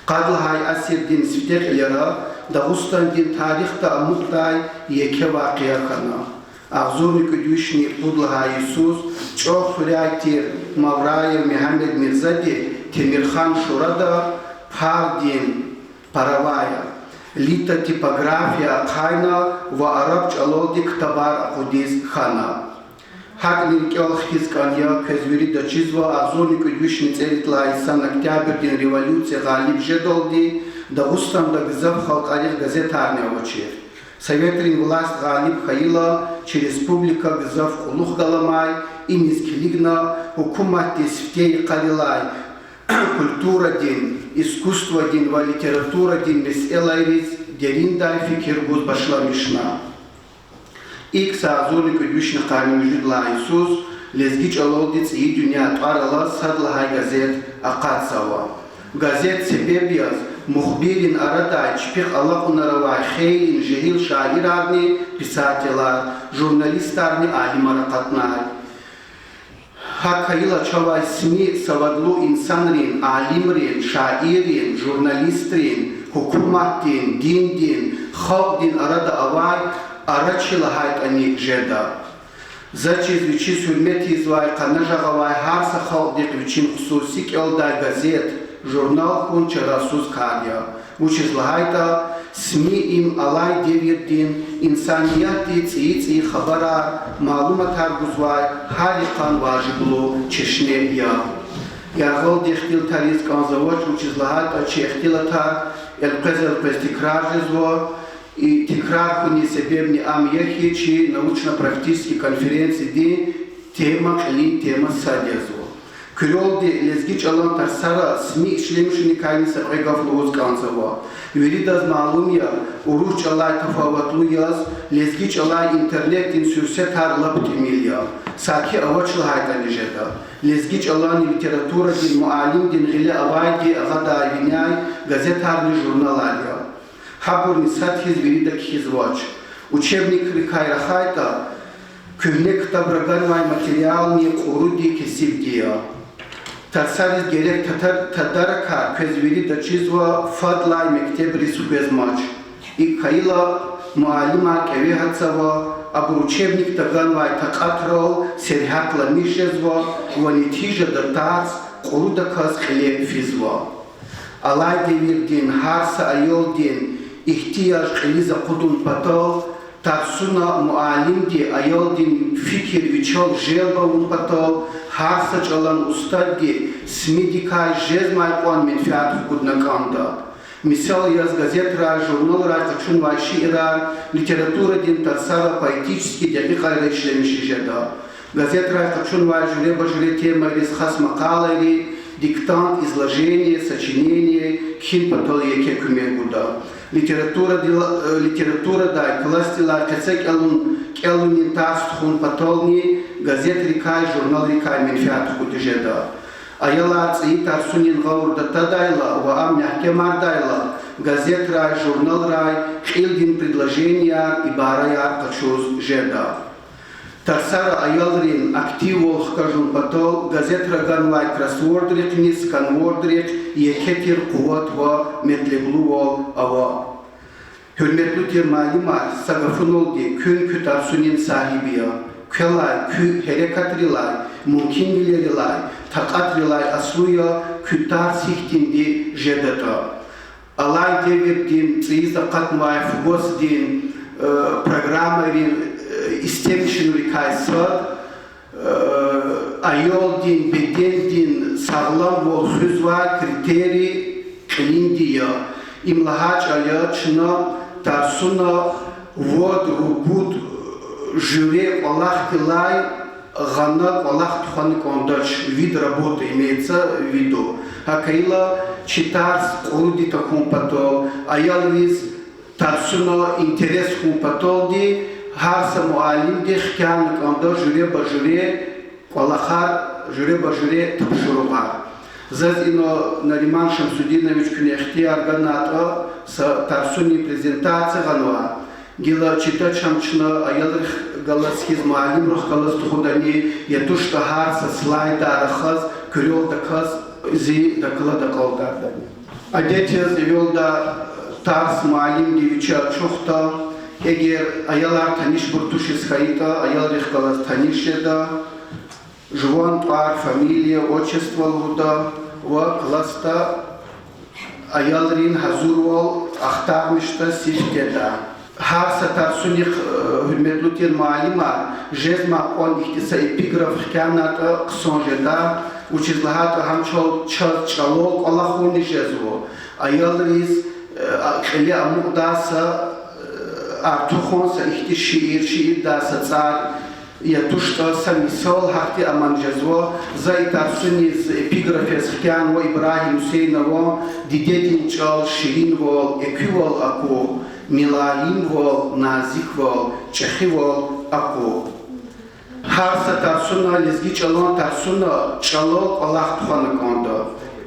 Къад лагьай асирдин сифте кьилера Дагъустандин тарихда амукьдай еке вакъиа хьана. Агъзурни кӀуьд вишни пуд лагьай йисуз чӀал хуьряй тир Мавраев Мегьамед Мирзади Темирхан шурада Пардин, Паровая, литотипография ахъайна ва араб чӀалалди ктабар акъудиз хьана. ГьакӀни рикӀел хкиз кӀан я, квез вирида чизва, агъзурни кӀуьд вишни цӀерид лагьай йисан Октябрдин революция гъалиб жедалди Дагъустанда гзаф халкьарихъ газетарни авачир. Советрин власть гъалиб хьайила, чи республика гзаф кьулухъ галамай, иниз килигна гьукуматди сифте йикъарилай культурадин, искусстводин ва литературадин месэлайриз дериндай фикир гуз башламишна. ИкӀ са агъзурни кӀуьд вишни къанни муьжуьд лагьай йисуз лезги чӀалалди ЦӀийи дуьнья тӀвар алаз сад лагьай газет акъатзава. Газет себеб яз мухбиррин арадай чпихъ алакьунар авай хейлин жегьил шаирарни писателар, журналистарни алимар акъатнай. ГьакӀ хьайила чавай СМИ савадлу инсанрин, алимрин, шаиррин, журналистрин, гьукуматдин, диндин, халкьдин арада авай ара чи лагьайтӀани жеда. Заз чиз вичиз гьуьрмет ийизвай, къанажагъ авай гьар са халкьдихъ вичин хсуси кӀелдай газет, журнал хьун чарасуз кар я. Вучиз лагьайтӀа СМИ им алай девирдин инсаниятди цӀийи-цӀийи хабарар, малуматар гузвай гьар йикъан важиблу чешне я. Яргъалди ихтилатар ийиз кӀанзавач, вучиз лагьайтӀа чи ихтилатар элкъвез-элкъвез тикрар жезва. И тикрар хьунин себебни ам я хьи, чи научно-практический конференциядин тема, кьилин тема сад язва. Куьрелди лезги чӀалан тарсара СМИ ишлемишуникайни са кьве гаф лугьуз кӀанзава. Виридаз малум я, урус чӀалай тафаватлу яз, лезги чӀалай интернетдин суьрсетар лап тӀимил я. Саки авач лагьайтӀани жеда. Лезги чӀаланни литературадин муаллимдин гъиле авайди агъадай виняй газетарни журналар я. Гьабурни сад хьиз вирида кхьизвач. Учебникрикай рахайтӀа, куьгьне ктабра ганвай материални кьуруди кесибди я. Тарсариз герек татар-, тадаракар квез вирида чизва, фадлай мектебриз хквезмач. ИкӀ хьайила, муаллимар кӀеве гьатзава, абур учебникда ганвай такьатрал сергьятламиш жезва ва нетижада тарс кьурудаказ кьиле физва. Алай девирдин гьар са аялдин игьтияж кьилиз акъудун патал, тарсуна муаллимди аялдин фикир вичел желб авун патал, гьар са чӀалан устадди СМИ-дикай жезмай кьван менфят хкудна кӀанда. Мисал яз, газетрай, журналрай къачунвай шиирар литературадин тарсара поэтический декьикьайра ишлемиш жеда. Газетрай къачунвай жуьреба-жуьре темайриз хас макъалайри, диктант, изложение, сочинение кхьин патал еке куьмек гуда. Литературадил-, э, литературадай классдилай къецекӀелун, кӀелунин тарс тухун патални газетрикай, журналрикай менфят хкуд жеда. Аялар цӀийи тарсунин гъавурда твадайла ва ам мягькемардайла, газетрай, журналрай кьилдин предложенияр, ибараяр къачуз жеда. Тарсара аялрин активвал хкажун патал газетра ганвай кроссвордрихъни сканвордрихъ еке тир къуват ва метлеблувал ава. Гьуьрметлу тир муаллимар, са гафуналди, куьн куь тарсунин сагьиб я. Квелай, куь гьерекатрилай, мумкинвилерилай, такьатрилай аслу я куь тарс гьихьтинди жедатӀа. Алай девирдин цӀийиз акъатнавай ФГОС-дин, э, программайрин, э, истемишунрикай сад, э, аялдин бедендин сагъламвал хуьзвай критерий кьилинди я. Им лагьай чӀал я, чна тарсуна вад-ругуд жуьре кӀвалахдилай гъана кӀвалах тухвана кӀандач, вид работы имеется в виду. ГьакӀ хьайила, чи тарс кьуруди тахьун патал, аялриз тарсуна интерес хьун паталди, гьар са муаллимди хкяна кӀанда жуьреба-жуьре кӀвалахар, жуьреба-жуьре тапшуругъар. Заз ина, Нариман Шамсудинович, куьне ихтияр ганатӀа, са тарсунин презентация гъанва. Гила чидач ам чна, аялрихъ галаз хьиз, муаллимрихъ галаз тухудани, я туштӀа гьар са слайдда рахаз, куьрелдаказ зи доклад акьалтӀардани. Адет яз, эвелда тарс муаллимди вичи ачухда, эгер аялар танишбур тушиз хьайитӀа, аялрихъ галаз таниш жеда, жуван тӀвар, фамилия, отчество лугьуда ва классда аялрин гьазурвал ахтармишда сифте жеда. Гьар са тарсунихъ, э, гьуьрметлу тир муаллимар, жезмай кьван ихьтин са эпиграф хкянайтӀа хъсан жеда, вучиз лагьайтӀа гьам чал чаз чӀалал кӀвалахни жезва, аялриз, э, а, кьиле амукьдай са, э, артухан са ихьтин шиир, шиирдай са цӀар, я туштӀа са мисал гьахьтин аман жезва. За и тарсуниз эпиграф яз хкянава Ибрагьим Гьуьсейнован: дидедин чӀал ширинвал, экуьвал аку, милаимвал, назиквал, чӀехивал аку. Гьар са тарсуна, лезги чӀалан тарсуна чӀалал кӀвалах тухвана кӀанда.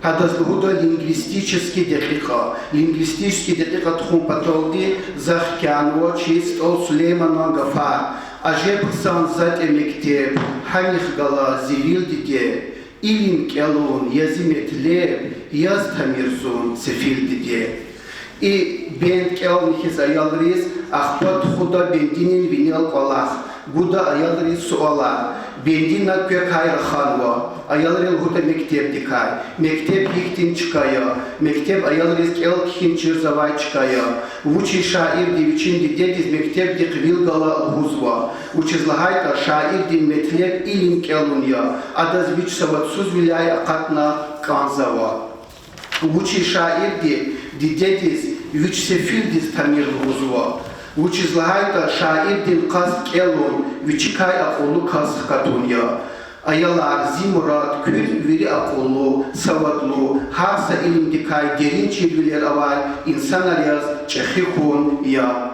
Гьадаз лугьуда лингвистический декьикьа. Лингвистический декьикьа тухун паталди за хкянава чи СтӀал Сулейманан гафар: Ажеб хъсан затӀ я мектеб, гьанихъ гала зи вил, диде, илим кӀелун я зи метлеб, яз тамир зун сефил, диде. И бенд кӀелна хьиз аялриз, ахпа тухуда бендинин винел кӀвалах, гуда аялриз суалар. Бендина квекай раханва. Аялри лугьуда мектебдикай. Мектеб гьихьтин чка я? Мектеб аялриз кӀел-кхьин чирзавай чка я. Вучиз шаирди вичин дидедиз мектебдихъ вил гала лугьузва? Вучиз лагьайтӀа шаирдин метлеб илим кӀелун я, адаз вич савадсузвиляй акъатна кӀанзава. Вучиз шаирди дидедиз вич сефилдиз тамир лугьузва? Вучиз лагьайтӀа шаирдин къаст кӀелун, вичикай акьуллу кас хкатун я. Аялар, зи мурад куьн вири акьуллу, савадлу, гьар са илимдикай дерин чирвилер авай инсанар яз чӀехи хьун я.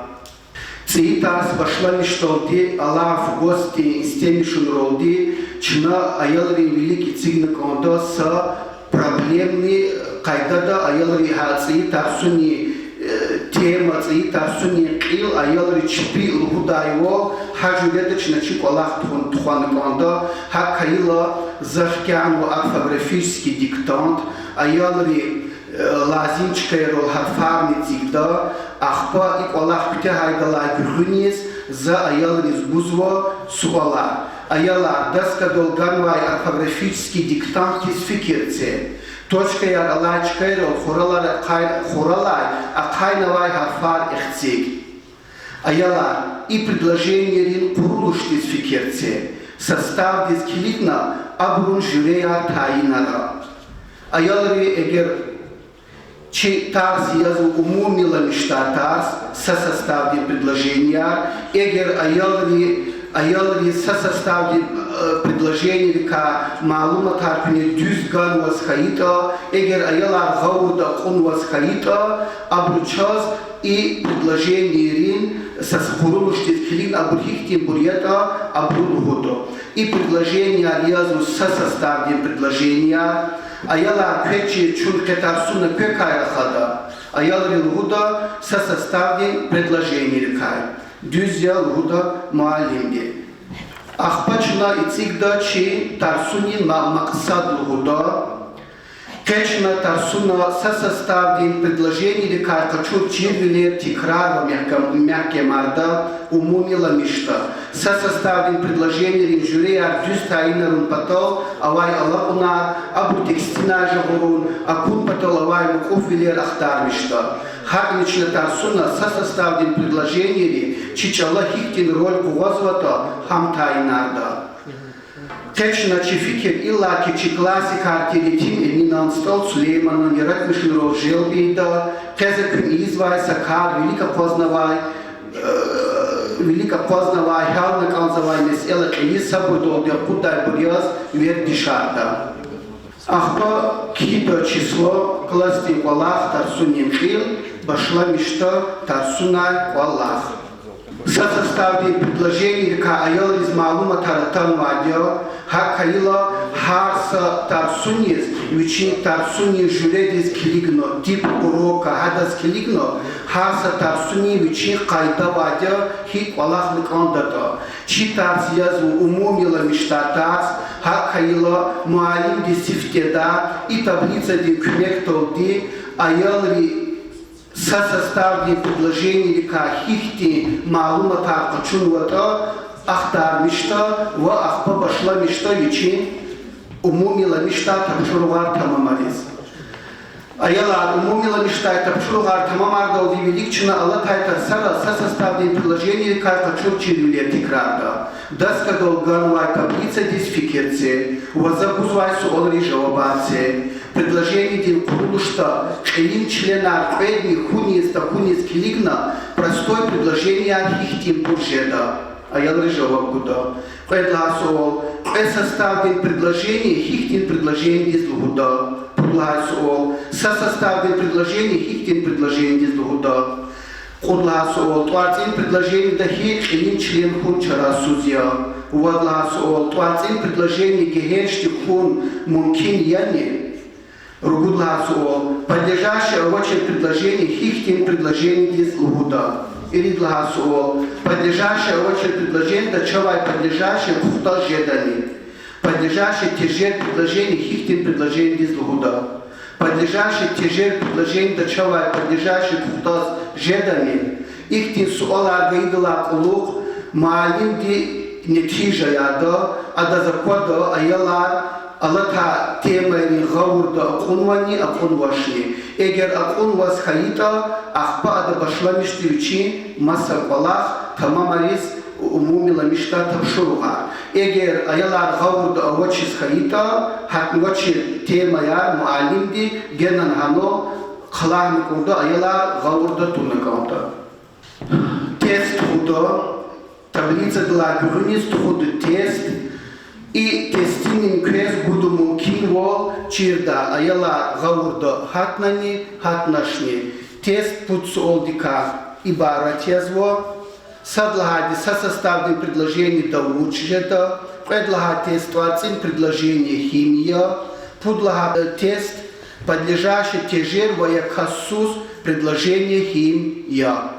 ЦӀийи тарс башламишдалди алай августдин сифте шумудралди чна аялрин вилик эцигна кӀанда са проблемный къайдада аялри гьа цӀийи тарсунин, э, тема, цӀийи тарсунин кьил аялри чпи лугьудайвал, гьа жуьреда чна чи кӀвалах тухун-, тухвана кӀанда, гьакӀ хьайила за хкянава орфографический диктант, аялри, э, лазим чкайрал гьарфарни эцигда, ахпа и кӀвалах куьтягьайдалай гуьгъуьниз за аялриз гузва суалар. Аялар, доскадал ганвай орфографический диктантдиз фикир це. Точкаяр алай чкайрал хуралар ахъай-, хуралай ахъайнавай гьарфар эциг. Аялар, и предложенийрин къурулушдиз фикир це. Составдиз килигна, абурун жуьреяр тайинара. Аялри, эгер чи тарс язва умумиламишдай тарс, са составдин предложенияр, эгер аялри, аялри са составдин, э, предложенийрикай малуматар куьне дуьз ганваз хьайитӀа, эгер аялар гъавурда акьунваз хьайитӀа, абуру чаз и предложенийрин са къурулушдиз килигна абур гьихьтинбур ятӀа, абуру лугьуда. И предложенияр язва са составдин предложенияр. Аялар, квез чиз, чун къе тарсуна квекай рахада. Аялри лугьуда са составдин предложенийрикай. Дуьз я, лугьуда муаллимди. Ахпа чна эцигда чи тарсунин ма-, макьсад, лугьуда. Къе чна тарсуна са составдин предложенийрикай къачур чирвилер тикрар ва мягькем-, мягькемарда умумиламишда. Са составдин предложенийрин жуьреяр дуьз тайинарун патал авай алакьунар, абур текстдинай жагъурун, акун патал авай мукьуфвилер ахтармишда. ГьакӀни чна тарсуна са составдин предложенийри чи чӀала гьихьтин роль къугъвазватӀа, гьам тайинарда. Къе чна чи фикир иллаки чи классикар тир Етим Эминан, СтӀал Сулейманан, яратмишунрал желб ийида, къе за куьн ийизвай са кар вилик акъвазнавай, э, вилик акъвазнавай, гьялна кӀанзавай месэла кьилиз сабурдалди акъуддайбур яз вердишарда. Ахпа кхьида число, классдин кӀвалах, тарсунин кьил, башламишда тарсунай кӀвалах. Са составдин предложенийрикай аялриз малуматар атанвайди я, гьакӀ хьайила гьар са тарсуниз вичин тарсунин жуьредиз килигна, тип урока гьадаз килигна, гьар са тарсунин вичин къайда авайди я, гьикӀ кӀвалахна кӀандатӀа. Чи тарс язва умумиламишдай тарс, гьакӀ хьайила муаллимди сифтеда и таблицадин куьмекдалди аялри са составдин предложенийрикай гьихьтин малуматар къачунватӀа ахтармишда ва ахпа башламишда вичин умумиламишдай тапшуругъар тамамариз. Аялар, умумиламишдай тапшуругъар тамамардалди вилик чна алатай тарсара са составдин предложенийрикай къачур чирвилер тикрарда. Доскадал ганвай таблицадиз фикир це ва за гузвай суалриз жавабар це. Предложенидин къурулушда кьилин членар кьведни хьуниз-тахьуниз килигна простой предложенияр гьихьтинбур жеда. Аялри жаваб гуда. Кьвед лагьай суал: кьве составдин предложение гьихьтин предложенидиз лугьуда? Пуд лагьай суал: са составдин предложение гьихьтин предложенидиз лугьуда? Кьуд лагьай суал: тӀварцӀин предложенида гьи кьилин член хьун чарасуз я? Вад лагьай суал: тӀварцӀин предложение гегьеншди хьун мумкин яни? Ругуд лагьай суал: подлежащее авачир предложение гьихьтин предложенидиз лугьуда? Ирид лагьай суал: подлежащее авачир предложенида чавай подлежащее кухтаз жедани? Подлежащее тежер предложение гьихьтин предложенидиз лугьуда? Подлежащее тежер предложенида чавай подлежащее кухтаз жедани? Ихьтин суалар гайидалай кьулухъ муаллимди нетижаярда, адаз аквада аялар алатай темайрин гъавурда акьунвани, акьунвачни. Эгер акьунваз хьайитӀа, ахпа ада башламишда вичин маса кӀвалах тамамариз умумиламишдай тапшуругъар. Эгер аялар гъавурда авачиз хьайитӀа, гьакӀ авачир темаяр муаллимди генани гьанал хълагьна кӀанда, аялар гъавурда туна кӀанда. Тест тухуда, таблицадилай гуьгъуьниз тухуда тест. И тестинин квез гуда мумкинвал чирдай, аялар гъавурда гьатнани, гьатначни. Тест пуд суалдикай ибарат язва. Сад лагьайди са составдин предложенида вуч жеда, кьвед лагьай тест тӀварцӀин предложение гьим я, пуд лагьай тест подлежащее тежер ва я касдсуз предложение гьим я.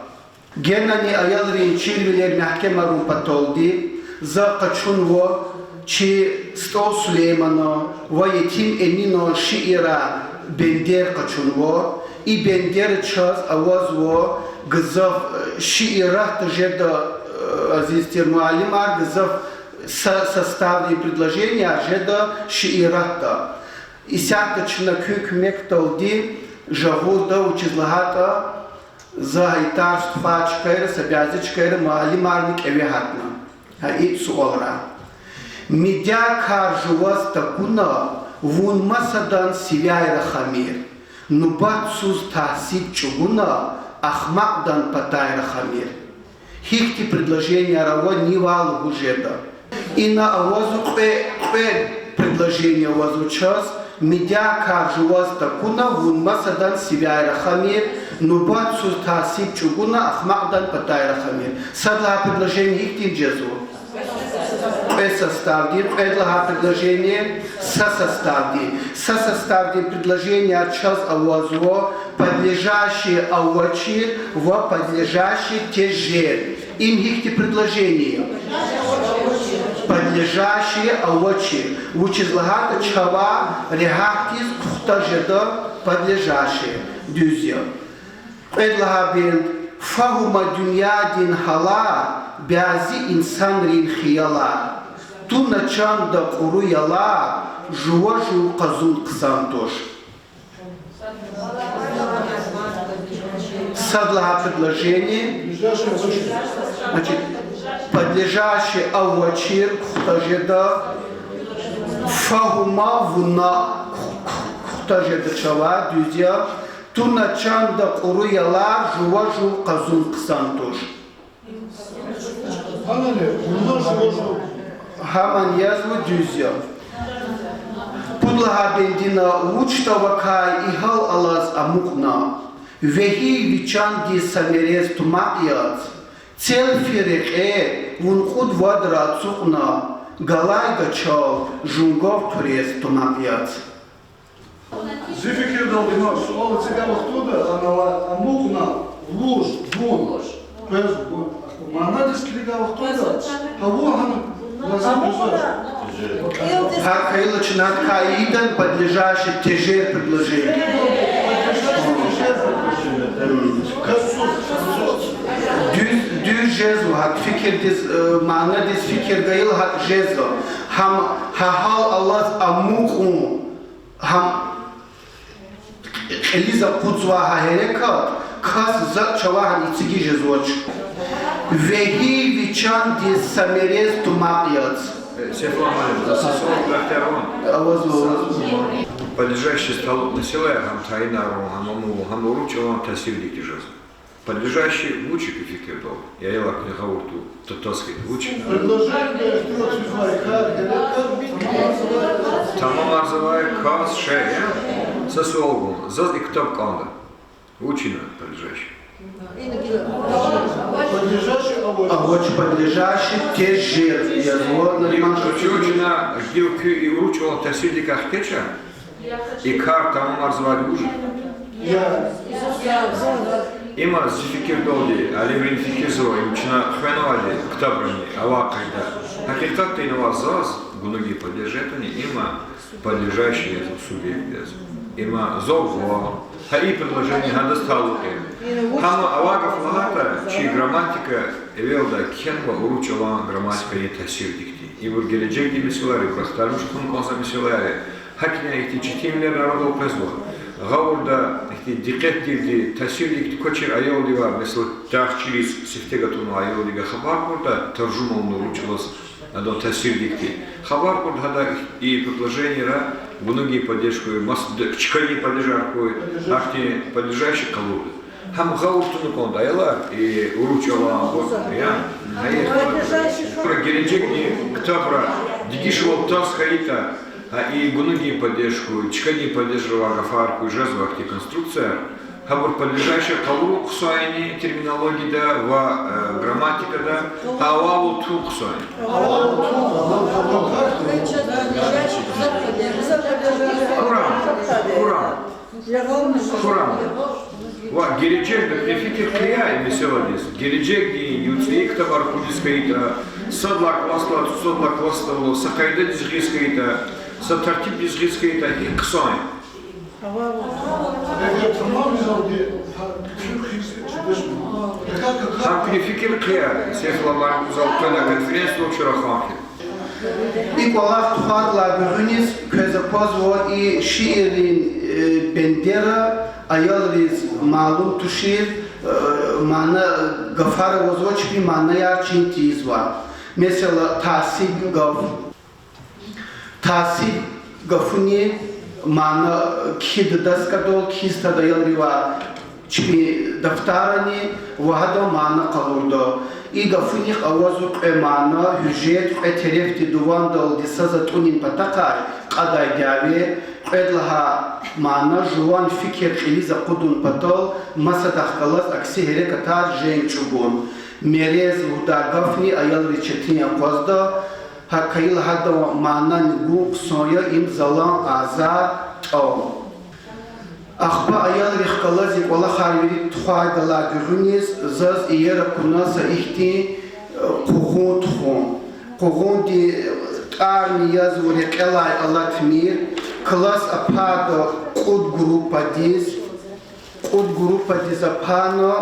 Генани аялрин чирвилер мягькемарун паталди за къачунва чи СтӀал Сулейманан ва Етим Эминан шиирар бендер къачунва. И бендер чаз авазва гзаф, э, шииратда жеда, э, азиз тир муаллимар, гзаф са-, составдин предложенияр жеда шииратда. Исятда чна куь куьмекдалди жагъурда, вучиз лагьайтӀа за гьа и тарс тухвай чкайра, са бязи чкайра муаллимарни кӀеве гьатна гьа и суалра. Мидяй кар жуваз такуна, вун масадан сивяй рахамир. Нубатсуз тагьсиб чӀугуна, ахмакьдан патай рахамир. Гьихьтин предложенияр ава, нивай лугьуз жеда. Ина авазва кьве, кьве предложение авазва чаз: мидяй кар жуваз такуна, вун масадан сивяй рахамир, нубатсуз тагьсиб чӀугуна, ахмакьдан патай рахамир. Сад лагьай предложение гьихьтин жезва? Кьве составдин. Кьвед лагьай предложение са составдин. Са составдин предложенияр чаз авазва подлежащее авачир ва подлежащее тежер. Им гьихьтин предложение я? Подлежащее авачир. Вучиз лагьайтӀа чавай регьятдиз кухта жеда подлежащее. Дуьз я. Кьвед лагьай бенд: фагьума дуьньядин гьалар, бязи инсанрин хиялар. Туна чанда кьуру ялар, жува жув къазун хъсан туш. Сад лагьай предложение. Значит, подлежащее авачир кухта жеда, фагьума, вуна кухта жеда чавай, дуьз я. Туна чанда кьуру ялар, жува жув къазун хъсан туш. Гьамани, вуна жува жув. Гьамани язва, дуьз я. Пуд лагьай бендина: вучда вакай и гьал алаз амукьна? Вегьи ви чандиз са мерез тумакь яц, цел фи рекье вун кьуд вадра ацукьна, галай гачал жунгав хъуьрез тумакь яц. Зи фикирдалди, ма суал эцигай вахтунда, ана ва амукьна, вуж, вун, къвез, вун. Манадиз килигай вахтунда, гьа вун гьана лазим жезва. Гьа хьайила чна кайидан подлежащее тежер предложение. Дуьз, дуьз жезва, гьакӀ фикирдиз, э, манадиз фикир гайила гьакӀ жезва. Гьам, гьа гьал алаз амукьун, гьам кьилиз акъудзавай гьа гьерекат кас затӀ чавай гьана эцигиз жезвач. Вегьи ви чандиз са мерез тумакь яц. Э, Сефван муаллим, за са суал ихтияр авани? Авазва, авазва. Подлежащее талукь месэлаяр, гьам тайинарун, гьам амун, гьам урус чӀалан таъсирдикди жезва. Подлежащее вуч я куь фикирдалди? Я, я, вакни гъавурда татаз хьи, вуч я? Предложенида ихтилат физвай кар, гьерекат, тамамарзавай кас, шей, я? Са суал гун. Заз и ктаб кӀанда. Вуч ина подлежащее? Подлежащее авач. Авач, подлежащее тежер язва. Ибур чна гила куь и урус чӀалан таъсирдикай хкеча, и кар тамамарзавайди вуж я? Я. Има зи фикирдалди, алимрини фикирзава, им чна хвенвайди ктабрани авай къайда. Гьакъикъатда ина аваз заз, гунуги падежетани, има подлежащее язва, субъект язва. Има зав ва, гьа и предложение гьадаз талукь я. Гьама авай гаф лагьайтӀа, чи грамматика эвелдай кхьенва урус чӀалан грамматикадин таъсирдикди. Ибур гележегдин месэлаяр, ибур ахтармиш хьун кӀанзавай месэлаяр я. ГьакӀни ихьтин четинвилер арадал къвезва. Гъавурда ихьтин дикъетдивди, таъсирдикди квачир аялдивай, месела, тахчириз сифте гатӀунвай аялдивай хабар кьуртӀа, таржума авуна урус чӀалаз, адан таъсирдикди. Хабар кьуртӀа, гьада и предложенияра гунугин падеж хьуй, мас-, д-, чкадин падежар хьуй, ахьтин подлежащее къалурда. Гьам гъавурда туна кӀанда, аялар, и урус чӀалан, я, гьа и гележегдин ктабра Дегишвал тарс хьайитӀа, гьа и гунугдин падеждикай, чкадин падеждикай авай гафар хьиз жезва ихьтин конструкция, гьабур подлежащее къалурун хъсан яни терминологияда ва, э, грамматикада, гьа авайвал тун хъсан яни. Хьурай, хьурай. Ва гележегда куьне фикир хъия и месэладиз. Гележегдин юкьван ктабар кьилиз хьайитӀа, сад лагьай классдилай цӀусад лагьай классдал са къайдадиз гъиз хьайитӀа, са тартибдиз гъиз хьайитӀа, гьикӀ хъсан я. Гьам куьне фикир хъия, Сейфуллагь муаллим, зал къвена конференциядал чара хьанхьи. И кӀвалах тухвайдалай гуьгъуьниз квез аквазва и шииррин, э, бендера, аялриз малум тушир, э, мана, гафар авазва, чпин манаяр чин тийизвай. Месела, тасиб гаф. Тасиб гафунин мана кхьида доскадал, кхьиз тада аялривай чпин дафтарани ва гьадан мана къалурда. И гафунихъ авазва кьве мана, гьуьжет, кьве терефди дувандалди са затӀунин патахъай кьадай дяве, кьвед лагьай мана жуван фикир кьилиз акъудун патал масадахъ галаз акси гьерекатар женг чӀугун. Мерез лугьудай гафни аялриз четин акъвазда, гьакӀ хьайила гьадан манани гун хъсан я им залан азар тӀал. Ахпа аялрихъ галаз и кӀвалахар вири тухвайдалай гуьгъуьниз заз иер акуна са ихьтин, э, къугъун тухун. Къугъундин тӀварни язва рекьелай алатмир, класс апада кьуд группадиз, кьуд группадиз апана,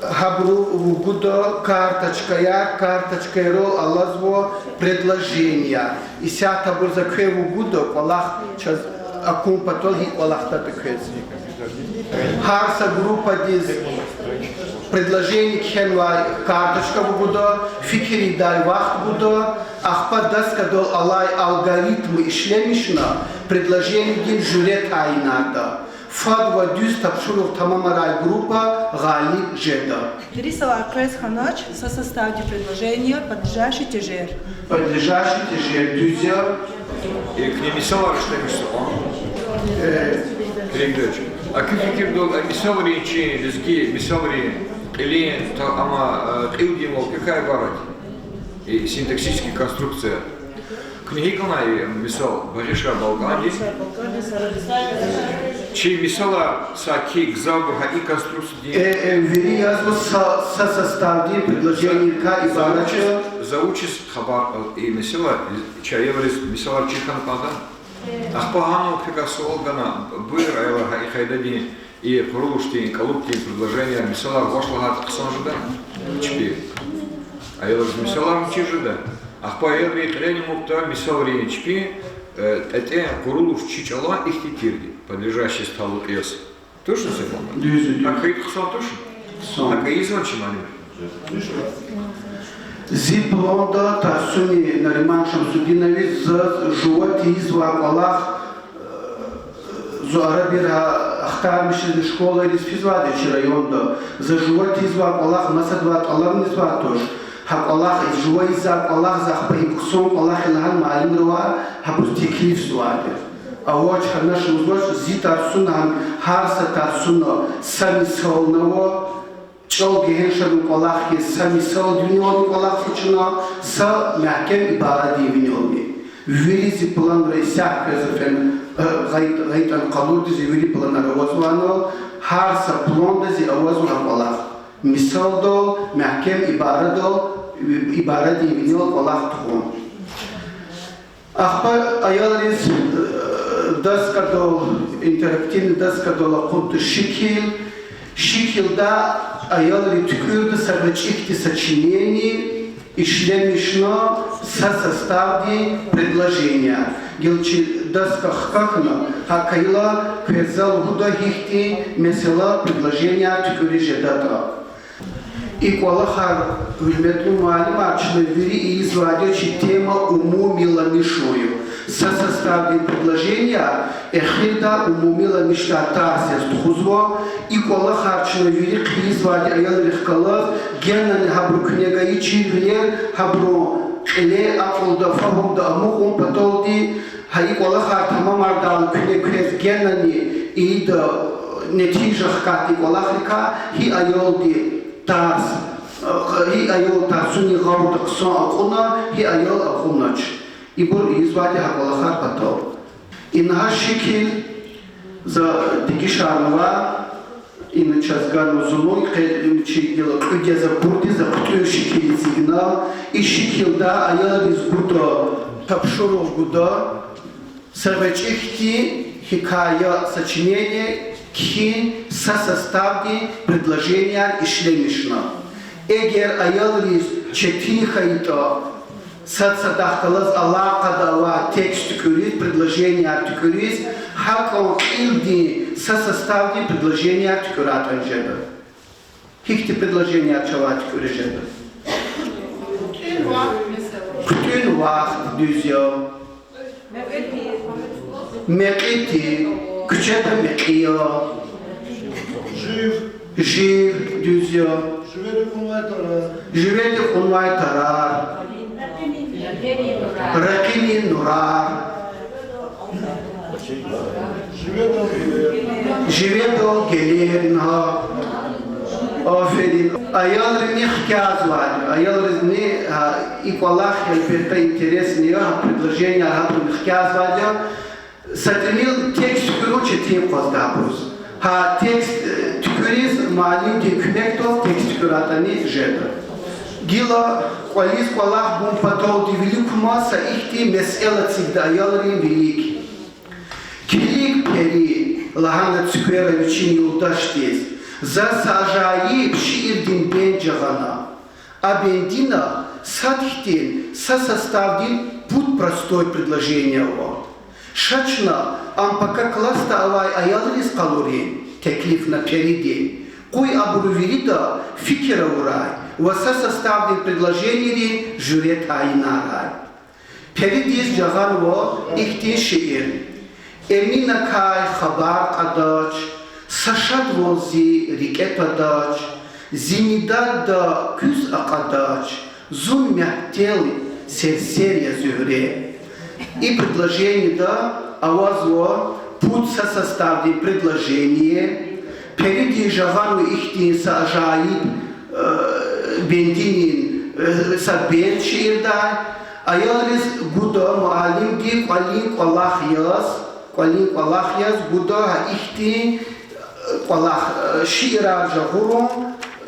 гьабуру вугуда карточкаяр, карточкайрал алазва предложения. Исятда абур за квев вугуда, кӀвалах чаз акун патал гьикӀ кӀвалахдатӀа квез. Гьар са группадиз предложение кхьенвай карточка вугуда, фикир ийидай вахт гуда, ахпа доскадал алай алгоритм ишлемишна, предложениедин жуьре тайинарда. Фад ва дуьз тапшуругъ тамамарай группа гъалиб жеда. Вири йисалай къвез хьанач са составдин предложение, подлежащий тяжер. Подлежащий тяжер, дуьз я. Э, куьне мисалар ишлемишзава. Э, Передача. А куь фикирдалди, а мисалрин чи лезги мисалрин кьилин, та-, амма, э, кьилдинвал куькай ибарат я? И синтаксический конструкция. Куьне гьикӀ ана и мисал, багъишар балкӀандин? Чи мисалар саки гзафбур гьа и конструкциядин. Э, э, вири язва са, са составдин предложенийрикай ибарат я. За вучиз, за вучиз хабар, э, и мисала, чи аялриз мисалар чир хьана кӀанда? Ахпа гьанал квекай суал гана, буюр, аялар, гьа и къайдадин, и къурулушдин, кӀалубдин предложенияр, мисалар ваш лагьайтӀа хъсан жеда чпи? Аялриз мисалар чир жеда? Ахпа аялри кьиле мукьда мисалрин чпи, э, тӀетӀен къурулуш чи чӀалан ихьтин тирди, подлежащее талукь яз. Тушни, Сафар? Дуьз я, дуьз. ГьакӀ хьайитӀа хъсан тушни? Хъсан. ГьакӀ ийизвани чи муаллимри? Зи планда Тарсуни Нариман Шамсудинович заз жува тийизвай кӀвалах, э, зун арабир гьа ахтармишзава школайриз физвайди чи районда. Заз жува тийизвай кӀвалах масадавай тӀалабнизвай туш. Гьа кӀвалах, жува ийизвай кӀвалах, захъ пай хъсан кӀвалах я лагьана муаллимривай гьабуруз теклифзавайди. Авач, хьанач лугьузвач, зи Тарсуна, гьар са Тарсуна са мисални ава, чӀал гегьеншарун кӀвалах я, са мисалдин винелни кӀвалах хьана чна, са мягькем ибарадин винелни. Вири зи планра исятда квез фена, э, гъай-, гъайитӀани къалурди зи вири планар авазвани, гьар са планда зи авазва гьа кӀвалах. Мисалдал, мягькем ибарадал, ибарадин винел кӀвалах тухун. Ахпа аялриз, э, доскадал, интерактивный доскадал акъудда шикил, шикилдай аялри туькӀуьрда са гъвечӀи хьтин сочинение, ишлемишна са составдин предложение. Гила чи доска хкахьна, гьакӀ хьайила квез за лугьуда гьихьтин месэла предложение туькӀуьриз жедатӀа. И кӀвалахар, гьуьрметлу муаллимар, чна вири ийизвайди я, чи тема умумиламишун я. Са составдин предложение, эхирда умумиламишдай тарс яз тухузва. И кӀвалахар чна вири хъийизвайди я аялрихъ галаз, генани гьабуру куьне гайи чирвилер, гьабурун кьиле акьулда, фагьумда амукьун паталди, гьа и кӀвалахар тамамардайла куьне квез генани ийида нетижа хкатда и кӀвалахрикай, гьи аялди тарс, гьи аял тарсунин гъавурда хъсан акьуна, гьи аял акьунач. Ибур ийизвайди гьа кӀвалахар патал. Ингьа шикил за дегишарнава, ина чаз ганва зулун, къе ина чи гила кьуьд яз акурди, за хъуьтӀуьн шикил эцигна, и шикилда аялриз гуда, тапшуругъ гуда, са гъвечӀи хьтин гьикая, сочинение кхьин са составдин предложенияр ишлемишна. Эгер аялриз четин хьайитӀа, сад-садахъ галаз алакъада авай текст туькӀуьриз, предложенияр туькӀуьриз, гьакӀан кьилдин са составдин предложенияр туькӀуьрайтӀани жеда. Гьихьтин предложенияр чавай туькӀуьриз жеда? ХъуьтӀуьн вахт, дуьз я. Мекьи тир, куьчеда мекьи я. Жив, дуьз я. Живеди кьунвай тарар. Ракъини нурар. Живедал гелер, ингьа. Аферин. Аялрини хкязвайди, аялризни, гьа, и кӀвалах, гьелбетда, интересный я, гьа предложенияр гьабурни хкязвайди я. Са тӀимил текст туькӀуьрун четин къвазда абуруз. Гьа текст, э, туькӀуьриз муаллимдин куьмекдал текст туькӀуьрайтӀани жеда. Гила кӀвализ кӀвалах гун паталди вилик кума са ихьтин месэла эцигда аялрин вилик. Килиг, пери, лагьана цуьквера вичин юлдашдиз, за са ажайиб шиирдин бенд жагъана. А бендина сад хьтин, са составдин пуд простой предложение ава. Ша чна ам пака классда авай аялриз къалурин, теклифна периди. Къуй абуру вирида фикир авурай ва са составдин предложенийрин жуьре тайинарай. Перидиз жагъанва ихьтин шиир. Эминакай хабар кьадач, са шадвал зи рикӀе тадач, зи медадда куьз акьадач, зун мягьтел серсер я, Зуьгьре. И предложениеда авазва пуд са составдин предложение. Перидиз жагъанва ихьтин са ажайиб, э, бендинин, э, са бенд шиирдай. Аялриз гуда муаллимди кӀвалин кӀвалах яз, кӀвалин кӀвалах яз гуда гьа ихьтин, э, кӀвалах, э, шиирар жагъурун,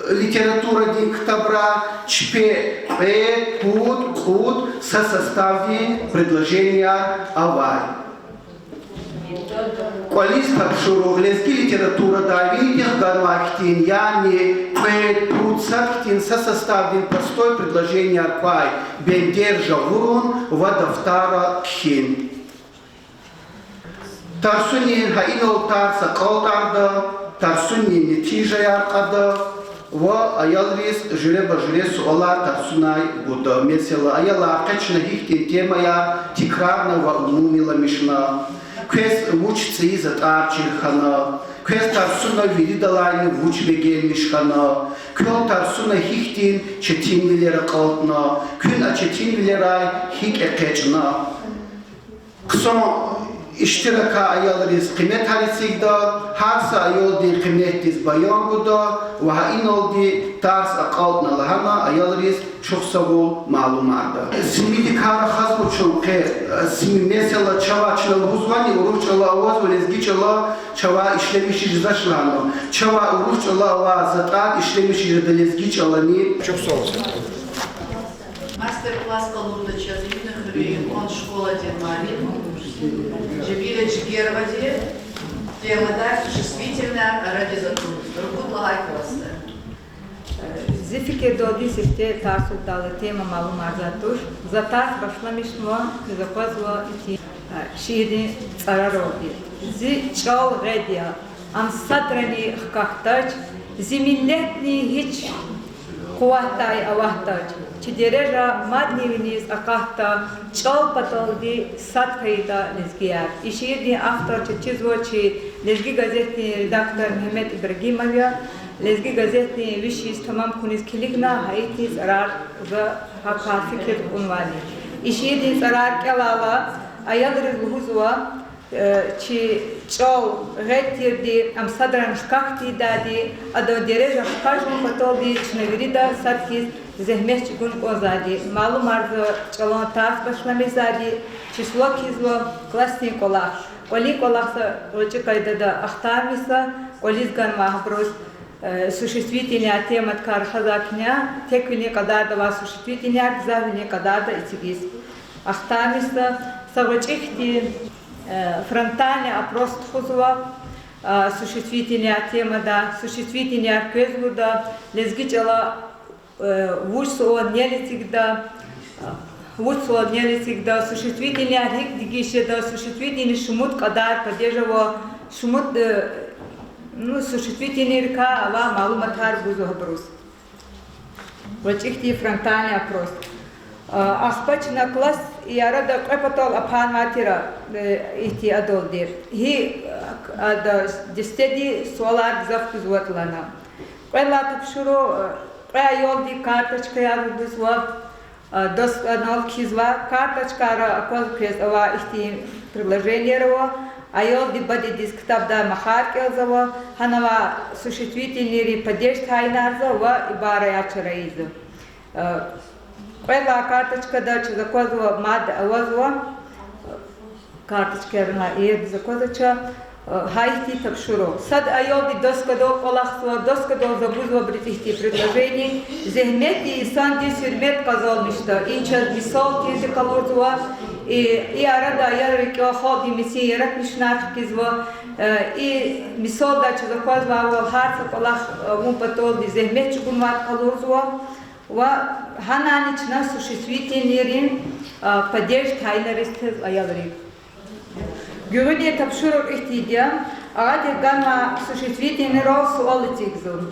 э, литературадин ктабра, чпи кьве, пуд, кьуд са составдин предложенияр авай. КӀвализ тапшуругъ лезги литературадай винидихъ ганвай хьтин, яни кьве, пуд, сад хьтин са составдин простой предложенияр квай бендер жагъурун ва дафтара кхьин. Тарсунин гьа инал тарс акьалтӀарда, тарсунин нетижаяр кьада ва аялриз жуьреба-жуьре суалар тарсунай гуда. Месела, аялар, къе чна гьихьтин темаяр тикрарна ва умумиламишна, квез вуч цӀийи затӀар чир хьана, квез тарсуна виридалайни вуч бегенмиш хьана, квел тарсуна гьихьтин четинвилер акьалтна, куьн а четинвилерай гьикӀ экъечӀна. Хъсан иштиракай аялриз къиметар эцигда, гьар са аялдин къиметдиз баян гуда ва гьа иналди тарс акьалтӀна лагьана аялриз чухсагъул малумарда. СМИ-дикай рахазва чун къе, СМИ, месела, чавай чна лугьузвани урус чӀала авазва, лезги чӀала чавай ишлемишиз жезвач лагьана. Чавай урус чӀала авай затӀар ишлемишиз жеда лезги чӀалани. Чухсагъул. Мастер-класс къалурда чаз Эмина хуьруьн юкьван школадин муаллим Жемилат Жигеровади, темадай существительное арадиз атуна, ругуд лагьай классда. Зи фикирдалди сифте тарсундал тема малумарзавай туш, за тарс башламишнава, за аквазва итим шиирдин цӀараралди. Зи чӀал гъед я, ам садрани хкахьдач, зи миллетни гьич къуватдай аватдач, чи дережа мадни виниз акъатда, чӀал паталди сад хьайитӀа лезгияр. И шиирдин автор чаз чизва чи Лезги газетдин редактор Мегьамед Ибрагимов я. Лезги газетдин виш йис тамам хьуниз килигна гьа ихьтин цӀарар за гьа кар фикир кьунвайди. И шиирдин цӀарар кӀелайла, аялриз лугьузва, э, чи чӀал гъед тирди, ам садрани хкахь тийидайди, адан дережа хкажун паталди чна вирида сад хьиз зегьмет чӀугун кӀанзавайди. Малумарзава, чӀалан тарс башламишзавайди число кхьизва классдин кӀвалах. КӀвалин кӀвалах са гъвечӀи къайдада ахтармишзава, кӀвализ ганвай гьабуруз, э, существительныйяр темадикай рахазвай куьне теквилин кьадарда авай существительныйяр гзафвилин кьадарда эцигиз ахтармишзава. Са гъвечӀи хьтин, э, фронтальный опрос тухузва, э, существительныйяр темада, существительныйяр квез лугьуда, лезги чӀала, э, вуч суал нел эцигда, вуч суал нел эцигда, существительныйяр гьикӀ дегиш жеда, существительный шумуд кьадар падеж ава, шумуд, э, ну, существительныйрикай авай малуматар гузва гьабуруз. ГъвечӀи хьтин фронтальный опрос. А, ахпа чна класс и арада кьве патал ахъайнавай тир, э, ихьтин адалди. Гьи, э, ада дестеди суалар гзаф гузватӀа лагьана. Кьвед лагьай тапшуругъ, э, кьве аялди карточкаяр гузва, э, доскадал кхьизва, карточкайра аквазва квез авай ихьтин предложенияр ава, аялди бадедиз ктабдай махар кӀелзава, гьана авай существительныйрин падеж тайинарзава ва ибараяр чара ийизва. Э, кьвед лагьай карточкада чаз аквазва мад авазва, карточкаяр иердиз аквазвач, э, гьа ихьтин тапшуругъ. Сад аялди доскадал кӀвалахзава, доскадал за гузва абуруз ихьтин предложение: зегьметди инсандиз гьуьрмет къазанмишда. И чаз мисал тирди къалурзава, и, и арада аяр рикӀел халкьдин мецин яратмишунар хкизва, э, и мисалда чаз аквазвайвал гьар са кӀвалах, э, авун паталди зегьмет чӀугунвайди къалурзава. Ва гьанани чна существительныйрин, а, падеж тайинариз тез аялрив. Гуьгъуьнин тапшуругъ ихьтинди я, агъадихъ ганвай существительныйрал суал эцигзава.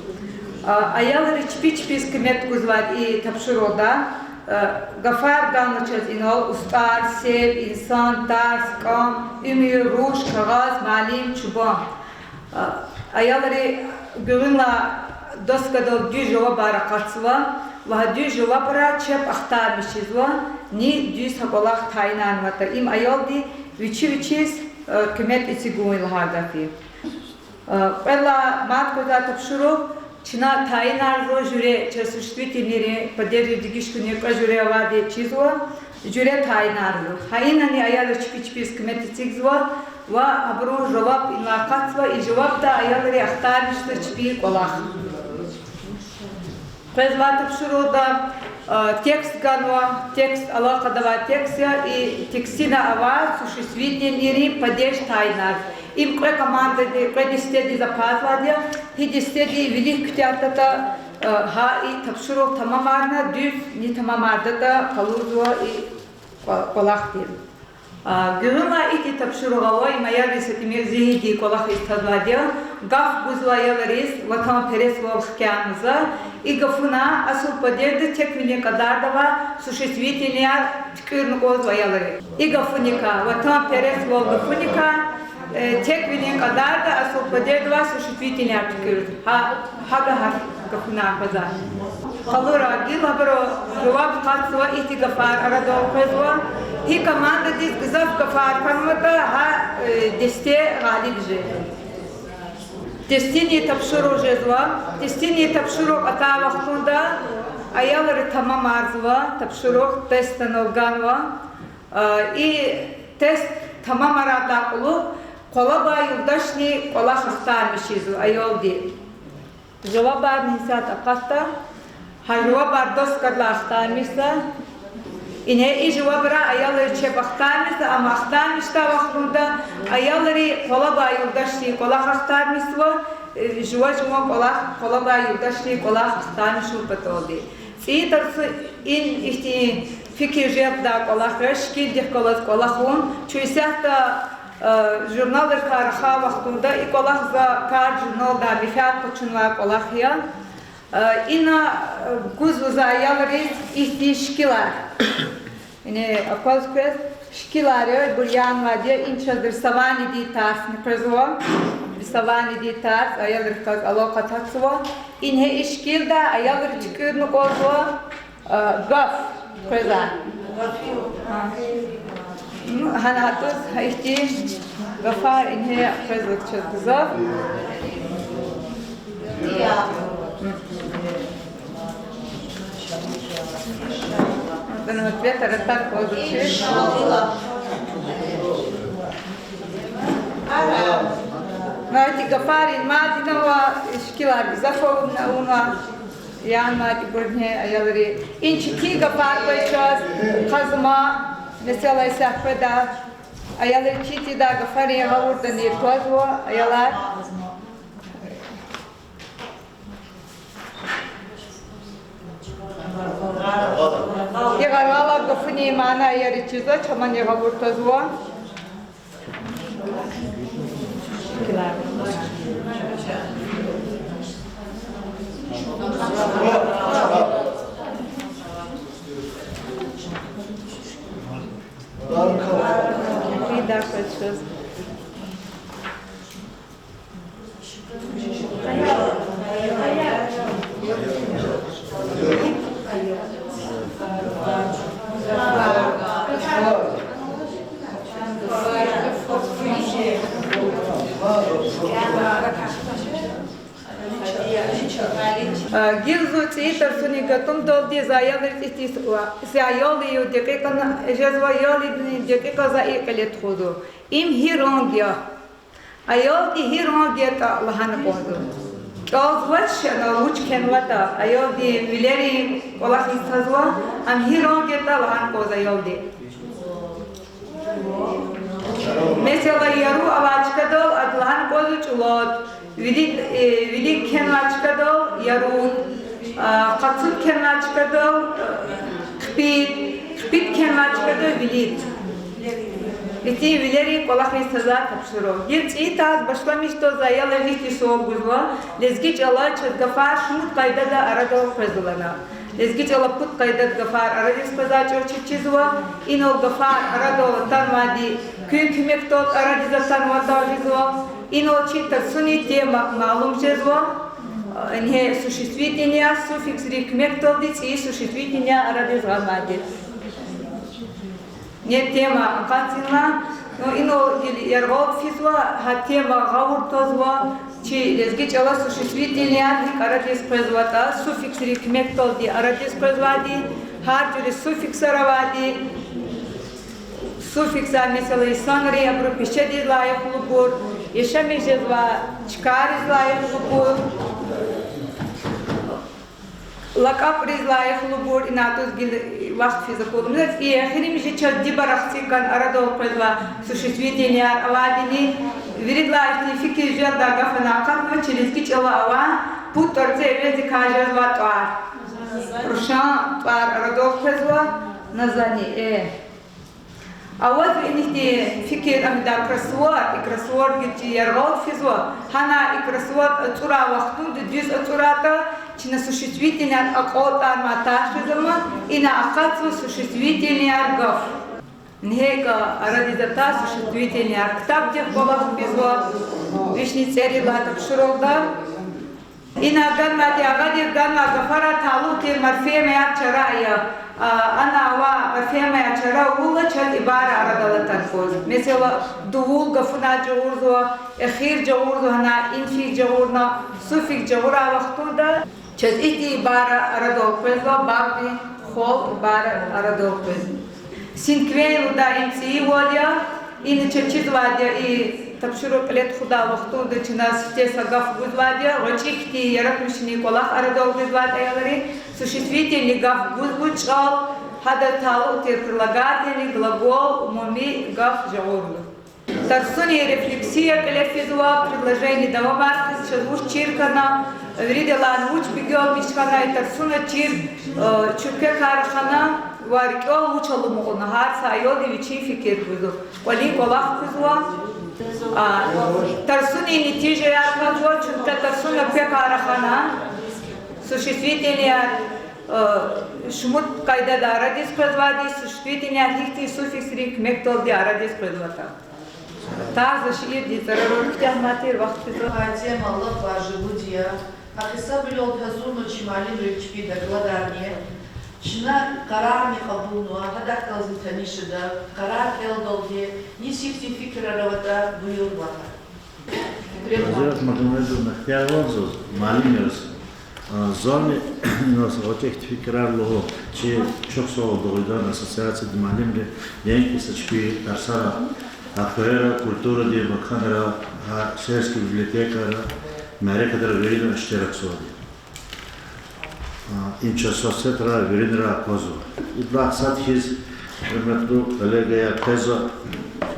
А, аялри чпи чпиз къимет гузвайди и тапшуругъда, а, гафар ганва чаз инал: устӀар, сел, инсан, тарс, кӀам, уьмуьр, руш, кагъаз, муаллим, чубан. А, аялри гуьгъуьнлай доскадал дуьз жавабар акъатзава ва гьа дуьз жавабра чеб ахтармиш жезва, ни дуьз гьа кӀвалах тайинарнаватӀа. Им аялди вичи-вичиз, э, къимет эцигун лагьай гаф я. Э, кьвед лагьай мад къвезвай тапшуругъ чна тайинарзава жуьре, чаз существительныйрин падежар дегиш хьуни кьве жуьре авайди чизва, жуьре тайинарзава. Гьа инани аялри чпи чпиз къимет эцигзава ва абурун жаваб инлай акъатзава, и жавабда аялри ахтармишзава чпин кӀвалах. Къвезвай тапшуругъда, э, текст ганва, текст алакъада авай текст я, и текстдин авай существительныйрин падеж тайинар. Им кьве командади, кьве дестедиз акъвазвайди я, гьи дестеди вилик куьтягьдатӀа, э, гьа и тапшуругъ тамамарна, дуьз, ни тамамардатӀа къалурзава и кӀва-, кӀвалахди. А, гуьгъуьнлай ихьтин тапшуругъ ава, им аялриз са тӀимил зигьиндин кӀвалахиз тазвайди я, гаф гузва аялриз ватанпересвал хкягъна за, и гафуна асул падежда теквилин кьадарда авай существительныйяр туькӀуьрна кӀанзава аялри. И гафуникай, ватанпересвал гафуникай, э, теквилин кьадарда асул падежда авай существительныйяр туькӀуьрзава. Гьа, гьа гафар, гафунар квазва. Къалура гила абуру жаваб акъатзава, ихьтин гафар арадал къвезва. Гьи командадиз гзаф гафар хьанватӀа, гьа, э, десте гъалиб жезва. Тестдин тапшуругъ жезва. Тестдин тапшуругъ атай вахтунда аялри тамамарзава тапшуругъ, тест анал ганва. Э, и тест тамамарайдалай кьулухъ къвалабай юлдашни кӀвалах ахтармишзава аялди. Жавабарни гьисятда акъатда, гьа жавабар доскадилай ахтармишзава. Ингье и жавабра аялри чеб ахтармишзава, амма ахтармишдай вахтунда аялри къвалабай юлдашдин кӀвалах ахтармишзава, э, жува-жуван кӀвалах, къвалабай юлдашдин кӀвалах ахтармишун паталди. ЦӀийи тарсуни ихьтин фикир желбдай кӀвалах я, шикилдихъ галаз кӀвалах авун. Чун исятда, э, журналрикай рахай вахтунда, и кӀвалах за Кард журналда менфят къачунвай кӀвалах я. Э, ина, э, гузва за аялриз ихьтин шикилар. Ингье акваз квез шикилар я, ибур янвайди я, им чаз рисованидин тарсни къвезва. Слованиди тарс аялрихъ галаз алакъа тахьзава. Ингье и шикилда аялри туькӀуьрна кӀанзава, а, гаф къвезва. Ну, гьана атӀуз гьа ихьтин гафар ингье къвезва чаз гзаф. Атана ответ аратар кӀанзава чи. Ну, ихьтин гафарин мадни ава, шикилар гзаф авуна, авуна. Ян мад ибурни аялри. Ин четин гафар къвез чаз, къазма, месела, исятда къведа. Аялри четин гафарин гъавурда ни твазва, аялар. И гъаргъала гафунин мана аялри чизва, чамани гъавурда твазва. А, гила зун цӀийи тарсунин гатӀумдалди за аялриз ихьтин, ва зи аялдин декьикьа жезва, аялдин декьикьа за и кьиле тухузва. Им гьи ранг я? Аялди гьи ранг ятӀа лагьана кӀанзава. КӀелзавач анал вуч кхьенватӀа, аялдин вилерин кӀвалахиз тазва, ам гьи ранг ятӀа лагьана кӀанзава аялди. Месела, яру авай чкадал ада лагьана кӀанзава чӀулад, вилик, э, вилик кхьенвай чкадал яру, а, къацу кхьенвай чкадал, э, хъипид, хъипид кхьенвай чкадал вилик. Ихьтин вилерин кӀвалахиз тазва тапшуругъ. Гила цӀийи тарс башламишдалди за аялриз ихьтин суал гузва: лезги чӀала чаз гафар шумуд къайдада арадал къвезва лагьана. Лезги чӀала пуд къайдада гафар арадиз къвезвай чӀавуз чизва, инал гафар арадал атанвайди куьн куьмекдалди арадиз атанватӀа жезва, инал чи тарсунин тема малум жезва, ингье существительныйяр, суффиксрин куьмекдалди цӀийи существительныйяр арадиз гъанвайди. Ингье тема акъатзава, ну, инал гила яргъал физва, гьа тема гъавурда твазва, чи лезги чӀала существительныйяр гьикӀ арадиз къвезватӀа, суффиксрин куьмекдалди арадиз къвезвайди, гьар жуьре суффиксар авайди, суффиксар, месела, инсанри абуру пешедиз лайихлубур, яшамиш жезвай чкайриз лайихлубур, лакӀабриз лайихлубур, ина атӀуз гила вахт физ акурла. И эхиримжи чаз дибар ахцикан арадал къвезвай существительныйяр авайдини, виридалай ихьтин фикир жедай гаф ана акъатна, чи лезги чӀала авай пуд тӀварцӀи эвездикай жезвай тӀвар. Рушан тӀвар арадал къвезва, назани, э. Аваз инихъди фикир амида кроссворд, и кроссворд гила чи яргъал физва, гьана и кроссворд ацӀурай вахтунда дуьз ацӀуратӀа, чна существительныйяр акьалтӀармай тарс жезва, ина акъатзава существительныйяр гаф. Ингье икӀ арадиз атай существительныйяр ктабдихъ кӀвалах физва, вишни цӀерилай тапшуругъда. Ина ганвайди, агъадихъ ганвай гафарай талукь тир морфемаяр чара ая. А, ана авай морфемаяр чара авурла чаз ибара арадал атана кӀанзава. Месела, дувул гафунал жагъурзава, эхир жагъурзава, гьана инфикс жагъурна, суффикс жагъурай вахтунда чаз ихьтин ибара арадал къвезва, багъдин хвал ибара арадал къвезва. Синквейн лугьудай им цӀийивал я, ина чаз чизвайди я, и тапшуругъ кьиле тухудай вахтунда чна сифте са гаф гузвайди я, гъвечӀи хьтин яратмишунин кӀвалах арадал гъизвайди я аялри, существительный гаф гузва чӀал, гьадаз талукь тир прилагательный, глагол, умуми гаф жагъурна. Тарсунин рефлексия кьиле физва, предложение давамар хьиз, чаз вуч чир хьана, виридалайни вуч бегенмиш хьана, и тарсуна чир, э, чун квекай рахана ва рикӀел вуч алукьна, гьар са аялди вичин фикир гузва. КӀвалин кӀвалах гузва. А, тарсунин нетижаяр кӀанзава, чун къе тарсуна квекай рахана, существительныйяр, э, шумуд къайдада арадиз къвезвайди, существительныйяр гьихьтин суффиксрин куьмекдалди арадиз къвезватӀа. Таза шиирдин цӀарарал куьтягьна тир вахт физва. Гьа тема лап важиблуди я. Гьа гьисабилелди гьазурна чи муаллимри чпин докладарни. Чна къарарни кьабулнава, гьадахъ галазни таниш жеда, къарар кӀелдалди, йис ихьтин фикирар аватӀа, буюр лагь. Азират Магьамедовна, ихтияр ава заз, муаллим яз. А, зани инал са гъвечӀи ихьтин фикирар лугьун. Чи чухсагъул дугъриданни ассоциациядин муаллимри, неинки са чпи тарсара, а хуьрера, культурадин маканра, а сельский библиотекайра, мярекатра вирида иштиракзавайди. А, им чаз соцсетра виринра аквазва. Идалай сад хьиз, гьуьрметлу коллегаяр, къе за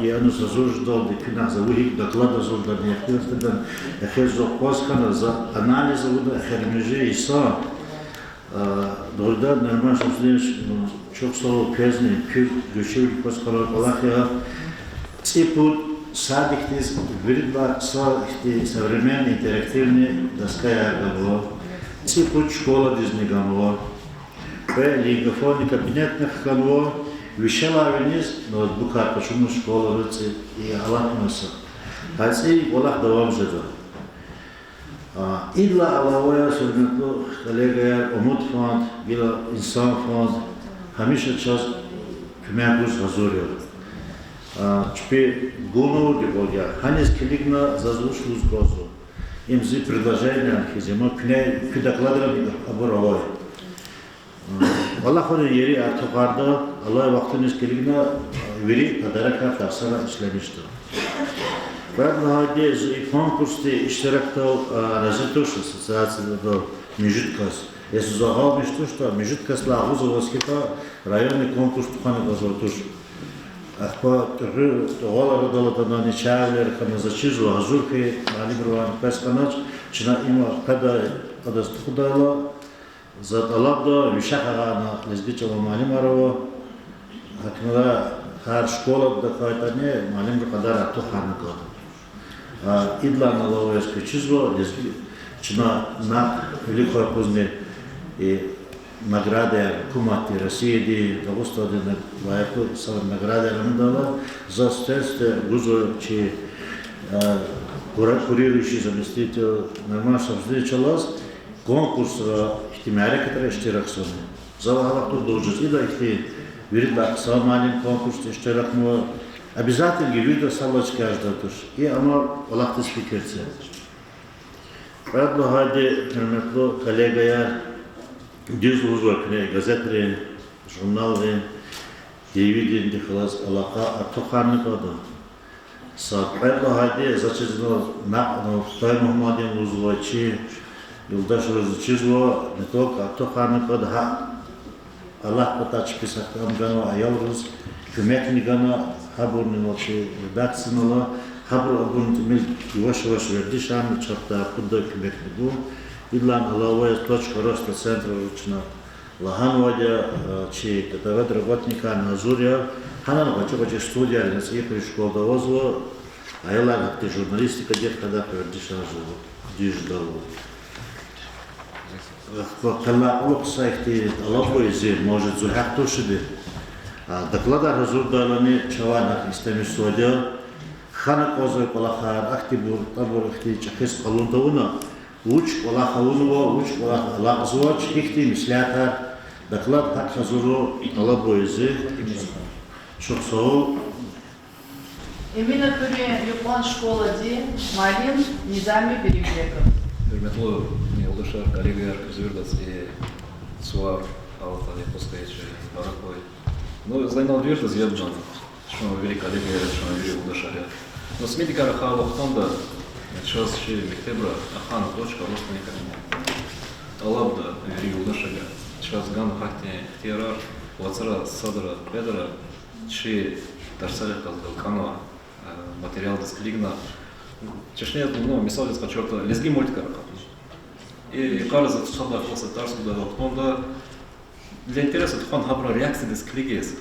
и ануз гьазур жедалди, куьнахъ за вугьикӀ доклад гьазурдани, яхцӀурни ихтидан, эхиз зун акъваз хьана, за анализ авуна эхиримжи йисан, а, дугъридан Нурман Шамсудинович, м, чухсагъул, квезни куь гуьрчивилик акваз хьанвай кӀвалах я. ЦӀипуд садикдиз виридалай са ихьтин современный интерактивный доскаяр ганва. ЦӀипуд школадизни ганва. Кьве лингафонный кабинетни хканва, вишелай виниз ноутбукар къачуна школайра цӀи-, и алатна са. Гьа цӀийи кӀвалах давам жеда. А, идалай алава яз, гьуьрметлу коллегаяр, Умуд фонд, гила Инсан фонд гьамиша чаз куьмек гуз гьазур я. А, чпи гунур дикъуд я, гьаниз килигна заз вуч лугьуз кӀанзава. Им зи предложение хьиз я, ма куьне, куь докладрани абур авай. КӀвалахунин ери артухарда, алай вахтуниз килигна, вири подарокар тарсара ишлемишда. Кьвед лагьайди, зун и конкурсди иштиракдал, а, рази туш, ассоциациядал муьжуьд кас. Если зун агъалмиш туштӀа, муьжуьд касдилай агъуз аваз хьайитӀа, районный конкурс тухвана кӀанзавай туш. Ахпа тӀугъвал арадал атана, начагъвилер хьана, заз чизва гьазур хьайи муаллимривайни къвез хьанач, чна им къведай, адаз тухудайла, за тӀалабда, Вишахагъана лезги чӀалан муаллимар ава, гьакӀ хьайила гьар школади тахьайтӀани муаллимрин кьадар артухарна кӀанда. А, идалай алава яз квез чизва, лезги, чна накь вилик квай къузни, э, наградаяр, гьукуматдин, Россиядин, Дагъустандин лайихлу са наградаяр амидайла, за сенсте гузва чи, э, кура-, курирующий заместитель Нурман Шамсудиновичалаз, конкурсра, ихьтин мярекатра иштиракзавай. За лагьай вахтунда лугьуз жеда, ида ихьтин виридалай хъсан муаллим конкурсда иштиракнава. Обязательно вирида сад лагьай чкаяр жедай туш. И амма кӀвалахдиз фикир це. Кьвед лагьайди, гьуьрметлу коллегаяр, дуьз лугьузва, куьне газетрин, журналрин, телевиденидихъ галаз алакъа артухарна кӀанда. Са кьвед лагьайди, заз чизва, накь, ну, Хъуьтуьлай Мугьаммадин лугьузва, чи юлдашриз чизва, не только артухарна кӀанда, гьа, Аллагь патай чпи сагъ ганвай аялриз куьмекни гана, гьабурни ва чи редакциянила, гьабуру абурун тӀимил яваш-яваш вердишарна чапдай, акъуддай куьмекни гун. Идалай алава яз Точка роста центрара чна лагьанвайди я, э, чи КТВ-д работникарни гьазур я, гьанани гъвечӀи-гъвечӀи студиярни цӀийи хуьруьн школада авазва, аялар гьахьтин журналистикадихъ къедахъ вердишарзава, дуьз жедалди. Къе-, къеллай кьулухъ са ихьтин тӀалаб ава зи, может, зун гьахъ тушиди. А, докладар гьазурдайлани чавай накь истемишзавайди я, хьана кӀанзавай кӀвалахар, ахьтинбур, абур ихьтин чӀехиз къалун тавуна, вуч кӀвалах авунва, вуч кӀвалах алакьзавач, гьихьтин меслятар, доклад гьакӀ гьазурун тӀалаб ава зи. Чухсагъул. Эминатуьрен юкьван школадин муаллим Низами Беримбеков. Гьуьрметлу юлдашар, коллегаяр, куьз виридаз и сувар алатайла, пускай чи мубараклу. Ну, за инал виридаз яб жеда, чун вири коллегаяр я, чун вири юлдашар я. Ну, СМИ-дикай рахай вахтунда чаз чи мектебра ахъайна Точка роста-ни хьана. ТӀалабда вири юлдашрихъ, чаз гана гьахьтин ихтиярар, вацра садра, кьведра чи тарсарихъ галаз галкӀанва, э, материалдиз килигна. Чешне, ну, мисал яз къачуртӀа, лезги мультикар акъатна. И йикъара за сад лагьай классда тарс гудай вахтунда для интереса тухвана гьабурун реакциядиз килигиз,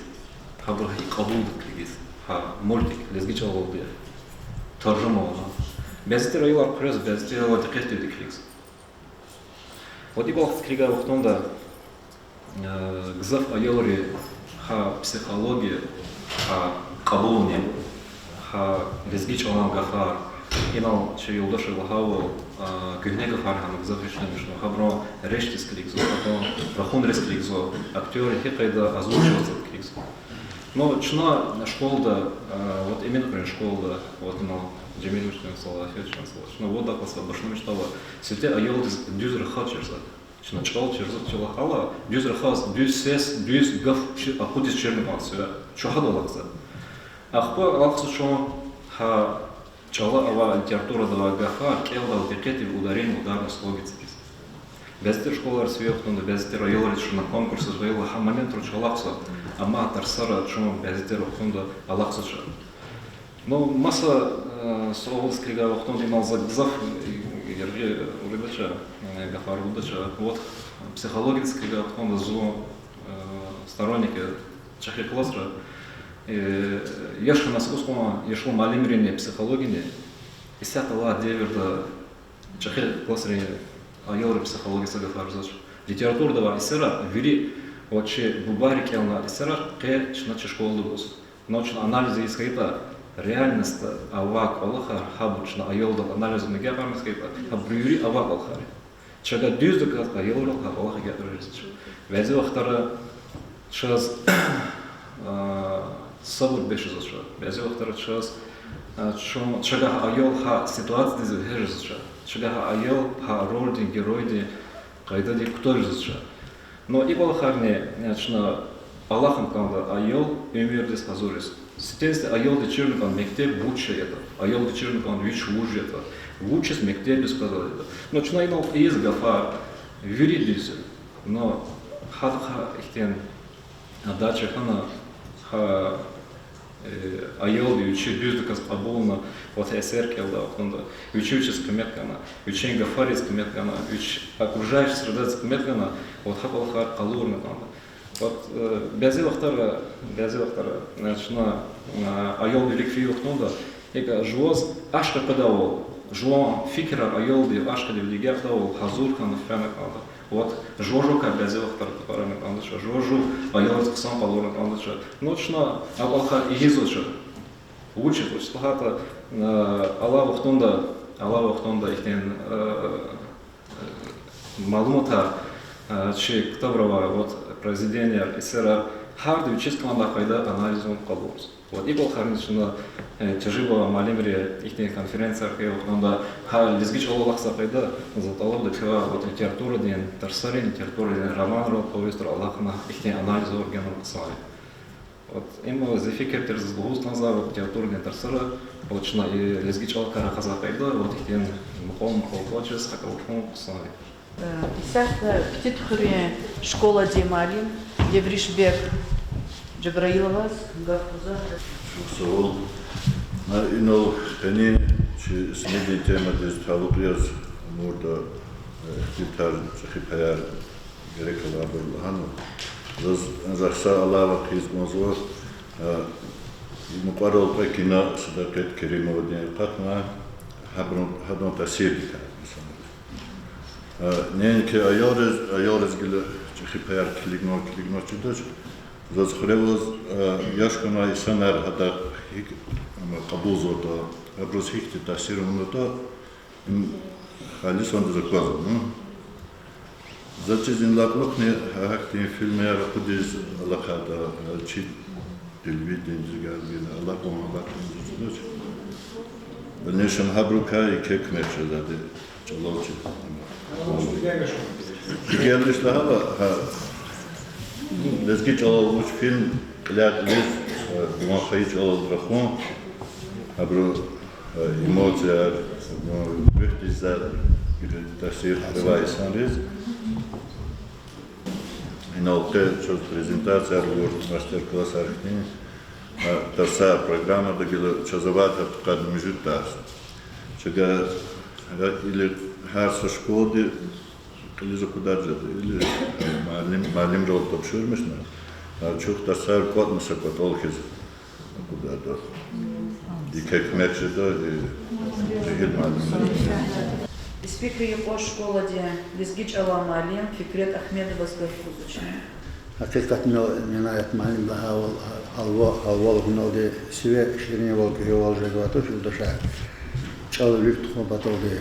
гьабуру гьикӀ кьабулда килигиз гьа мультик лезги чӀалалди таржума авуна. Бязи тир аялар хъуьрез, бязи тир аялар дикъетдивди килигзава. Вот и кӀвалахдиз килигай вахтунда, э, гзаф аялри гьа психология, гьа кьабулни, Гьа лезги чӀалан гафар, инал чи юлдашри лагьайвал, а, куьгьне гафар гьана гзаф ишлемишна, гьабурун речдиз килигзава, гьабурун рахунриз килигзава, актёрри гьи къайда озвучиватьзаватӀа килигзава. Ну, чна школада, а, вот Эминхуьруьн школада, вот инал Жемиловичдин сала, Федичдин сала, чна вад классдивай башламишдайла, сифте аялдиз дуьз рахаз чирзавайди. Чна чӀал чирзавайди лагьайла, дуьз рахаз, дуьз сес, дуьз гаф чи акъудиз чирна кӀанзава, чун гьада алахъзава. Ахпа алахъзава чун гьа чӀалал авай, литературада авай гафар кӀелдайла дикъетдив, ударение, ударный слог эцигиз. Бязи тир школайриз фейи вахтунда, бязи тир аялриз чна конкурсриз гъайила гьа моментрал чун алахъзава, амма тарсара чун бязи тир вахтунда алахъзавач. Ну, маса, э, суалриз килигай вахтунда инал за гзаф, э, яргъи уридач, э, гафар гудач. Вот психологиядиз килигай вахтунда зун, э, сторонник я чӀехи классра. Э, яш хьана са кӀус кьван яшлу муаллимрини психологини, исятда алай девирда чӀехи классрин аялри психологиядиз са гафар жезвач. Литературада авай эсерар вири, вот чи бубайри кӀелнавай эсерар къе чна чи школада гуз. Ну, чна анализ ийиз хьайитӀа, реальностьда авай кӀвалахар, гьабур чна аялдал анализ ийиз хьайитӀа, гьабур вири авай кӀвалахар я. Чавай дуьздаказ аялрал гьа кӀвалах эгечӀиз жезвач. Бязи вахтара чаз, а, сабур бес жезвач. Бязи вахтара чаз, а, чун, чавай гьа аял гьа ситуациядиз вегьез жезвач. Чавай гьа аял гьа рольдин, геройдин къайдадик кутаз жезвач. Ну, и кӀвалахарни, э, чна алахъна кӀанда аял уьмуьрдиз гьазуриз. Сифтени-сифте аялди чирна кӀанда мектеб вуч ятӀа, аялди чирна кӀанда вич вуж ятӀа, вучиз мектебдиз къвезвайди ятӀа. Ну, чна инал ийиз гафар вири дуьз я. Ну, гьадахъ ихьтин, а, дача хьана, гьа, э, аялди вичи дуьздаказ кьабулна, вот эсер кӀелдай вахтунда, вичи вичиз къимет гана, вичин гафариз къимет гана, вич окружающий средадиз къимет гана, вот гьа кӀвалахар къалурна кӀанда. Вот, э, бязи вахтара, бязи вахтара, э, чна, э, аялдин вилик фейи вахтунда, икӀ жуваз ашкъи къведайвал, жуван фикирар аялдин ашкъидив лигьдайвал, гьазур хьана фена кӀанда. Вот жува-жувакай бязи вахтара тапарарна кӀандач, жува-жув аялриз хъсан къалурна кӀандач. Ну, чна а кӀвалахар ийизвач. Вучиз, вучиз лагьайтӀа, э, алай вахтунда, алай вахтунда ихьтин, э, малуматар, э, чи ктабра авай, вот, произведенияр, эсерар, гьарда вичиз кӀандай къайдада анализун къалурзава. Вот и кӀвалахарни чна, э, тежиб авай муаллимри ихьтин конференцияр хьайи вахтунда, гьа лезги чӀалал алахъзавай къайдада, за тӀалабда квевай, вот, литературадин тарсарин, литературадин романрал, повестрал алахъна ихьтин анализар генани хъсан я. Вот им зи фикир тир, заз лугьуз кӀанзавайвал, литературадин тарсара, вот чна и лезги чӀалакай рахазвай къайдада, вот ихьтин мукьвал-мукьвал кӀвачиз гьакӀ алахъун хъсан я. Э, исятда Петигьуьруьн школадин муаллим Девришбег Жабраиловаз гаф гузва. Чухсагъул. Гьа, инал къенин чи СМИ-дин темадиз талукь яз амурда, э, ихьтин тар чӀехи паяр герек алайбуру лагьана. Заз, заз са алава хъийиз кӀанзава, э, и мукьварал кьве кино Садакъет Керимовадин акъатна, гьабурун, гьадан таъсирдикай, мисал. Э, неинки аялриз, аялриз гила чӀехи паяр килигнава, килигнава чидач. Заз хуьре аваз, э, яш хьанвай инсанар гьадахъ гьикӀ, ам, кьабулзаватӀа, абуруз гьихьтин таъсир авунатӀа, им халисандиз аквазва, ну. За чиз, и лакълухъни гьахьтин фильмар акъудиз алакьайтӀа, э, чи телевидениедиз гьа гила алакьун, алакьун жезвач. Дальнейшем гьабурукай еке куьмек жезвайди я чӀалал чи. Гелиш лагьайла, гьа, лезги чӀалал вуч фильм кьиляй-кьилиз, э, жуван хайи чӀалал рахун, абуру, э, эмоцияр, абуру руьгьдиз за таъсир авай инсанриз. Инал къе чаз презентацияр авур, мастер-классар хьтин, а, тарсар, программада гила чаз авайди гьатта къад муьжуьд тарс. Чага, а, или гьар са школади кьилиз акъудай жеда, или, а, муаллим, муаллимрал тапшурмишна, а, чухсагъул тарсар кӀватӀна са кӀватӀал хьиз акъудайтӀа. Еке куьмек жеда, э, жегьил муаллим. Испикри Юкьва школадин лезги чӀалан муаллим Фикрет Ахмедоваз гаф гузвачни. Гьакъикъатни, Инаят муаллим лагьайвал, гьалва, гьалвал гьуналди сиве ширинвал, кӀевал жезвай туш, юлдашар. ЧӀал вилик тухун паталди,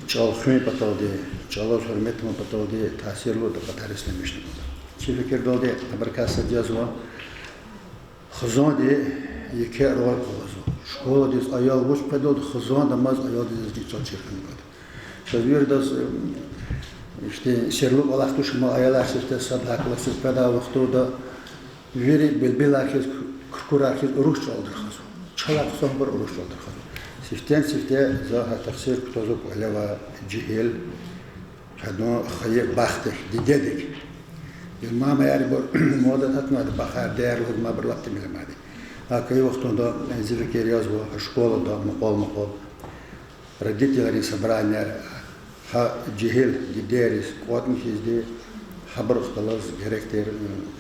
чӀал хуьн паталди, чӀалаз гьуьрмет авун паталди таъсирлу дакӀадар ишлемишна. Чи фикирдалди, абурукай сад язва, хизанди еке роль къалурзава. Школадиз аял вуч къведалди, хизандамаз аялдиз лезги чӀал чир хьун патал. Чаз виридаз, м, ихьтин серли кӀвалах туш, ма аялар сифте сад лагьай классдиз къведай вахтунда вири билбилар хьиз, куркурар хьиз урус чӀалалди рахазва. Чалай хъсанбур урус чӀалалди рахазва. Сифтени-сифте за гьа тахсир кутазва кӀвале авай жегьил, гьадан хайи бахтдик, дидедик. Мамаярбур модада атанвайди, бахар, дер лугьуз, мабур лап тӀимил амайди. ГьакӀ хьайи вахтунда зи фикир язва, школада мукьвал-мукьвал родителрин собранияр, гьа жегьил дидейриз кӀватӀна хьизди, гьабурухъ галаз герек тир, м,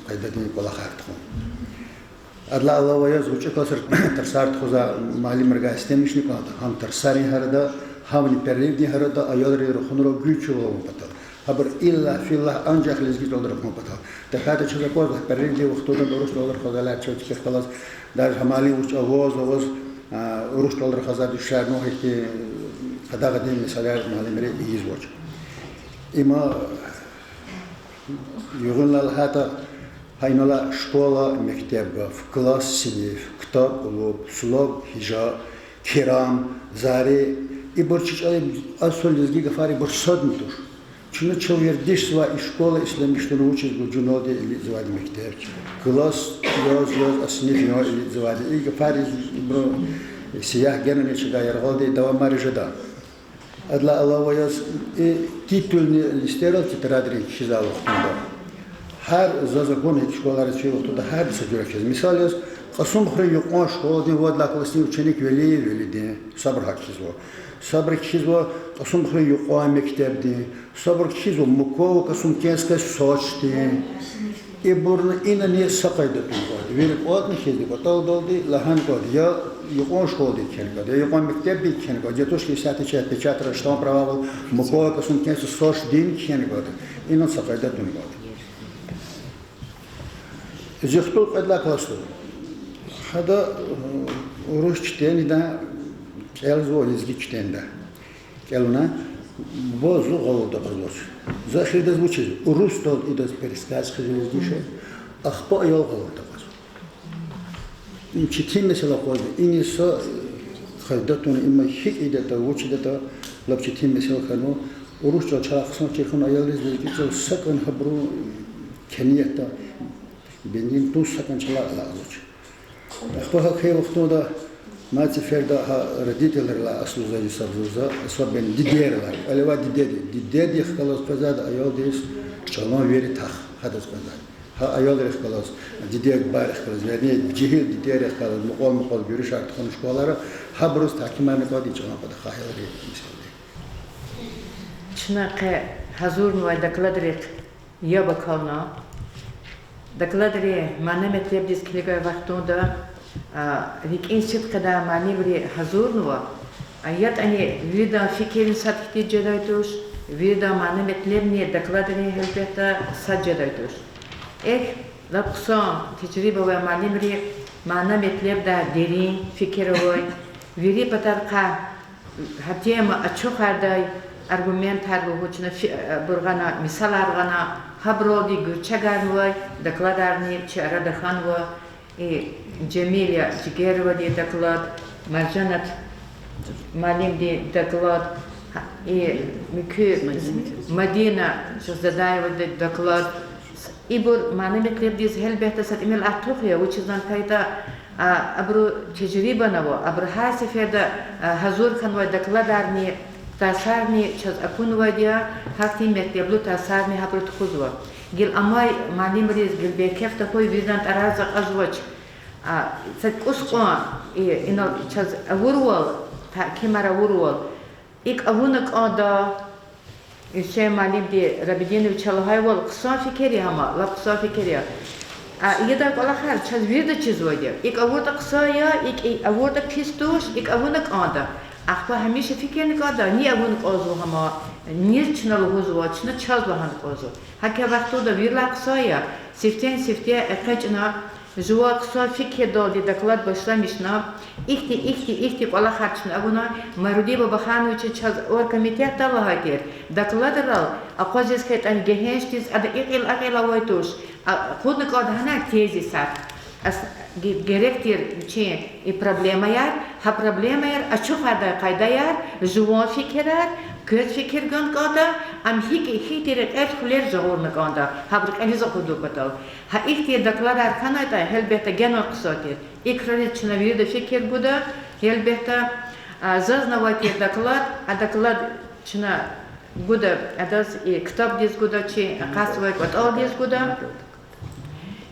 къайдадин кӀвалахар тухун. Адалай алава яз гъвечӀи классра тарсар тухузвай муаллимрикай сифтени-сифте кӀанда, гьам тарсарин гьарада, гьамни перерывдин гьарада аялрин рахунрал гуьзчивал авун патал. Гьабур иллагь-филлагь анжах лезги чӀалалди рахун патал. ТахьайтӀа чаз аквазва, перерывдин вахтунда урус чӀалалди рахазвайла, чаз чпихъ галаз, даже гьа муаллим вуч аваз-аваз, а, урус чӀалалди рахазвайди тушир, ну, гьихьтин къадагъадин месэлаяр муаллимри ийизвач. Има югъунилай лагьайтӀа, гьа инал школа, мектеб гаф, класс, синиф, ктаб, кьулуб, сулаб, гьижа, кирам, зари, ибур чи чӀалай асул лезги гафар, ибур садни туш. Чна чун вердишзавай и школа ишлемишзава вучиз гуз жуналди илитзавайди мектеб, класс яз-яз, а синиф я илитзавайди. И гафар ибуру сиягь генани чна яргъалди давамар жеда. Адалай алава яз и титульный листерал тетрадрин кхьизвай вахтунда, гьар, за, за гун гьикӀ школайриз фейи вахтунда гьарда са жуьре кхьиз. Мисал яз, Кьасумхуьруьн юкьван школадин вад лагьай классдин ученик Вели, Велидин, сабур гьакӀ кхьизва. Сабур кхьизва Кьасумхуьруьн юкьван мектебдин, сабур кхьизва Муково-Косумкенская, Сочидин. Ибурни инани са къайда тун кӀанда. Вири кӀватӀна хьизди кӀватӀалдалди лагьана кӀанда, я юкьван школадин кхьена кӀанда, я юкьван мектебдин кхьена кӀанда, я тушни исятда чаз печатра, штампра авайвал Муково-Косумкенская, Сочидин кхьена кӀанда. Инал са къайда тун кӀанда. Зи хтул кьвед лагьай классда. Гьада, э, урус чтенида кӀелзава, лезги чтенида кӀелна, буба, зун гъавурда акъвазвач. За эхирдаз вучиз, урусдалди идаз пересказ хъийизва лезги шей, ахпа аял гъавурда акъвазва. Им четин месэла акъвазва, ина са, э, къайда туна, има гьикӀ ийидатӀа, вуч ийидатӀа, лап четин месэла хьанва. Урус чӀал чалай хъсан чир хьана, аялриз лезги чӀал сакӀани гьабурун кӀани ятӀа, бензин тун сакӀани чалай алакьзавач. Ахпа гьакӀ хьайи вахтунда мад сеферда гьа родителрилай аслу за гьисабзава, особенно дидейрилай. КӀвале авай дидеди, дидедихъ галаз къвезвайди аялдиз чӀалан вири тах, гьадаз къвезвайди. Гьа аялрихъ галаз, дидейрихъ галаз, вернее, жегьил дидейрихъ галаз мукьвал-мукьвал гуьруьшар тухун школайра, гьабуруз тагькимарна кӀанда и чӀалан патахъай аялри, мисал яз. Чна къе гьазурнавай докладрихъ яб акална. Докладри мана-метлебдиз килигай вахтунда, а, рикӀин сидкьидай муаллимри гьазурнава, а, ятӀани виридан фикирни сад хьтин жедай туш, виридан мана-метлебни докладрин гьелбетда сад жедай туш. Эхь, лап хъсан тежриба авай муаллимри мана-метлебдай дерин фикир авай, вири патарихъай гьа тема ачухардай аргументар лугьуз, чна фи-, абур гъана, мисалар гъана, гьабуралди гуьрчегарнавай докладарни чи арада хьанва. И Жемиля Жигеровади доклад, Маржанат муаллимди доклад, и муькуь Мадина Шихзадаевади доклад. Ибур мана-метлебдиз гьелбетда са тӀимил артух я, вучиз лагьайтӀа, а, абуру тежриба ава, абуру гьар сеферда, а, гьазур хьанвай докладарни, тарсарни чаз акунвайди я, гьахьтин метлеблу тарсарни гьабуру тухузва. Гила амай муаллимриз гила бейкеф тахьуй, виридан тӀварар за кьазвач. А, са кӀус кьван, и, инал чаз авурвал, тагькимар авурвал, икӀ авуна кӀанда, Гьуьсейн муаллимди Рабидиновича лагьайвал, хъсан фикир я гьам, лап хъсан фикир я. А, ийидай кӀвалахар чаз вирида чизвайди я. ИкӀ авуртӀа хъсан я, икӀ авуртӀа пис туш, икӀ авуна кӀанда. Ахпа гьамиша фикирна кӀанда, ни авуна кӀанзава гьама, низ чна лугьузва, чна чаз лагьана кӀанзава. ГьакӀ вахтунда вирилай хъсан я, сифтени-сифте экъечӀна, жуван хъсан фикирдалди доклад башламишна, ихьтин, ихьтин, ихьтин кӀвалахар чна авуна, Мавлуди Бабахановича чаз оргкомитетда лагьай тир, докладрал акъвазиз хьайитӀани гегьеншдиз ада и кьил, а кьил авай туш, а, акъудна кӀанда гьана тезисар. Ас-, ге-, герек тир вичин и проблемаяр, гьа проблемаяр ачухардай къайдаяр, жуван фикирар, квез фикир гана кӀанда, ам гьикӀ, гьихьтин рекьер хуьлер жагъурна кӀанда, гьабуру кьилиз акъудун патал. Гьа ихьтин докладар хьанайтӀа, гьелбетда, генани хъсан тир. И крариз чна вирида фикир гуда, гьелбетда, а, зазни авай тир доклад, а доклад чна гуда, адаз и ктабдиз гуда, чи акъатзавай кӀватӀалдиз гуда.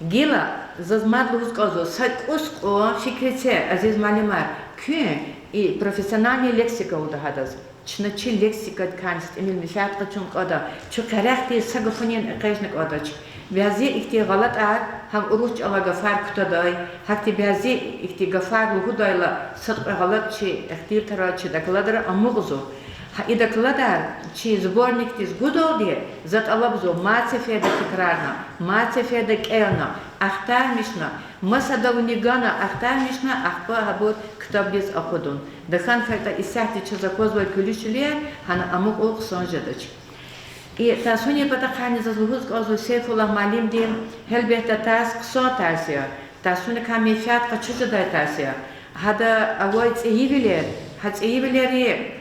Гила заз мад лугьуз кӀанзава, са кӀус кьван фикир це, азиз муаллимар, куьн и профессиональный лексика лугьуда гьадаз. Чна чи лексикадикайни са тӀимил менфят къачун кӀанда, чун къерехдиз са гафунин экъечӀна кӀандач. Бязи ихьтин гъалатӀар, гьам урус чӀалай гафар кутадай, гьахьтин бязи ихьтин гафар лугьудайла, сад-кьве гъалатӀ чи ихтилатра, чи докладра амукьзава. Гьа и докладар чи сборникдиз гудалди, за тӀалабзава мад сеферда тикрарна, мад сеферда кӀелна, ахтармишна, масадавни гана ахтармишна, ахпа гьабур ктабдиз акъудун. Тахьана хьайитӀа, исятда чаз аквазвай куьлуь-шуьлуьяр гьана амукьун хъсан жедач. И тарсунин патахъайни заз лугьуз кӀанзава, Сейфуллагь муаллимди, гьелбетда, тарс хъсан тарс я, тарсуникай менфят къачуз жедай тарс я. Гьада авай цӀийивилер, гьа цӀийивилери,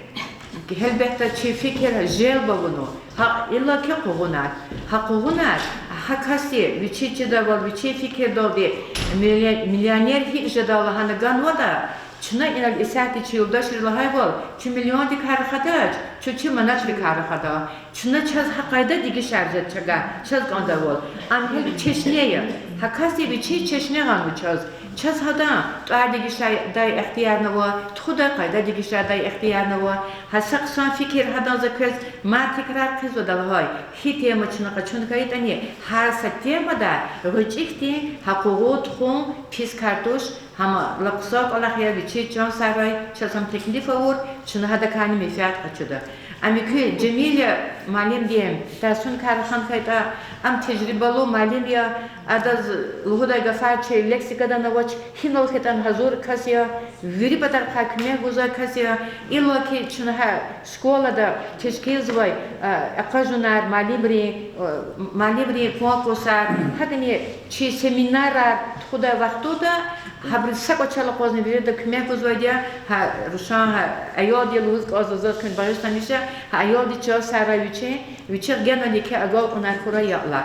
гьелбетда, чи фикир желб авуна, гьа иллаки къугъунар. Гьа къугъунар, гьа касди вичи чидайвал, вичин фикирдалди миллио-, миллионер гьикӀ жеда лагьана ганватӀа, чна инал исятда чи юлдашри лагьайвал, чун миллиондикай рахадач, чун чи манатрикай рахада. Чна чаз гьа къайда дегишар жеда чавай, чаз кӀандайвал. Ам гьелбет чешне я. Гьа касди вичи чешне гъанва чаз. Чаз гьадан тӀвар дегишардай ихтиярни ава, тухудай къайда дегишардай ихтиярни ава. Гьа са хъсан фикир гьадан за квез мад тикрар хъийизва лагьай, гьи тема чна къачун хьайитӀани, гьар са темада гъвечӀи хьтин гьа къугъу тухун пис кар туш, гьам лап хъсан кӀвалах я, вичи чан сагърай, чаз гьам теклиф авур, чна гьадакайни менфят къачуда. Ам куь Жемиля муаллимди, тарсуникай рахун хьайитӀа, ам тежрибалу муаллим я, адаз лугьудай гафар чи лексикада авач, гьинал хьайитӀани гьазур кас я, вири патарихъай куьмек гузвай кас я, иллаки чна гьа школада тешкилзавай, а, акъажунар, муаллимрин, а, муаллимрин конкурсар, гьакӀни чи семинарар тухудай вахтунда, гьабуруз са кӀвачел акъвазна вирида куьмек гузвайди я, гьа Рушан, гьа аялди лугьуз кӀанзава, заз куьн багъишламиша, гьа аялди чан сагърай вичи, вичихъ генани еке агалкьунар хьурай, я Аллагь.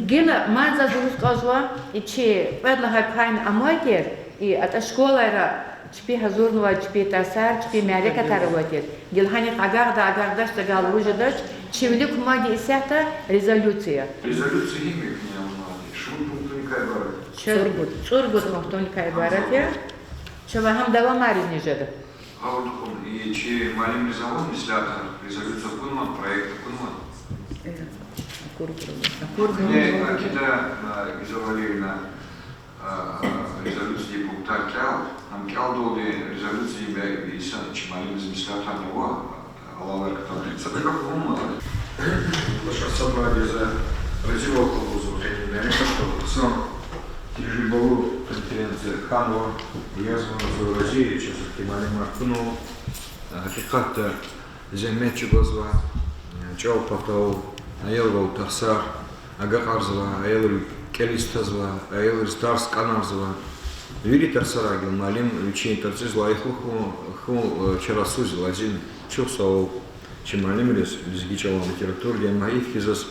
Гила мад заз лугьуз кӀанзава, и чи кьвед лагьай пайни амай тир, и атӀа школайра чпи гьазурнавай чпи тарсар, чпи мярекатар авай тир. Гила гьаник агакьдай, агакьдач за гал лугьуз жедач, чи вилик кумади исятда резолюция. Резолюция гьикӀ я куьне авунвайди? Шумуд пунктуникай ибарат я? ЦӀуругуд, цӀуругуд пунктуникай ибарат я. Чавай гьам давамаризни жеда. Гьавиляй и чи муаллимриз авани меслятар, резолюция акунвани, проект акунвани? Акурди, акурди. Куьне акида, а, Гуьзел Валиевна, а, резолюциядин пунктар кӀел, ам кӀелдалди резолюциядин бя-, иса чи муаллимриз меслятарни ава, алалар ктабдиз. Садак акунвани? Башар сад лагьайди я, за разивал къалурзава къенин мярекатдал, хъсан тежрибалу конференция хьанва, язва за рази я, чаз ихьтин муаллимар акунва. Гьакъикъатда, зегьмет чӀугвазва, чӀал патал, аялрал тарсар агакьарзава, аялрив кӀелиз тазва, аялриз тарс кӀанарзава. Вири тарсарай гила муаллим вичин тарциз лайихлу хьун, хьун, э, чарасуз лазим. Чухсагъул чи муаллимриз, лезги чӀалан литературадин, амма ихьтин заз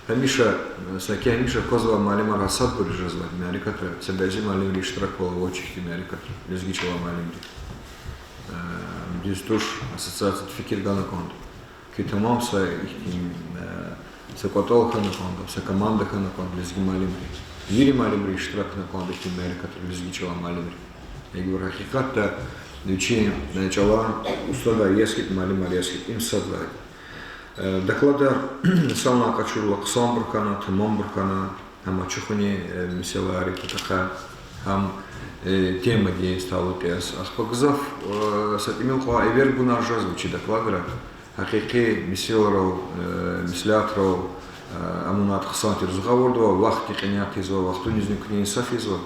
гьамиша, э, саки гьамиша аквазвай муаллимар гьа садбуруз жезвай мярекатра, са бязи муаллимри иштираквал авач ихьтин мярекатра, лезги чӀалан муаллимри. Э, дуьз туш, ассоциацияди фикир гана кӀанда. Куь тамам са ихьтин, э, са кӀватӀал хьана кӀанда, са команда хьана кӀанда лезги муаллимри. Вири муаллимри иштиракна кӀанда ихьтин мярекатра лезги чӀалан муаллимри. Эгер гьакъикъатда вичин, э, чӀалан устадар яз хьайитӀа, муаллимар яз хьайитӀа, им сад лагьайди. Э, докладар санлай къачурла хъсанбур хьана, тамамбур хьана, амма ачухни, э, месэлаяр я патахъай. Гьам, э, темадиз талукь яз. Ахпа гзаф, э, са тӀимил кьван эвер гунар жезва чи докладра. Гьакъикъи месэлайрал, э, меслятрал, э, амунат хъсан тирвал гъавурда ва вахтни кьиняй хъийизва, вахтунизни куьне инсаф ийизва.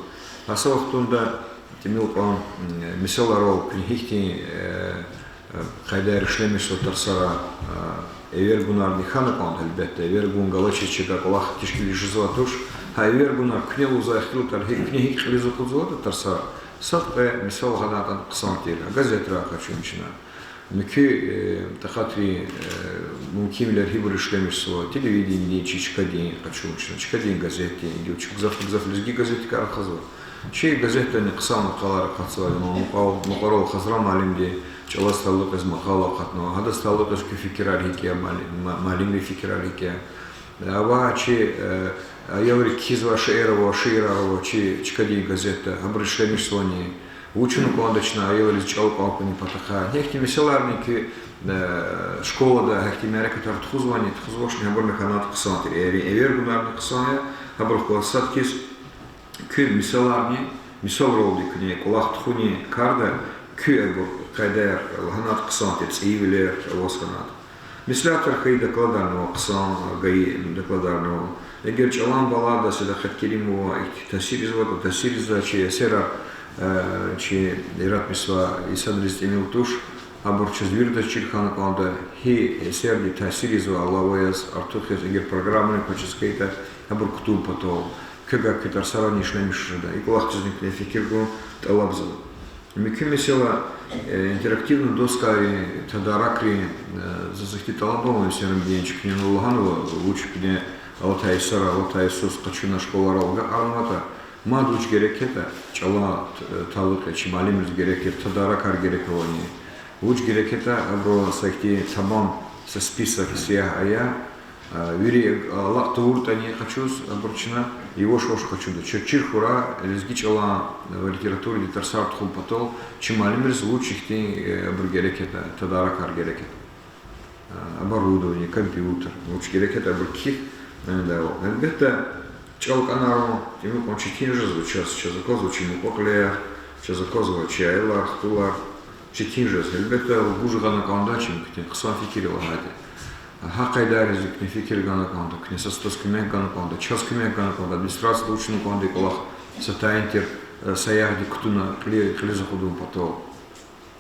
Гьа са вахтунда тӀимил кьван, м, месэлайрал куьне гьихьтин, э, э, къайдаяр ишлемишзава тарсара, э, эвер гунарни хьана кӀанда, гьелбетда, эвер гун галачиз чка кӀвалах тешкилиз жезвай туш. Гьа эвер гунар куьне лугьузвай ихтилатар гьи-, куьне гьикӀ кьилиз акъудзаватӀа тарсара, сад-кьве месэла гъана кӀанда хъсан тир, газетрай къачун чна. Муькуь, э, такьатрин, э, мумкинвилер гьибур ишлемишзава, телевиденидин чи чкадин къачун чна, чкадин газетдин, гила чи гзаф-гзаф лезги газетдикай рахазва. Чи газетдани хъсан макъалаяр акъатзавайди я, мукьвал-, мукьварал Хазра муаллимди, чӀалаз талукь яз макъала акъатнава, гьадаз талукь яз куь фикирар гьикӀ я, муалли-, ма-, муаллимрин фикирар гьикӀ я. Ава чи, э, аялри кхьизвай шейэр ава, шиирар ава чи чкадин газетда, гьабур ишлемишзавани, вуч авуна кӀанда чна аялриз чӀал кӀан хьунин патахъай. Гьахьтин месэлайрини куь, э, школада гьахьтин мярекатар тухузвани, тухузвачни, гьабурни хьанайтӀа хъсан тир. Эвер, эвер гунарни хъсан я, гьабурухъ галаз сад хьиз куь месэлайрини, месэлайралди куьне кӀвалах тухунин карда куь абур къайдаяр лагьанайтӀа хъсан тир, цӀийивилер аваз хьанайтӀа. Меслятар хьайи докладарни ава, хъсан, гайи докладарни ава. Эгер чӀалан балада Седакъет Керимова ихьтин таъсир ийизватӀа, таъсир ийизвай чи эсерар, э, чи яратмишзавай инсанриз тӀимил туш, абур чаз виридаз чир хьана кӀанда, гьи эсерди таъсир ийизвай алава яз, артух яз, эгер программани квачиз хьайитӀа, абур кутун патал, квевай куь тарсарани ишлемиш жеда. И кӀвалахдизни куьне фикир гун тӀалабзава. Муькуь месэла, э, интерактивный доскайрин, тадаракрин, э, заз ихьтин тӀалаб ава, Эсермединич, куьне лагьанва, вуч куьне алатай йисара, алатай йисуз къачуна школайрал агакьарнаватӀа, мад вуч герек ятӀа, чӀалан, э, талукь я, чи муаллимриз герек я, тадаракар герек авани, вуч герек ятӀа, абурал са ихьтин тамам, са список, сиягь ая, А, вири алакь тавуртӀани къачуз абур чна, яваш-яваш къачуда. Чаз чир хьурай лезги чӀалан ва литературадин тарсар тухун патал чи муаллимриз вуч ихьтин, э, абур герек ятӀа, тадаракар герек ятӀа. А, оборудование, компьютер, вуч герек ятӀа абур кхьихь, э, да, гьелбетда, чӀал кӀанарун тӀимил кьван четин жезва чаз, чаз аквазва чи мукьва-кьилияр, чаз аквазва чи аялар, хтулар, четин жез. Гьелбетда, гуж гъана кӀанда чи муькуьдин, хъсан фикир я лагьайди. Гьа къайдайриз куьне фикир гана кӀанда, куьне сад-садаз куьмек гана кӀанда, чаз куьмек гана кӀанда, администрацияда вучна кӀанда и кӀвалах, са тайин тир, э, саягъди кутуна кьили-, кьилиз акъудун патал.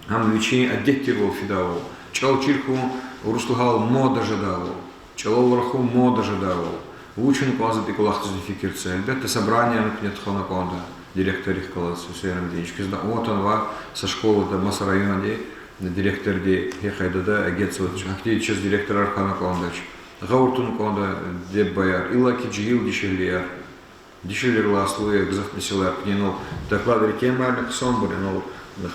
Гьам вичин адет тирвал фидайвал, чӀал чир хьун, урус лагьайвал, мода жедайвал, чӀалал рахун мода жедайвал. Вучна кӀанзаватӀа и кӀвалахдизни фикир це. Гьелбетда, собраниени куьне тухвана кӀанда директоррихъ галаз, Эсермединич, квез авун атанва са школада, маса районди, директорди гьи къайдада эгечӀзавач, гьахьтин чаз директорар хьана кӀандач. Гъавурда авун кӀанда диде-бубаяр, иллаки жегьил дишегьлияр. Дишегьлийрилай аслу я гзаф месэлаяр, куьне инал докладрин темайрини хъсанбур, инал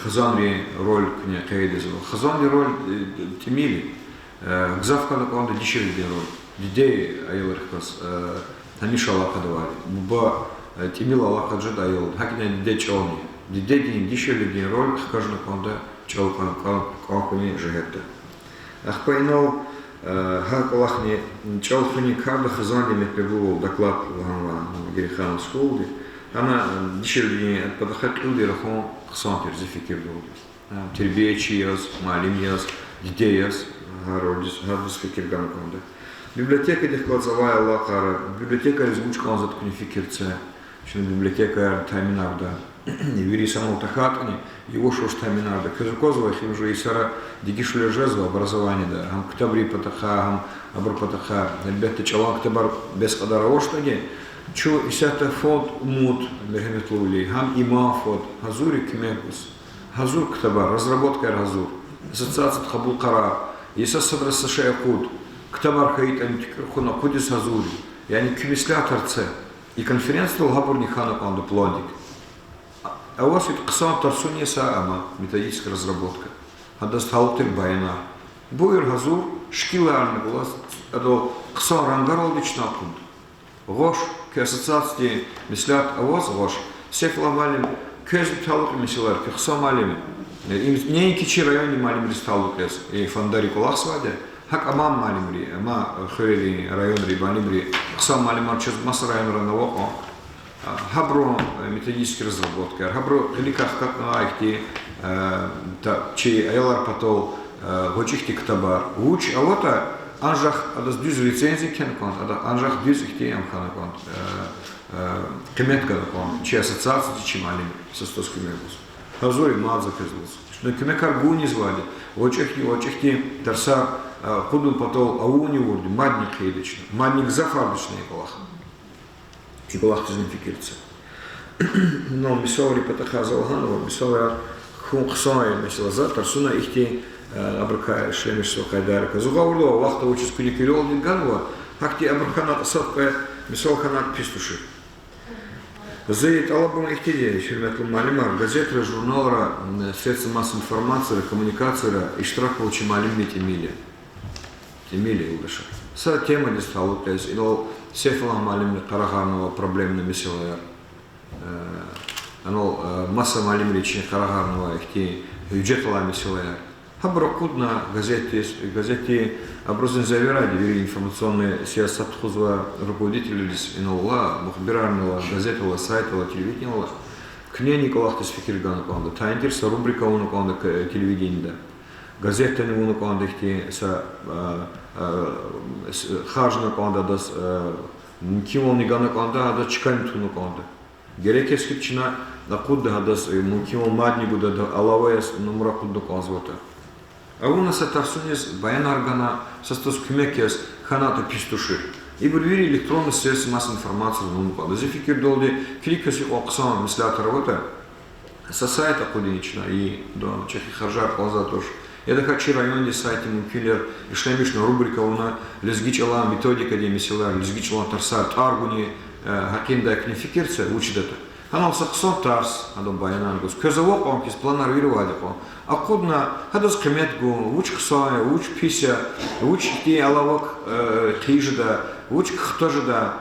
хизанрин роль куьне къейдзава. Хизандин роль, э, тӀимил я, э, гзаф хьана кӀанда дишегьлидин роль. Диде аялрихъ галаз, э, гьамиша алакъада авайди. Буба, э, тӀимил алакъада жеда аялдин, гьакӀни диде чӀални. Дидедин, дишегьлидин роль хкажна кӀанда чӀал кӀан-, кӀан-, кӀан хьунин жигьетда. Ахпа инал, э, гьа кӀвалахни, чӀал хуьнин карда хизандин метлеблувал доклад лагьанва Герейхановский школада. Гьана, э, дишегьлидин патахъай кьилди рахун хъсан тир зи фикирдалди. Э, тербиячи яз, муаллим яз, диде яз, гьар вахтундиз, гьардаз фикир гана кӀанда. Библиотекадихъ галаз авай алакъаяр, библиотекайриз вуч кӀанзаватӀа куьне фикир це. Чна библиотекаяр таъминарда, вири санал тахьайтӀани, яваш-яваш таъминарда. Квез аквазва, эхиримжи йисара дегишвилер жезва образованиеда, гьам ктабрин патахъай, гьам абурун патахъай. Гьелбетда, чӀалан ктабар бес кьадар авачтӀани, чун исятда фонд Умуд, мергьеметлувиле, гьам Иман фонд, гьазур я куьмек гуз. Гьазур ктабар, разработкаяр гьазур. Ассоциацияди кьабул къарагъ, йиса садра са шей акъуд. Ктабар хьайитӀани, туькӀуьр хьун акъудиз гьазур я. Яни куь меслятар це. И конференциядал гьабурни хьана кӀанда пландик. Аваз хьайитӀа хъсан тарсунин са, амма методическая разработка. Гьадаз талукь тир баянар. Буюр, гьазур, шикиларни галаз, адал хъсан рангаралди чна акъудда. Гъваш, куь ассоциациядин меслят аваз гъваш. Сейфуллагь муаллим, квез талукь месэлаяр, куь хъсан муаллим я. Э, им неинки чи райондин муаллимриз талукь яз, э, фондарикӀ кӀвалахзавайди я, гьакӀ амай муаллимри, амай хуьрерин, районрин муаллимри, хъсан муаллимар чаз маса районра ава кьван. Гьабурун методический разработкаяр, гьабуру кьиликай хкатнавай ихьтин, чи аялар патал гъвечӀи хьтин ктабар, вуч аватӀа, анжах адаз дуьз рецензия кхьена кӀанда, адаз анжах дуьз ихьтин ам хьана кӀанда, къимет гана кӀанда чи ассоциациядиз, чи муаллимриз, са стӀал куьмек гуз. Гьазур я мад за квез лугьуз. Чна куьмекар гунизвайди, гъвечӀи хьтин, гъвечӀи хьтин тарсар акъудун патал авуни авурди мадни хъийида чна, мадни гзафарда чна и кӀвалах. И кӀвалахдизни фикир це. Ну, мисалрин патахъай за лагьанва, мисалрай, хьун хъсан я, месела, за тарсуна ихьтин, абурукай ишлемишзавай къайдайрикай. Зун гъавурда авай вахт авачиз куьне куьрелди ганва, гьахьтин абур хьанатӀа сад кьве, мисал, хьанатӀа пис тушир. Зи тӀалабун ихьтинди я, гьуьрметлу муаллимар, газетра, журналра, средства массовой информацияра, коммуникацияра иштираквал чи муаллимрин тӀимил я. ТӀимил я, юлдашар. Са темадиз талукь яз, инал Сейфуллагь муаллимни къарагъарнавай проблемный месэлаяр, анал маса муаллимри чи къарагъарнавай ихьтин гьуьжет алай месэлаяр. Гьабур акъудна газетдиз, газетди абурузни заверяйди вири информационный сиясат тухузвай руководителриз, инал алай мухбирарнал алай, газетдал алай, сайтдал алай, телевидениедал алай. Куьне и кӀвалахдиз фикир гана кӀанда, тайин тир са рубрика авуна кӀанда телевидениеда. Газетдани авуна кӀанда ихьтин са, харжна кӀанда адаз, мумкинвални гана кӀанда адаз чкани туна кӀанда. Герек яз хьи чна акъудда гьадаз, мумкинвал мадни гуда, алава яз нумра акъудна кӀанзаватӀа. Авуна са тарсуниз баянар гана, са стӀалаз куьмек яз, хьанатӀа пис тушир. Ибур вири электронный средства массовой информацияда авуна кӀанда. Зи фикирдалди, килигиз, икьван хъсан меслятар аватӀа, са сайт акъудин чна, и чӀехи харжар кӀанзавайди туш. Яда хьи чи райондин сайтда мумкин я ишлемишна рубрика авуна, лезги чӀалан методикадин месэлаяр, лезги чӀалан тарсар тӀвар гунин гьакъиндай куьне фикир це, вуч ятӀа. Гьанал са хъсан тарс, гьадан баянар гуз. Квез ава кьван хьиз планар вири авайди кьван. Акъудна, гьадаз къимет гун, вуч хъсан я, вуч пис я, вуч ихьтин алава хъийиз жеда, вуч кхьиз жеда.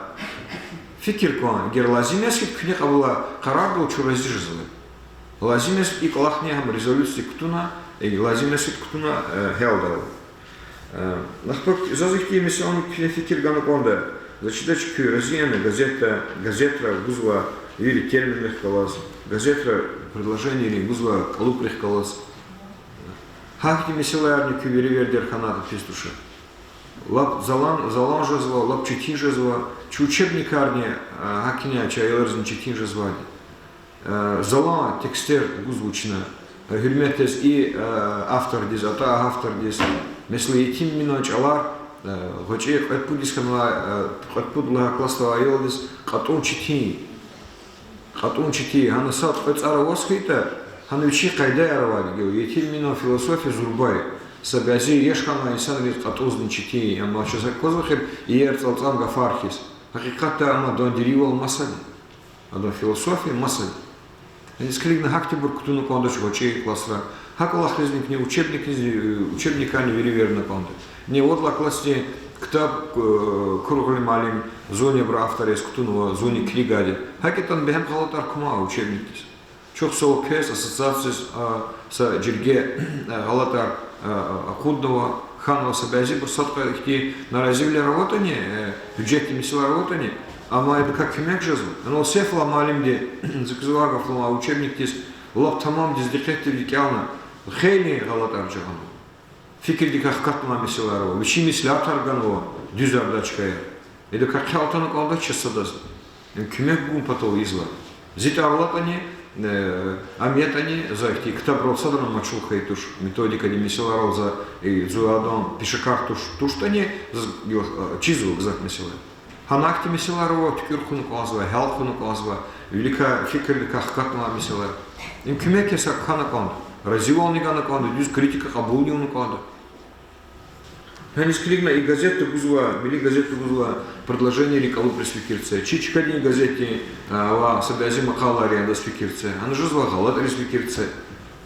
Фикир кван, эгер лазим яз хьи, куьне кьабулай къарардал чун рази жезва. Лазим яз хьи, и кӀвалахни гьам резолюция кутуна, лазим яз хьи, кутуна гьялдал. Ахпа заз ихьтин месэлани куьне фикир гана кӀанда. За чидач, куьн рази яни газетда, газетра гузва вири терминрихъ галаз, газетра предложенийрин гузва кӀалубрихъ галаз. Гьахьтин месэлаярни куьн веревирдер хьанатӀа пис туша. Лап залан, залан жезва, лап четин жезва, чи учебникарни, гьакӀни чи аялризни четин жезвайди. Залан текстер гуз вуч я, гьуьрмет яз и автордиз, атӀа автордиз, месела, Етим Эминан чӀалар, гъвечӀи кьвед-пуд йис хьанвай, кьвед-пуд лагьай классда авай аялдиз кьатӀун четин я. КьатӀун четин я. Гьана сад-кьве цӀар аваз хьайитӀа, гьана вичин къайдаяр авайди гила. Етим Эминан философия зурба я. Са бязи яш хьанвай инсанриз кьатӀунзни четин я, амма чаз аквазвай хьи, иер цӀалцӀам гафар хьиз. Гьакъикъатда ам, адан деринвал масад я. Адан философия масад я. Яни килигна, гьахьтинбур кутуна кӀандач гъвечӀи классра. Гьа кӀвалахризни куьне учебникни, учебникарни веревирна кӀанда. Ни вад лагьай классдин ктаб, Кургъули муаллим, зунни абурун автор яз кутунва, зунни килигайди я. ГьакӀ ятӀани бегьем гъалатӀар кумай учебникдиз. Чухсагъул квез, ассоциациядиз, са жирге гъалатӀар акъуднава, хьанва, са бязибуру сад кьве ихьтин наразивилер аватӀани, гьуьжетдин месэлаяр аватӀани, амма идакай куьмек жезва. Анал Сейфуллагь муаллимди, за квез ваъ гаф лугьун, а учебникдиз лап тамамдиз дикъетдив кӀелна, хейлин гъалатӀар жагъанва. Фикирдикай хкатнавай месэлаяр ава, вичин меслятар ганва, дуьзар дач хьайи. Идакай хъел атана кӀандач чаз садазни. Куьмек гун патал ийизва. Зи тӀвар алатӀани, ам ятӀани, за ихьтин ктабрал садрани машгъул хьайи туш, методикадин месэлайрал за, зун адан пешекар туш, туштӀани, заз чизва гзаф месэла. Гьана ахьтин месэлаяр ава, туькӀуьр хъувуна кӀанзава, гьял хъувуна кӀанзава, виликай фикирдикай хкатнавай месэла. Им куьмек яз са кхьена кӀанда, разивални гана кӀанда, дуьз критика кьабулни авуна кӀанда. Гьаниз килигна, и газетда гузва, Милли газетда гузва предложениерин кӀалубриз фикир це. Чи чкадин газетдин, ва са бязи макъалайрин адаз фикир це. Гьана жезва гъалатӀриз фикир це.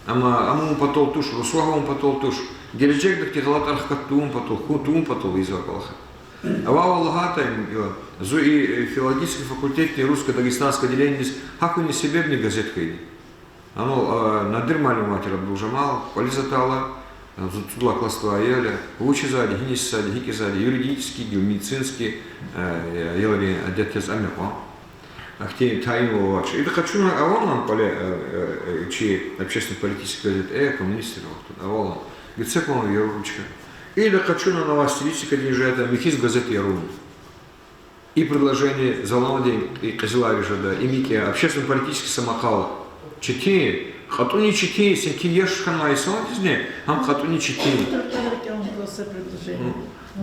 Амма ам авун патал туш, русвагь авун патал туш. Гележегда ихьтин гъалатӀар хкат тавун патал, хьун тавун патал ийизвай кӀвалах я. Авайвал лагьайтӀа, зун и филологический факультетдин русско-дагестанский отделениедиз гьахьунин себебни газет хьайиди. Анал Надир муаллим авай тир, Абдулжамал, кӀвализ атайла, зун цӀуд лагьай классда авай аял я, вучиз ийизвайди, гьиниз ийизвайди, гьикӀ ийизвайди, юридический, медицинский, аялрин адет яз ам я кьван. Ахьтин тайинвал авач. Ида къачуна авалан кӀвале, э, э, э, чи общественно-политический газет, э, коммунистри вахтунда авалан. Гицекван яру ручка. Ида къачуна ава стилистикадин жеда, михьиз газет яру. И предложение заландин, и къизилар жеда, и микӀя, общественно-политический са макъала. Четин, кьатӀуни четин, синки яш хьанвай инсандизни, гьам кьатӀуни четин. Структура кӀелун кӀанзава предложение. М.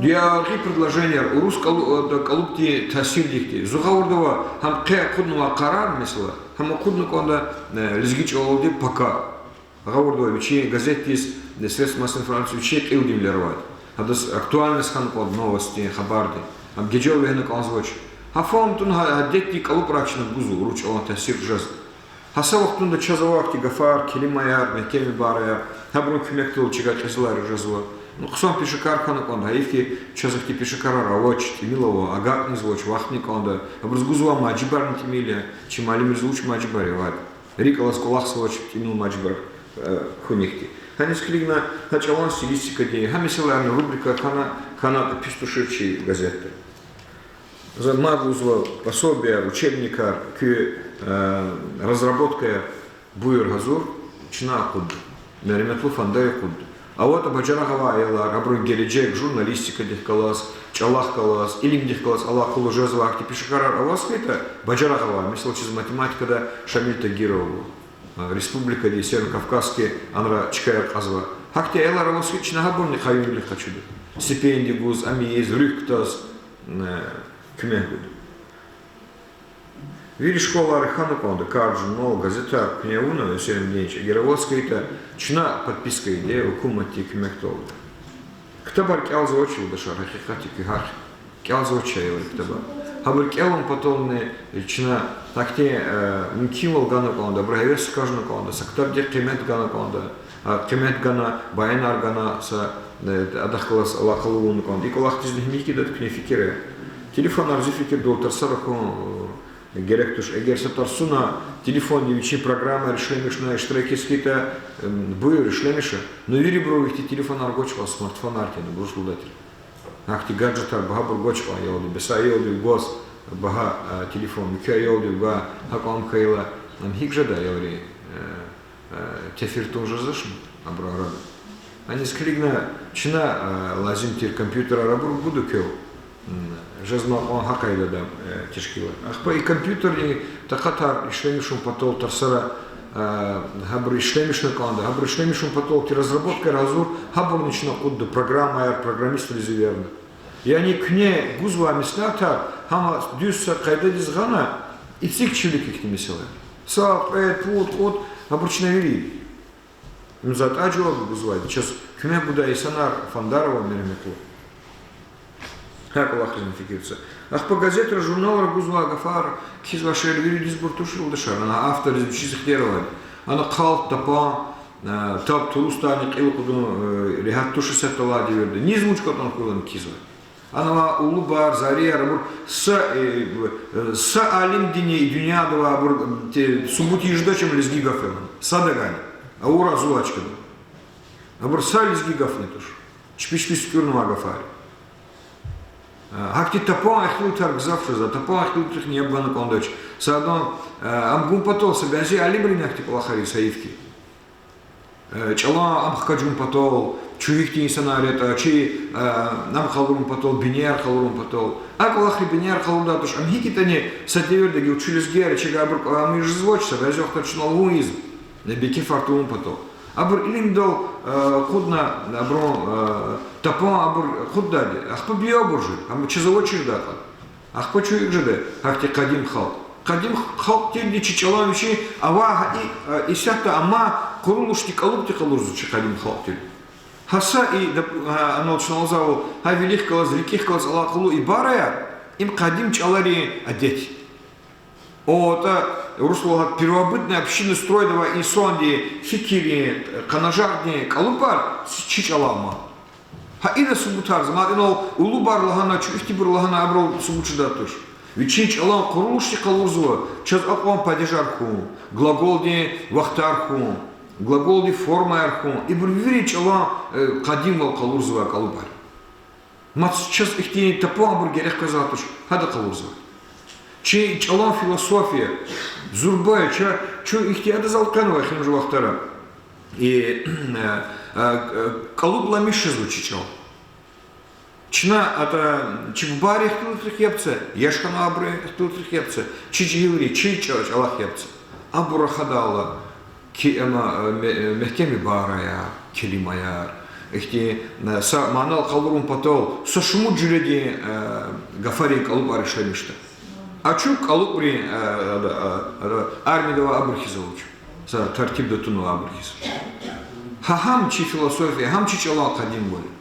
Дуьагъи предложенияр, урус кӀалу-, э, кӀалубдин таъсирдихъди. Зун гъавурда ава, гьам къе акъуднавай къарар, месела, гьам акъудна кӀанда, э, лезги чӀалалди пака. Гъавурда ава вичин газетдиз, э, средств массовой информации вичин кьилдин вилер авайди. Гьадаз актуальность хьана кӀанда новостдин, хабардин. Гьам гежел вегьена кӀанзавач. Гьа фагьум тун гьа, гьа адетдин кӀалубрай чна гузва урус чӀалан таъсир жез. Гьа са вахтунда чаз авай ахьтин гафар, келимаяр, мягькем ибараяр, гьабурун куьмекдалди чавай къизилар жезва. Ну, хъсан пешекар хьана кӀанда, гьайиф хьи, чаз ахьтин пешекарар авач, тӀимил ава, агакьизвач, вахтни кӀанда, абуруз гузвай мажибарни тӀимил я, чи муаллимриз вуч мажибар я авайди. РикӀ алаз кӀвалахзавач тӀимил мажибар, э, хьунихъди. Гьаниз килигна гьа чӀалан стилистикадин, гьа месэлайрин рубрика хьана, хьанатӀа пис тушир чи газетда. За мад лугьузва, пособияр, учебникар, куь, э, разработкаяр, буюр, гьазур, чна акъудда. Мереметлу фондарик акъудда. АватӀа бажарагъ авай аялар, абурун гележег журналистикадихъ галаз, чӀалахъ галаз, илимдихъ галаз алакъалу жезвай ахьтин пешекарар аваз хьайитӀа, бажарагъ авай, месела, чаз математикада Шамил Тагиров ава, республикадин, Северо-Кавказский анра чкаяр кьазвай. Гьахьтин аялар аваз хьайитӀа, чна гьабурни къаюмвилик къачуда. Стипендия гуз, ам ийиз, руьгь кутаз, э, куьмек гуда. Вири школайра хьана кӀанда, кард журнал, газетар куьне авуна, эсермдинч, эгер аваз хьайитӀа, чна подписка ийида гьукуматдин куьмекдалди. Ктабар кӀелзавач, юлдашар, гьакъикъатдик куь гьахъ. КӀелзавач аялри ктабар. Гьабур кӀелун патални чна гьахьтин, э, мумкинвал гана кӀанда, абуру гьевес хкажна кӀанда, са ктабдин къимет гана кӀанда, а, къимет гана, баянар гана, са, э, адахъ галаз алакъалу авуна кӀанда. И кӀвалахдизни гьим ийидайди куьне фикир ая. Телефонар зи фикирдалди тарсара хьун, э, герек туш. Эгер са тарсуна телефонди вичин программаяр ишлемишна, иштиракиз хьайитӀа, э, буюр, ишлемиша. Ну, вирибуру ихьтин телефонар гвачкъан, смартфонар тир, абуруз лугьудай тир. Гьахьтин гаджетар багьабур гвачкъан аялди, бес аялдив гваз багьа, э, телефон, муькуь аялдив гвай, гьакӀ ам хьайила, ам гьикӀ жеда аялри, э, э, тефир тун жезвачни абурун арада. Аниз килигна чна, э, лазим тир компьютерар абур гуда квел. М, жезмай кьван гьа къайдада, э, тешкилар. Ахпа и компьютердин такьатар ишлемишун патал тарсара, э, гьабур ишлемишна кӀанда, гьабур ишлемишун патал ти разработкаяр гьазур, гьабурни чна акъудда, программаяр, программистриз эверна. Яни куьне гузвай меслятар гьам дуьз са къайдадиз гъана, эцигчивилик ихьтин месэлаяр. Са, кьвед, пуд, кьуд, гьабур чна вири. Им затӀ жаваб гузвайди, чаз куьмек гудай инсанар, фондар ава, мереметлу. Гьа кӀвалахризни фикир це. Ахпа газетра, журналра гузвай гафар, кхьизвай шейэр виридизбур туш, юлдашар, ана автордиз вичиз ихтияр авайди. Ана халкь тапан, э, таб турусдани кьил кьудун, э, регьят туш исятда алай девирда. Низ вуч кӀватӀун хьуй ана кхьизвай. Ана авай улубар, зарияр, абур са, э, э, са алимдини дуьньяда авай абур, м, те, субут ийиз жедач ам лезги гаф я лагьана. Садагани. Авурай зун а чкада. Абур са лезги гафни туш. Чпи-чпиз туькӀуьрнавай гафар. А, гьахьтин тапан ихтилатар гзаф жезва, тапан ихтилатрихъни яб гана кӀандач. Садан, а, ам гун патал са бязи алимрини гьахьтин кӀвалахар ийиз гьайиф хьи. Э, чӀалан ам хкажун патал, чун гьихьтин инсанар ятӀа, чи, э, ам къалурун патал, бинеяр къалурун патал. А кӀвалахри бинеяр къалурдай туш, ам гьикӀ ятӀани са девирда гила чуьл лезгияр, чига абур кӀвалахмир жезвач, са бязи вахтара чна лугьун ийизва. Э, бекефар тавун патал. Абур илимдал, э, акъудна, абурун, э, тапан абур акъуддайди, ахпа бия абур жуьр, амма чаз авачирдай кьван. Ахпа чун икӀ жеда, гьахьтин къадим халкь. Къадим халкь тирди чи чӀалан вичин авай гьа и, э, исятда амай къурулушдин кӀалубди къалурзава чи къадим халкь тирди. Гьа са и, дап-, гьа, анал чна лугьузвайвал, гьа вилик галаз, рикӀик галаз алакъалу ибараяр, им къадим чӀаларин адет. АтӀа, урусдал лагьайтӀа, первобытный общинный стройда авай инсандин фикирдин, къанажагъдин кӀалубар чи чӀалал ама. Гьа ина субутарзава, мад инал улубар лагьана, чун ихьтинбур лагьана, абурал субут жедай туш. Вичин чӀалан къурулушди къалурзава, чаз акьван падежар хьун, глаголдин вахтар хьун, глаголдин формаяр хьун, ибур вири чӀалан, э, къадимвал къалурзавай кӀалубар. Мад чаз ихьтин тапан абур герек къвезвай туш, гьада къалурзава. Чи чӀалан философия зурба я, ча, чун ихьтин адаз элкъвенвай хьи жуван вахтара. И, э, э, кӀалубламишзава чи чӀал. Чна ата чи бубайрин ихтилатрихъ яб це, яш хьанвайбурун ихтилатрихъ яб це, чи жегьилрин, чи чӀа-, чӀалахъ яб це. Абур рахадайла ки-, ама, э, ме-, э, мягькем ибараяр, келимаяр, ихьтин, э, са манал къалурун патал са шумуд жуьредин, э, гафарин кӀалубар ишлемишда. А чун кӀалубрин, э, э, э, армияда авай абур хьиз ава чун. Са тартибда тунвай абур хьиз. Гьа гьам чи философия, гьам чи чӀалан къадимвал я.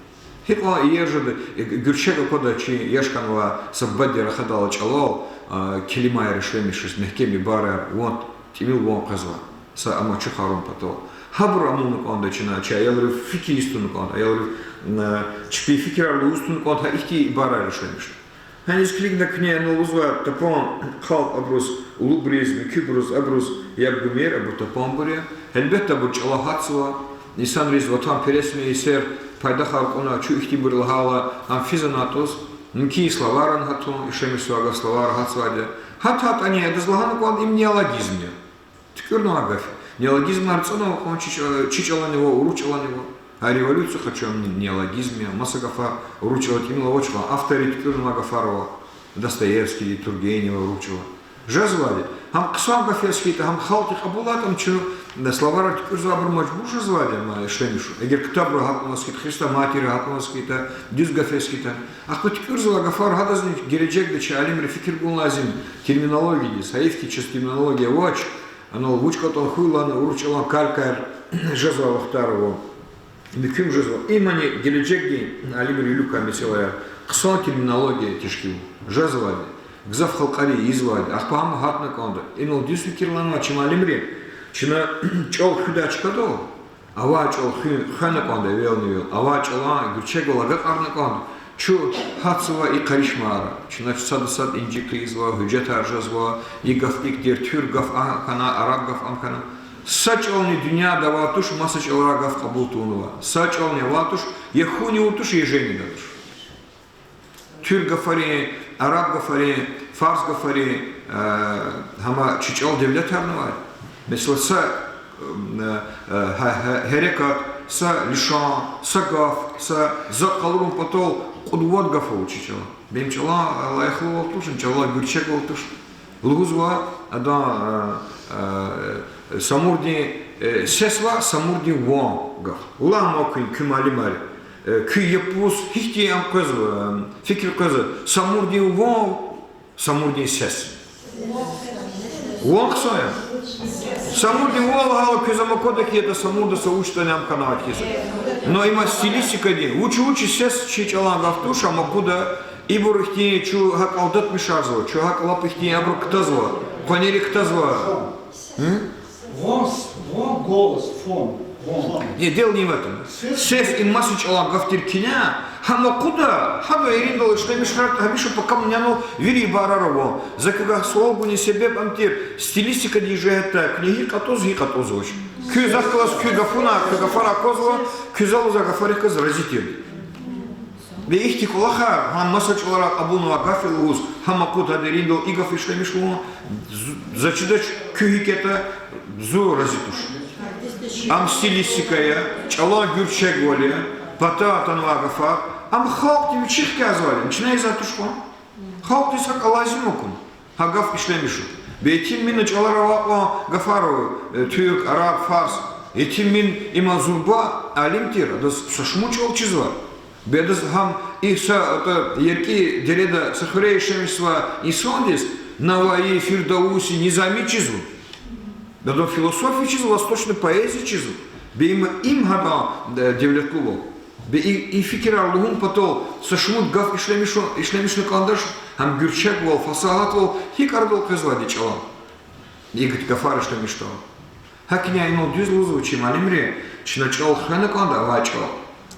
Гьикьван иер жеда, э, гуьрчег аквада чи яш хьанвай са бубади рахадайла чӀалал, а, келимаяр ишлемишиз, мягькем ибараяр, ван тӀимил ван къвезва, са амачухарун патал. Гьабур амукьна кӀанда чна, чи аялрив фикир ийиз туна кӀанда, аялрив, м, чпин фикирар лугьуз туна кӀанда, гьа ихьтин ибараяр ишлемишда. Гьаниз килигна куьне, ана лугьузва, тапан халкь абуруз, улубриз, муькуьбуруз, абуруз яб гумир, абур тапанбур я. Гьелбетда, абур чӀала гьатзава, инсанриз ватанпересвилин есер пайдахар кьуна, чун ихьтинбур лагьайла, ам физ анатӀуз, мумкин словаррани гьатун, ишлемишзавай гаф словарра гьатзавайди я. Гьат-гьатӀани адаз лагьана кӀанда, им неологизм я. ТуькӀуьрнавай гаф. Неологизмар цӀана кьван чи чӀа-, чи чӀалани ва урус чӀалани ва. Гьа революция къачун неологизм я, маса гафар урус чӀалал тӀимил авач кьван, авторрин туькӀуьрнавай гафар ава, Достоевскийди, Тургенева, урус чӀалал. Жезвайди. Гьам хъсан гаф яз хьайитӀа, гьам халкьди кьабулайтӀа, ам чун словарар туькӀуьрзавайбуру мажбур жезвайди ам ишлемишун. Эгер ктабра гьатнаваз хьайитӀа, хрестоматерра гьатнаваз хьайитӀа, дуьз гаф яз хьайитӀа. Ахпа туькӀуьрзавай гафар гьадазни гележегда чи алимри фикир гун лазим терминологиядиз. Гьайиф хьи, чаз терминология авач, анал вуч кӀватӀ хьуй лагьана урус чӀалан калькаяр жезвай вахтар ава. Муькуьм жезва. Имни гележегдин алимри виликай месэлаяр. Хъсан терминология тешкил жезвайди. Гзаф халкьари ийизвайди. Ахпа гьам гьатна кӀанда. Инал дуьз фикирнава чи муаллимри. Чна чӀал хуьдай чкадал, авай чӀал хуьн хвена кӀанда эвелни-эвел. Авай чӀалан гуьрчегвал агакьарна кӀанда. Чун гьатзава и къаришмаяр. Чна сада сад инжи хъийизва, гьуьжетар жезва, и гаф икӀ тир, туьрк гаф ам хьана, араб гаф ам хьана. Са чӀални дуьньяда авай туш, маса чӀаларай гаф кьабул тавунвай. Са чӀални авай туш, я хьунни авур туш, я женгидай туш. Туьрк гафарин, араб гафарин, фарс гафарин, э, гьама чи чӀал девлетарнавай. Месела, са, э, э, гьа-, гьа-, гьерекат, са лишан, са гаф, са затӀ къалурун патал кьуд-вад гаф ава чи чӀалан. Бес им чӀалан лайихлувал туш, чӀалан гуьрчегвал туш. Лугьузва адан, э, э, Самурдин, э, сес ва Самурдин ван гаф. Лагь ман куьн, куь муаллимар, э, куь япуз гьихьтин ам къвезва, э, фикир къвезва: Самурдин ван, Самурдин сес. Ван хъсан я. Самурдин ван лагьайла, квез ам аквада хьи, яда Самурда са вуч ятӀани ам хьанвайди хьиз. Но има стилистикадин, вуч, вучиз сес чи чӀалан гаф туш, ам аквада, ибур ихьтин чун гьакӀ алдатмишарзава, чун гьакӀ лап ихьтин абуру ктазва, къванери ктазва. Ван, ван голос, фон, ван. Не, дело не в этом. Сес им маса чӀалан гаф тир куьне, гьам аквада, гьада ириндал ишлемишар, гьамиша пакам няну вири ибарар ава. За квевай суал гунин себеб ам тир, стилистикадин жигьетдай куьне гьикӀ атӀуз, гьикӀ атӀузвач. Куьн захъ галаз куь гафунар, куь гафар аквазва, куьн залуз а гафарихъ галаз рази тир. Бес ихьтин кӀвалахар, гьам маса чӀаларай кьабулнавай гаф я лугьуз, гьам акъуд, гьада ириндал и гаф ишлемиш лугьун, зу-, заз чидач, куьн гьикӀ ятӀа, зун рази туш. Ам стилистика я, чӀалан гуьрчегвал я, патай атанвай гафар, ам халкьди вичихъ кӀанзавайди, чна ийизвай туш кьван. Халкьдиз гьакӀ лазим акуна. Гьа гаф ишлемишун. Бес итиммина чӀалара авай кьван гафар, э, туьрк, араб, фарс. Итиммин има зурба алим тир, адаз са шумуд чӀал чизва. Бес адаз гьам и са, ата, яркӀи дереда са хуьре ишлемишзавай инсандиз Наваи, Фирдавси, Низами чизва. Адан философия чизва, восточный поэзия чизва. Бес има, им гьадан, э, девлетлувал. Бес и, и фикирар лугьун патал са шумуд гаф ишлемиш-, ишлемишна кӀандач, гьам гуьрчегвал, фасагьатвал гьикӀ арадал къвезвайди чӀалан, икӀ гафар ишлемишдайла. ГьакӀни инал дуьз лугьузва чи муаллимри, чна чӀал хвена кӀанда, авай чӀал.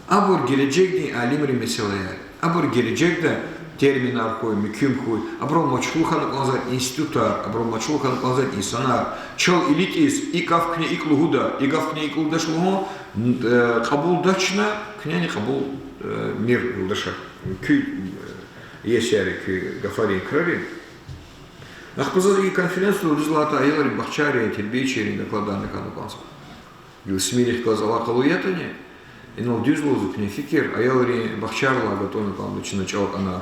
Абур гележегдин алимрин месэлаяр. Абур гележегда терминар хьуй, муькуьм хьуй, абурал машгъул хьана кӀанзавай институтар, абурал машгъул хьана кӀанзавай инсанар. Чал илитӀиз, и гаф куьне икӀ лугьуда, и гаф куьне икӀ лугьудач лугьун, э, кьабулдачни, куьнени кьабулмир, юлдашар. Куь, э, иесияри, куь гафарин крари. Ахпа заз и конференциядал дуьз лагьайтӀа, аялрин бахчайрин тербиячийрин докладарни хьана кӀанзава. Гила СМИ-дихъ галаз алакъалу ятӀани, инал дуьз лугьузва куьне фикир, аялрин бахчайрилай гатӀунна кӀанда чна чӀал кьунар.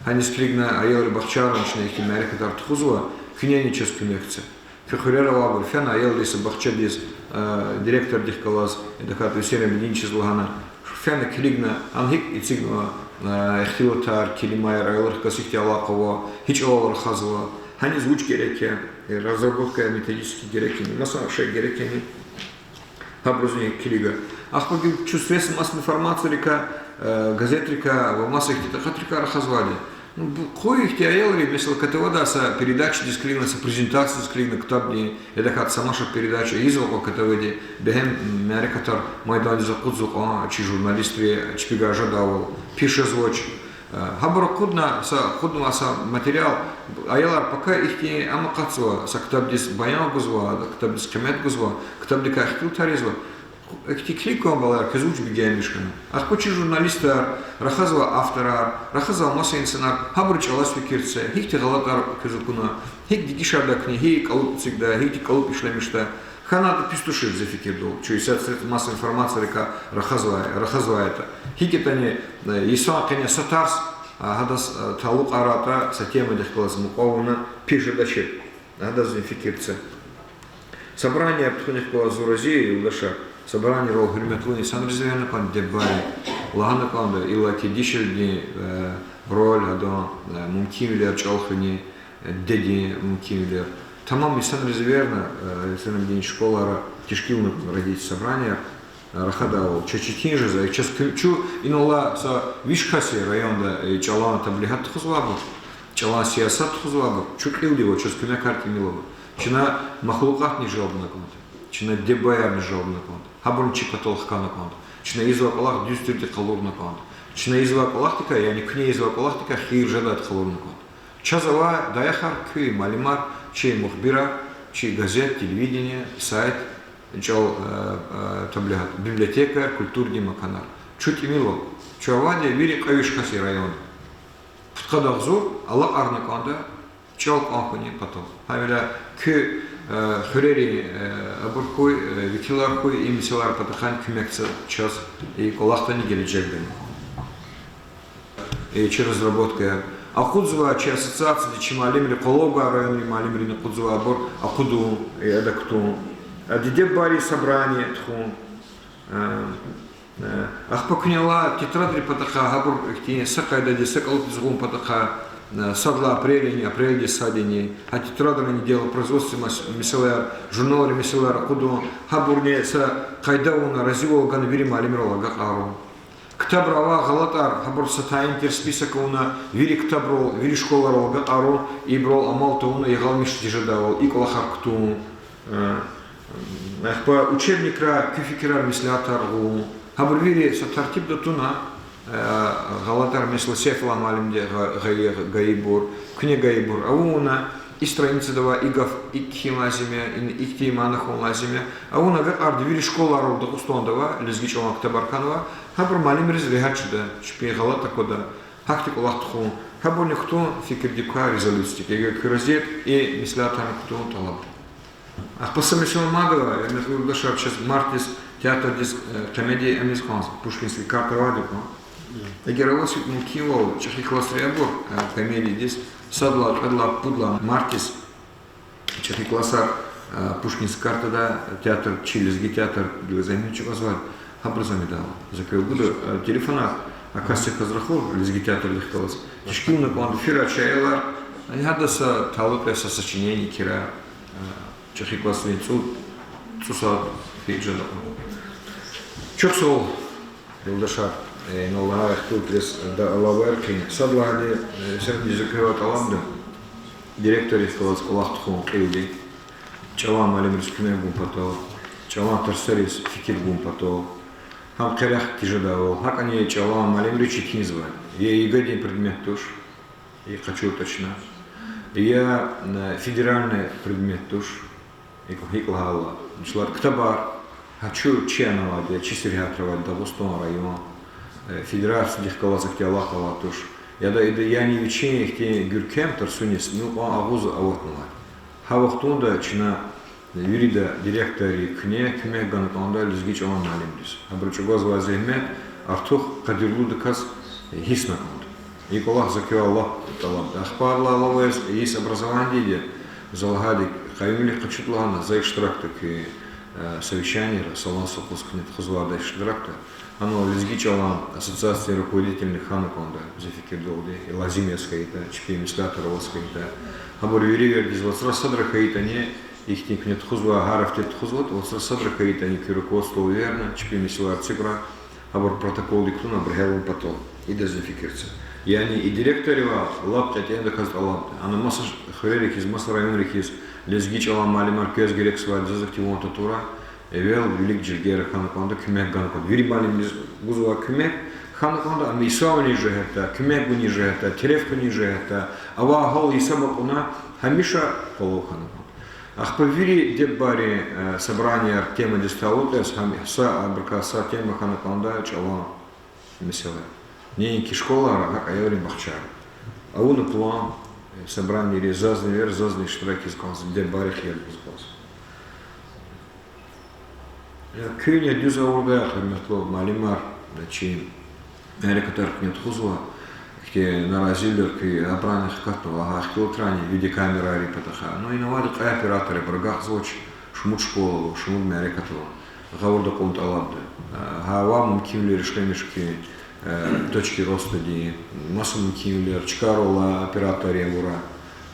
Гьаниз килигна аялрин бахчайрилай чна ихьтин мярекатар тухузва, куьнени чаз куьмек це. Куь хуьрера авайбур фена аялдиз, бахчадиз, э, директордихъ галаз, э, тахьайтӀа Гьуьсейн Абидиновичаз лагьана, фена килигна, ам гьикӀ эцигнава, э, ихтилатар, келимаяр, аялрихъ галаз ихьтин алакъа ава, гьи чӀалал рахазва, гьаниз вуч герек я, э, разработка методический герек яни, маса шей герек яни. Гьабурузни килига. Ахпа гила чун средства массовой информацийрикай, э, газетрикай ва маса ихьтин такьатрикай рахазвайди. Ну, бу-, къуй ихьтин аялри, месела, КТВ-дай са передачадиз килигна, са презентациядиз килигна ктабдин, я тахьайтӀа са маса передача ийизва кьван КТВ-ди, бегьем мярекатар майдандиз акъудзава кьван чи журналистри, чпивай жедайвал, пис жезвач. Э, гьабур акъудна, са акъуднавай са материал, аялар пака ихьтин ам акъатзава, са ктабдиз баян гузва, ктабдиз къимет гузва, ктабдикай ихтилатар ийизва. Ихьтин килиг кван, балаяр, квез вуч бегенмиш хьана. Ахпа чи журналистар рахазва, авторар рахазва, маса инсанар, гьабуру чӀалаз фикир це, гьихьтин гъалатӀар квез акуна, гьикӀ дегишарда куьне, гьи кӀалуб эцигда, гьихьтин кӀалуб ишлемишда. ХьанайтӀа пис тушир зи фикирдал, чун исятда средства массовой информацийрикай рахазвай, рахазвайтӀа. ГьикӀ ятӀани, э, йисан къене са тарс, а, гьадаз, э, талукьарайтӀа, са темадихъ галаз мукьва авуна пис жедачир. Гьадазни фикир це. Собранияр тухунихъ галаз зун рази я, юлдашар. Собранийрал гьуьрметлу инсанриз эверна кӀанда, диде-бубайри. Лагьана кӀанда, иллаки дишегьлидин, э, роль, адан, э, мумкинвилер, чӀал хуьнин, э, дидедин мумкинвилер. Тамам инсанриз эверна, э, инсанрин школара тешкилна кӀанда родительский собранияр, э, рахадайвал. Чаз четин жезва, чаз куь-, чун инал алай са виш кас я районда, э, чӀалан таблигьат тухузвайбур, чӀалан сиясат тухузвайбур, чун кьилди ава, чаз куьмекар тӀимил ава. Чна махлукьатни жалбна кӀанда, чна диде-бубаярни жалбна кӀанда, гьабурни чи патал хкана кӀанда, чна ийизвай кӀвалах дуьз тирди къалурна кӀанда, чна ийизвай кӀвалахдикай, яни куьне ийизвай кӀвалахдикай хийир жедайди къалурна кӀанда. Чаз авай даяхар, куь муаллимар, чи мухбирар, чи газет, телевидение, сайт, чӀал, э, э, таблигьат, библиотекаяр, культурадин маканар. Чун тӀимил ава. Чун авайди вири кьве виш кас я районда. Пудкъад агъзур алакьарна кӀанда чӀал кьван хьунин патал. Гьавиляй куь, э, хуьрерин, э, абур хьуй, э, векилар хьуй, и месэлайрин патахъай куьмек це чаз, и кӀвалахдани гележегдани. Э, чи разработкаяр акъудзава, чи ассоциацияди, чи муаллимри, къвалав гвай районрин муаллимрини акъудзава абур акъудун, э, ада кутун. А диде-бубайрин собрание тухун. Э, э, ахпа куьне алай тетрадрин патахъай, гьабур ихьтин са къайдадиз, са кӀалубдиз гъун патахъай, э, сад лагьай апрелдини, апрелдин садини, гьа тетрадрани делопроизводственный мес-, месэлаяр, журналрин месэлаяр акъудун, гьабурни са къайда авуна, разивал гана вири муаллимрал агакьарун. Ктабра авай гъалатӀар, гьабур са тайин тир список авуна, вири ктабрал, вири школайрал агакьарун, ибурал амал тавуна ягъалмиш тежедайвал, и кӀвалахар кутун. Э, ахпа учебникра куь фикирар, меслятар гъун. Гьабур вири са тартибда туна, э, гъалатӀар, месела, Сейфуллагь муаллимди гъа-, гъайи, гайибур, куьне гайибур авуна, и страницада авай и гаф икӀ кхьин лазим я, ина ихьтин мана хьун лазим я. Авуна агакьарда вири школайрал, Дагъустанда авай лезги чӀалан ктабар хьанва, гьабур муаллимриз регьят жеда, чпин гъалатӀ аквада, гьахьтин кӀвалах тухун, гьабурни кутун фикирдик квай резолюциядик, эгер куьн рази ятӀа, и меслятарни кутун тӀалаб. Ахпа са месэла мад ава, гьуьрметлу юлдашар, чаз мартдиз театрдиз, э, комедия ийиз кӀанзава, Пушкинский карта авайди кьван. Эгер аваз хьи, мумкинвал, чӀехи классрин абур, э, комедиядиз, сад лагьай, кьвед лагьай, пуд лагьай мартдиз чӀехи классар, э, Пушкинский картада театр, чи лезги театр, гила зегьмет чӀугвазвайди, гьабуруз амидайвал. За квел гуда, э, телефонар, а касдихъ галаз рахур, лезги театрдихъ галаз. Тешкилна кӀанда эфирар, чи аялар, гьада са талукь я, са сочинение кхьирай, э, чӀехи классрин цӀу-, цӀусад фейи жеда кьван. Чухсагъул, юлдашар, э, инал лагьай ихтилатрихъ, э, да алава хьи, сад лагьайди, э, сефердиз за квевай тӀалабда, директоррихъ галаз кӀвалах тухун кьилди, чӀалан муаллимриз куьмек гун патал, чӀалан тарсариз фикир гун патал, гьам къерех тежедайвал, гьакӀни чӀалан муаллимри четинзавай. Я ЕГЭ-дин предмет туш, и къачуртӀа чна, я, э, федеральный предмет туш, икӀ, икӀ лагьайла, вучиз лагьайтӀа ктабар, гьа чу-, чи анавайди я, чи сергьятра авайди, Дагъустан, район, э, федерациядихъ галаз ахьтин алакъа авай туш. Яда ида, яни вичин ихьтин гуьркем тарсуниз мукьван агъуз аватнавай. Гьа вахтунда чна вирида, директорри, куьне куьмек гана кӀанда лезги чӀалан муаллимриз. Абуру чӀугвазвай зегьмет артух къадирлудаказ гьиссна кӀанда. И кӀвалах за квевай лап тӀалабда. Ахпа адалай алава яз йис образованидиди, за лагьайди, къаюмвилихъ къачуд лагьана, за иштиракда куь, э, совещанийра, Салан совхоз куьне тухузвайда иштиракда. Гьанал лезги чӀалан ассоциациядин руководительни хьана кӀанда, зи фикирдалди, лазим яз хьайитӀа, чпин меслятар аваз хьайитӀа. Гьабур вири вердиз вацра садра хьайитӀани, ихьтин куьне тухузвай, гьар гьафте тухузватӀа, вацра садра хьайитӀани куь руководствовал верна, чпин месэлаяр эцигра, гьабур протоколдик кутуна, абур гьялун патал. Ида зи фикир це. Яни и директорривай лап кьетӀендаказ тӀалабда. Ана маса хуьрери хьиз, маса районри хьиз лезги чӀалан муаллимар квез герекзавайди заз активан татура, эвел вилик жергейра хьана кӀанда, куьмек гана кӀанда. Вири муаллимриз гузвай куьмек хьана кӀанда, амма исавни жуьгьетда, куьмек гуни жуьгьетда, тереф хуьни жуьгьетда, авай гьал гьисаба кьуна, гьамиша къвалав хьана кӀанда. Ахпа вири деббайрин, э, собранияр темадиз талукь яз, гьам-, са абурукай са тема хьана кӀанда чӀалан месэла. Неинки школайра, гьакӀ аялрин бахчайра. Авуна план, э, собранийри зазни эвер, зазни иштиракиз кӀанзава, деббайрихъ ягъиз кӀанзава. Э, куьн я дуьз гъавурда, гьуьрметлу муаллимар, э, чи мярекатар куьне тухузва, ихьтин наразивилер куь абурани хкатнава, лагьай ихтилатрани, видеокамерайрин патахъай. Ну, инавайди кьве оператор я, абур агакьзавач, шумуд школа ава, шумуд мярекат ава, гъавурда кьун тӀалабда. Э, гьа авай мумкинвилер ишлемиш куьн, э, точки ростадин, маса мумкинвилер, чкайрал алай оператор авурай.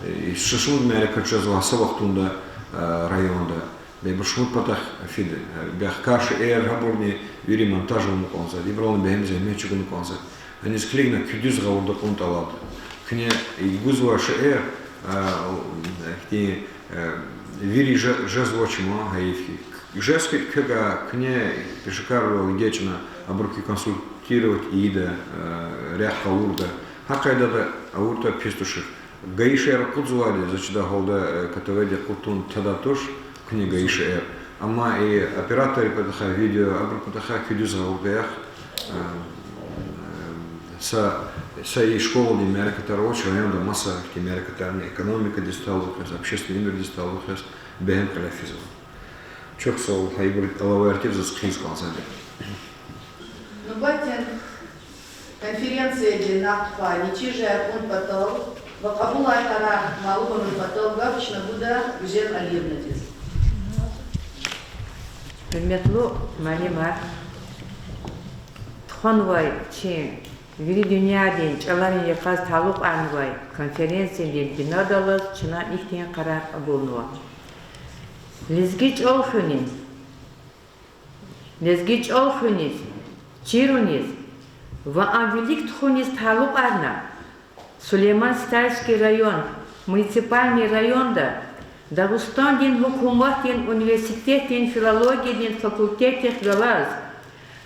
Э, и ша шумуд мярекат жезва са вахтунда, э, районда. Бес ибур шумуд патахъ фида. Э, бес хкай шейэр гьабурни вири монтаж авуна кӀанзава, ибурални бегьем зегьмет чӀугуна кӀанзава. Аниз килигна куьн дуьз гъавурда кьун тӀалабда. Куьне гузвай шейэр, э, ихьтин, э, вири же-, жезвач ман, гьайиф хьи. Жез хьайитӀа квевай, куьне пешекарвал эгечӀна, абур куьн консультировать ийида, э, рехъ къалурда. Гьа къайдада авуртӀа пис тушир. ГАИ шейэр акъудзавайди, заз чидай гьалда, э, КТВ-ди акъуд тавун тадай туш, куьне ГАИ шейэр. Амма и операторрин патахъай, видео, абурун патахъай куьн дуьз гъавурда яхъ, э, э, са, са и школадин мярекатар авач, районда маса ихьтин мярекатарни, экономикадиз талукь яз, общественный уьмуьрдиз талукь яз бегьем кьиле физва. Чухсагъул, гьа ибуру алаваяр тир заз хъийиз кӀанзавайди. Нубатдин конференциядин накъвар тухвай нетижаяр кьун патал ва кьабулай къарар малум авун патал гаф чна гуда Гуьзел Алиевнадиз. Гьуьрметлу муаллимар, тухванвай чи вири дуьньядин чӀаларин йикъаз талукьарнавай конференциядин бинедаллаз чна ихьтин къарар кьабулнава: лезги чӀал хуьнин, лезги чӀал хуьниз, чируниз ва ам вилик тухуниз талукьарна Сулейман-Стальский район, муниципальный районда Дагъустандин гьукуматдин университетдин филологиядин факультетдихъ галаз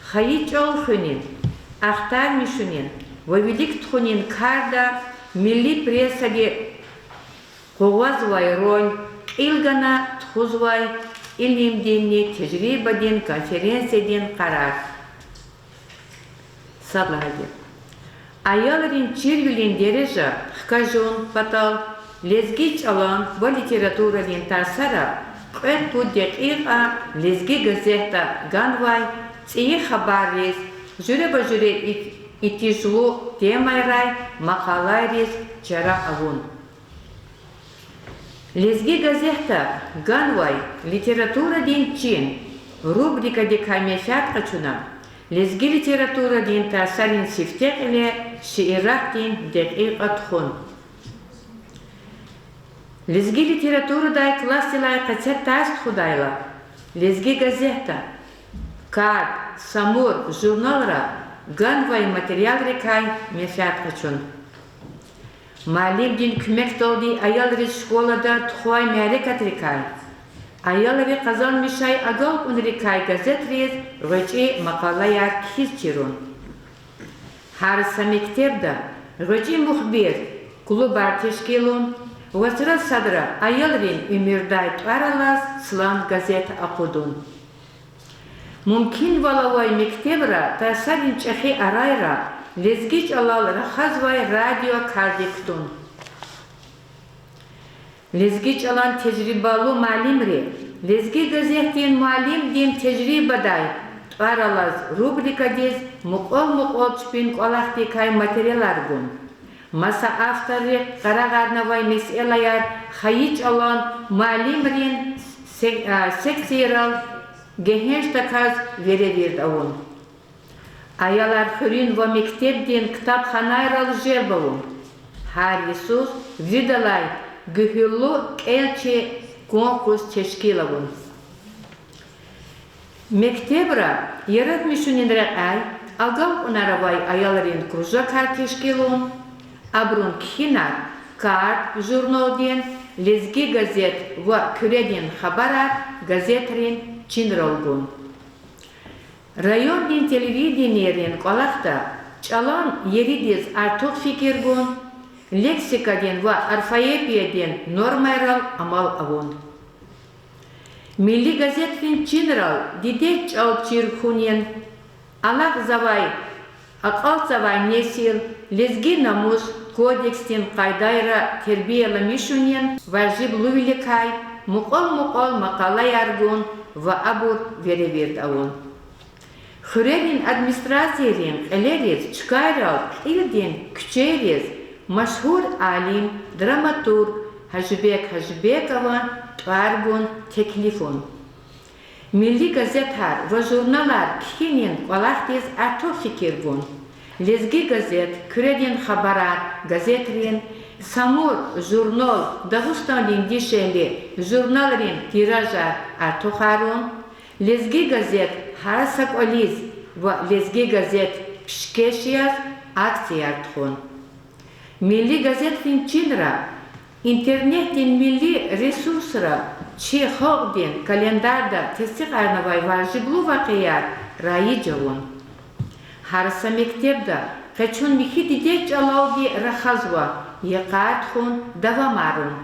хайи чӀал хуьнин, ахтармишунин ва вилик тухунин карда милли прессади къугъвазвай роль кьил гана тухузвай илимдинни тежрибадин конференциядин къарар. Сад лагьайди, аялрин чирвилин дережа хкажун патал лезги чӀалан ва литературадин тарсара кьвед-пуд декьикьа Лезги газетда ганвай цӀийи хабарриз, жуьреба-жуьре ит-, итижлу темайрай макъалайриз чара авун. Лезги газетда ганвай Литературадин чин рубрикадикай менфят къачуна, лезги литературадин тарсарин сифте кьиле шииратдин декьикьа тухун. Лезги литературадин классдилай къецепатаз тухудайла, Лезги газетда, Кад, Самур журналра ганвай материалрикай менфят къачун. Муаллимдин куьмекдалди аялриз школада тухвай мярекатрикай, аялри къазанмишай агалкьунрикай газетриз гъвечӀи макъалаяр кхьиз чирун. Гьар са мектебда гъвечӀи мухбир клубар тешкилун, вацра садра аялрин уьмуьрдай тӀвар алаз Слан газет акъудун. Мумкинвал авай мектебра тарсарин чӀехи арайра Лезги чӀалал рахазвай радио кардик кутун. Лезги чӀалан тежрибалу муаллимри Лезги газетдин Муаллимдин тежрибадай тӀвар алаз рубрикадиз мукьвал-мукьвал чпин кӀвалахдикай материалар гун, маса авторри къарагъарнавай месэлаяр хайи чӀалан муаллимрин се-, а, секцийрал гегьеншдаказ веревирд авун. Аялар хуьруьн ва мектебдин ктабханайрал желб авун. Гьар йисуз виридалай гуьгьуьллу кӀелчи конкурс тешкил авун. Мектебра яратмишунин рекьяй агалкьунар авай аялрин кружокар тешкилун, абурун кхьинар Кард журналдин, Лезги газет ва Куьредин хабарар газетрин чинрал гун. Райондин телевиденийрин кӀвалахда чӀалан еридиз артух фикир гун, лексикадин ва орфоэпиядин нормайрал амал авун. Милли газетрин чинрал дидед чӀал чир хьунин, алакьзавай, акьалтзавай несил лезги намус кодексдин къайдайра тербияламишунин важиблувиликай мукьвал-мукьвал макъалаяр гун ва абур веревирд авун. Хуьрерин администрацийрин кьилериз чкайрал кьилдин куьчейриз машгьур алим, драматург Гьажибек Гьажибекован тӀвар гун теклифун. Милли газетар ва журналар кхьинин кӀвалахдиз артух фикир гун. Лезги газет, Куьредин хабарар газетрин, Самур журнал, Дагъустандин дишегьли журналрин тиражар артухарун, Лезги газет гьар са кӀвализ ва Лезги газет пишкеш яз акцияр тухун. Милли газетрин чинра интернетдин милли ресурсра чи халкьдин календарда тестикьарнавай важиблу вакъиаяр раиж авун. Гьар са мектебда къе чун михьи дидед чӀалалди рахазва йикъар тухун давамарун,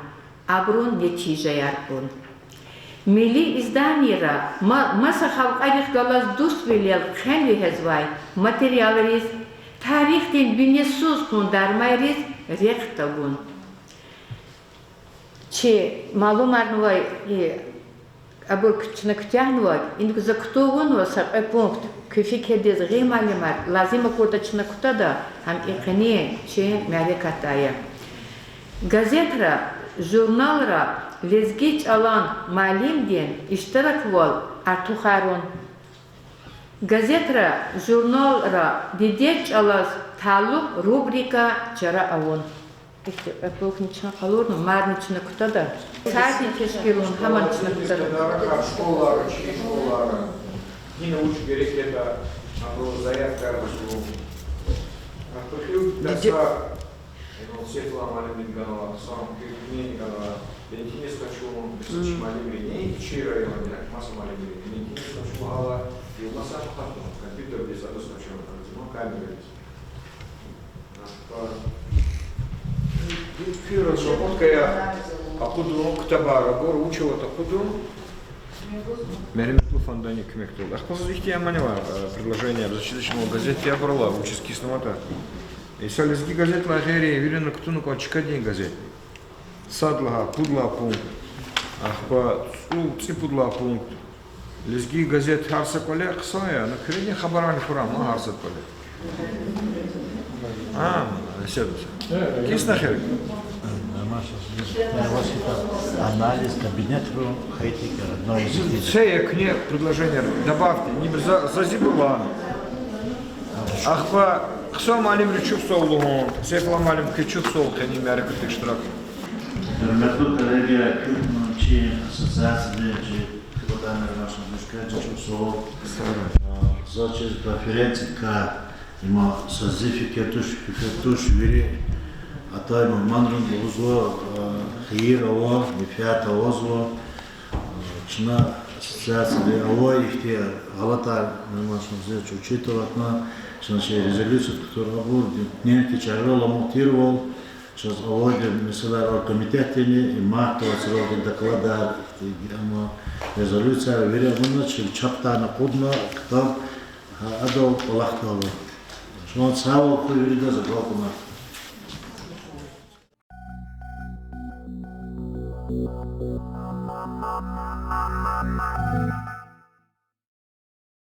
абурун нетижаяр гун. Милли изданийра ма-, маса халкьарихъ галаз дуствилел хъен вегьезвай материалриз, тарихдин бинесуз къундармайриз рехъ тагун. Чи малумарнавай, и, абур куь-, чна куьтягьнавай, индак за кутугъунва са кьве пункт, куь фикирдиз гъималимар, лазим акуртӀа чна кутада, гьам и къенин чи мярекатдай я. Газетра, журналра лезги чӀалан муаллимдин иштираквал артухарун. Газетра, журналра дидед чӀалаз талукь рубрика чара авун. Ихьтин кьве пунктни чна къалурнава, марни чна кутада. Сайтни тешкилун, гьамани чна кутада. Школара, чи школара. Гьина вуч герек ятӀа, абуру заявкаяр гузва. Артухарун. Дидед Сейфуллагь муаллимдини ганва, хъсан куьркни ганва, Валентина Скачун, чи муаллимри, не чи районда, маса муаллимри, Валентина Скачун ава, и маса акъатна, компьютердиз адаз къачун, артухарун камерадиз. Ахпа куь разработкаяр акъудун, ктабар абур, вуч аватӀа акъудун. Меремет лугьуз фандани куьмек тавур. Ахпа заз ихьтин мани ава, э, предложение, заз чидач, ну, газетдин абурал вучиз киснаватӀа. Иса лезги газетдилай гъейри вирина кутуна кӀан чкадин газет. Сад лагьай, пуд лагьай пункт. Ахпа цӀу-, цӀипуд лагьай пункт. Лезги газет гьар са кӀвале хъсан я, ну, Куьредин хабарни хьурай ман гьар са кӀвале. А, эсер. Кисна хер. Анализ кабинетру хайтик родной язык. Це я куьне предложение добавьте, не за, за зибула. Ахпа хъсан муаллимри чухсагъул лугьун, Сейфуллагь муаллим, куьн чухсагъул къенин мярекатда иштирак. Гьуьрметлу коллега, куьн чи ассоциацияди, чи Кубатанер Машин Душкач чухсагъул. А, за чиз конференциядикай, има са зи фикир туш, фикир туш, вири атай мугьманрин лугьузва, а, хийир ава, менфят авазва. Чна ассоциацияди авай ихьтин гъалатӀар, мугьман шумзеч учитыватна, чна чи резолюция кутур абур, диненки чарарал амукьтирвал, чаз авайди месэлаяр оргкомитетдини, и март вацралди докладар, ихьтин, амма резолюцияр вири авуна, чи чапдай акъудна, ктаб, гьа, адал кӀвалахдайвал. Ван сагъвал хьуй, виридаз агалкьунар.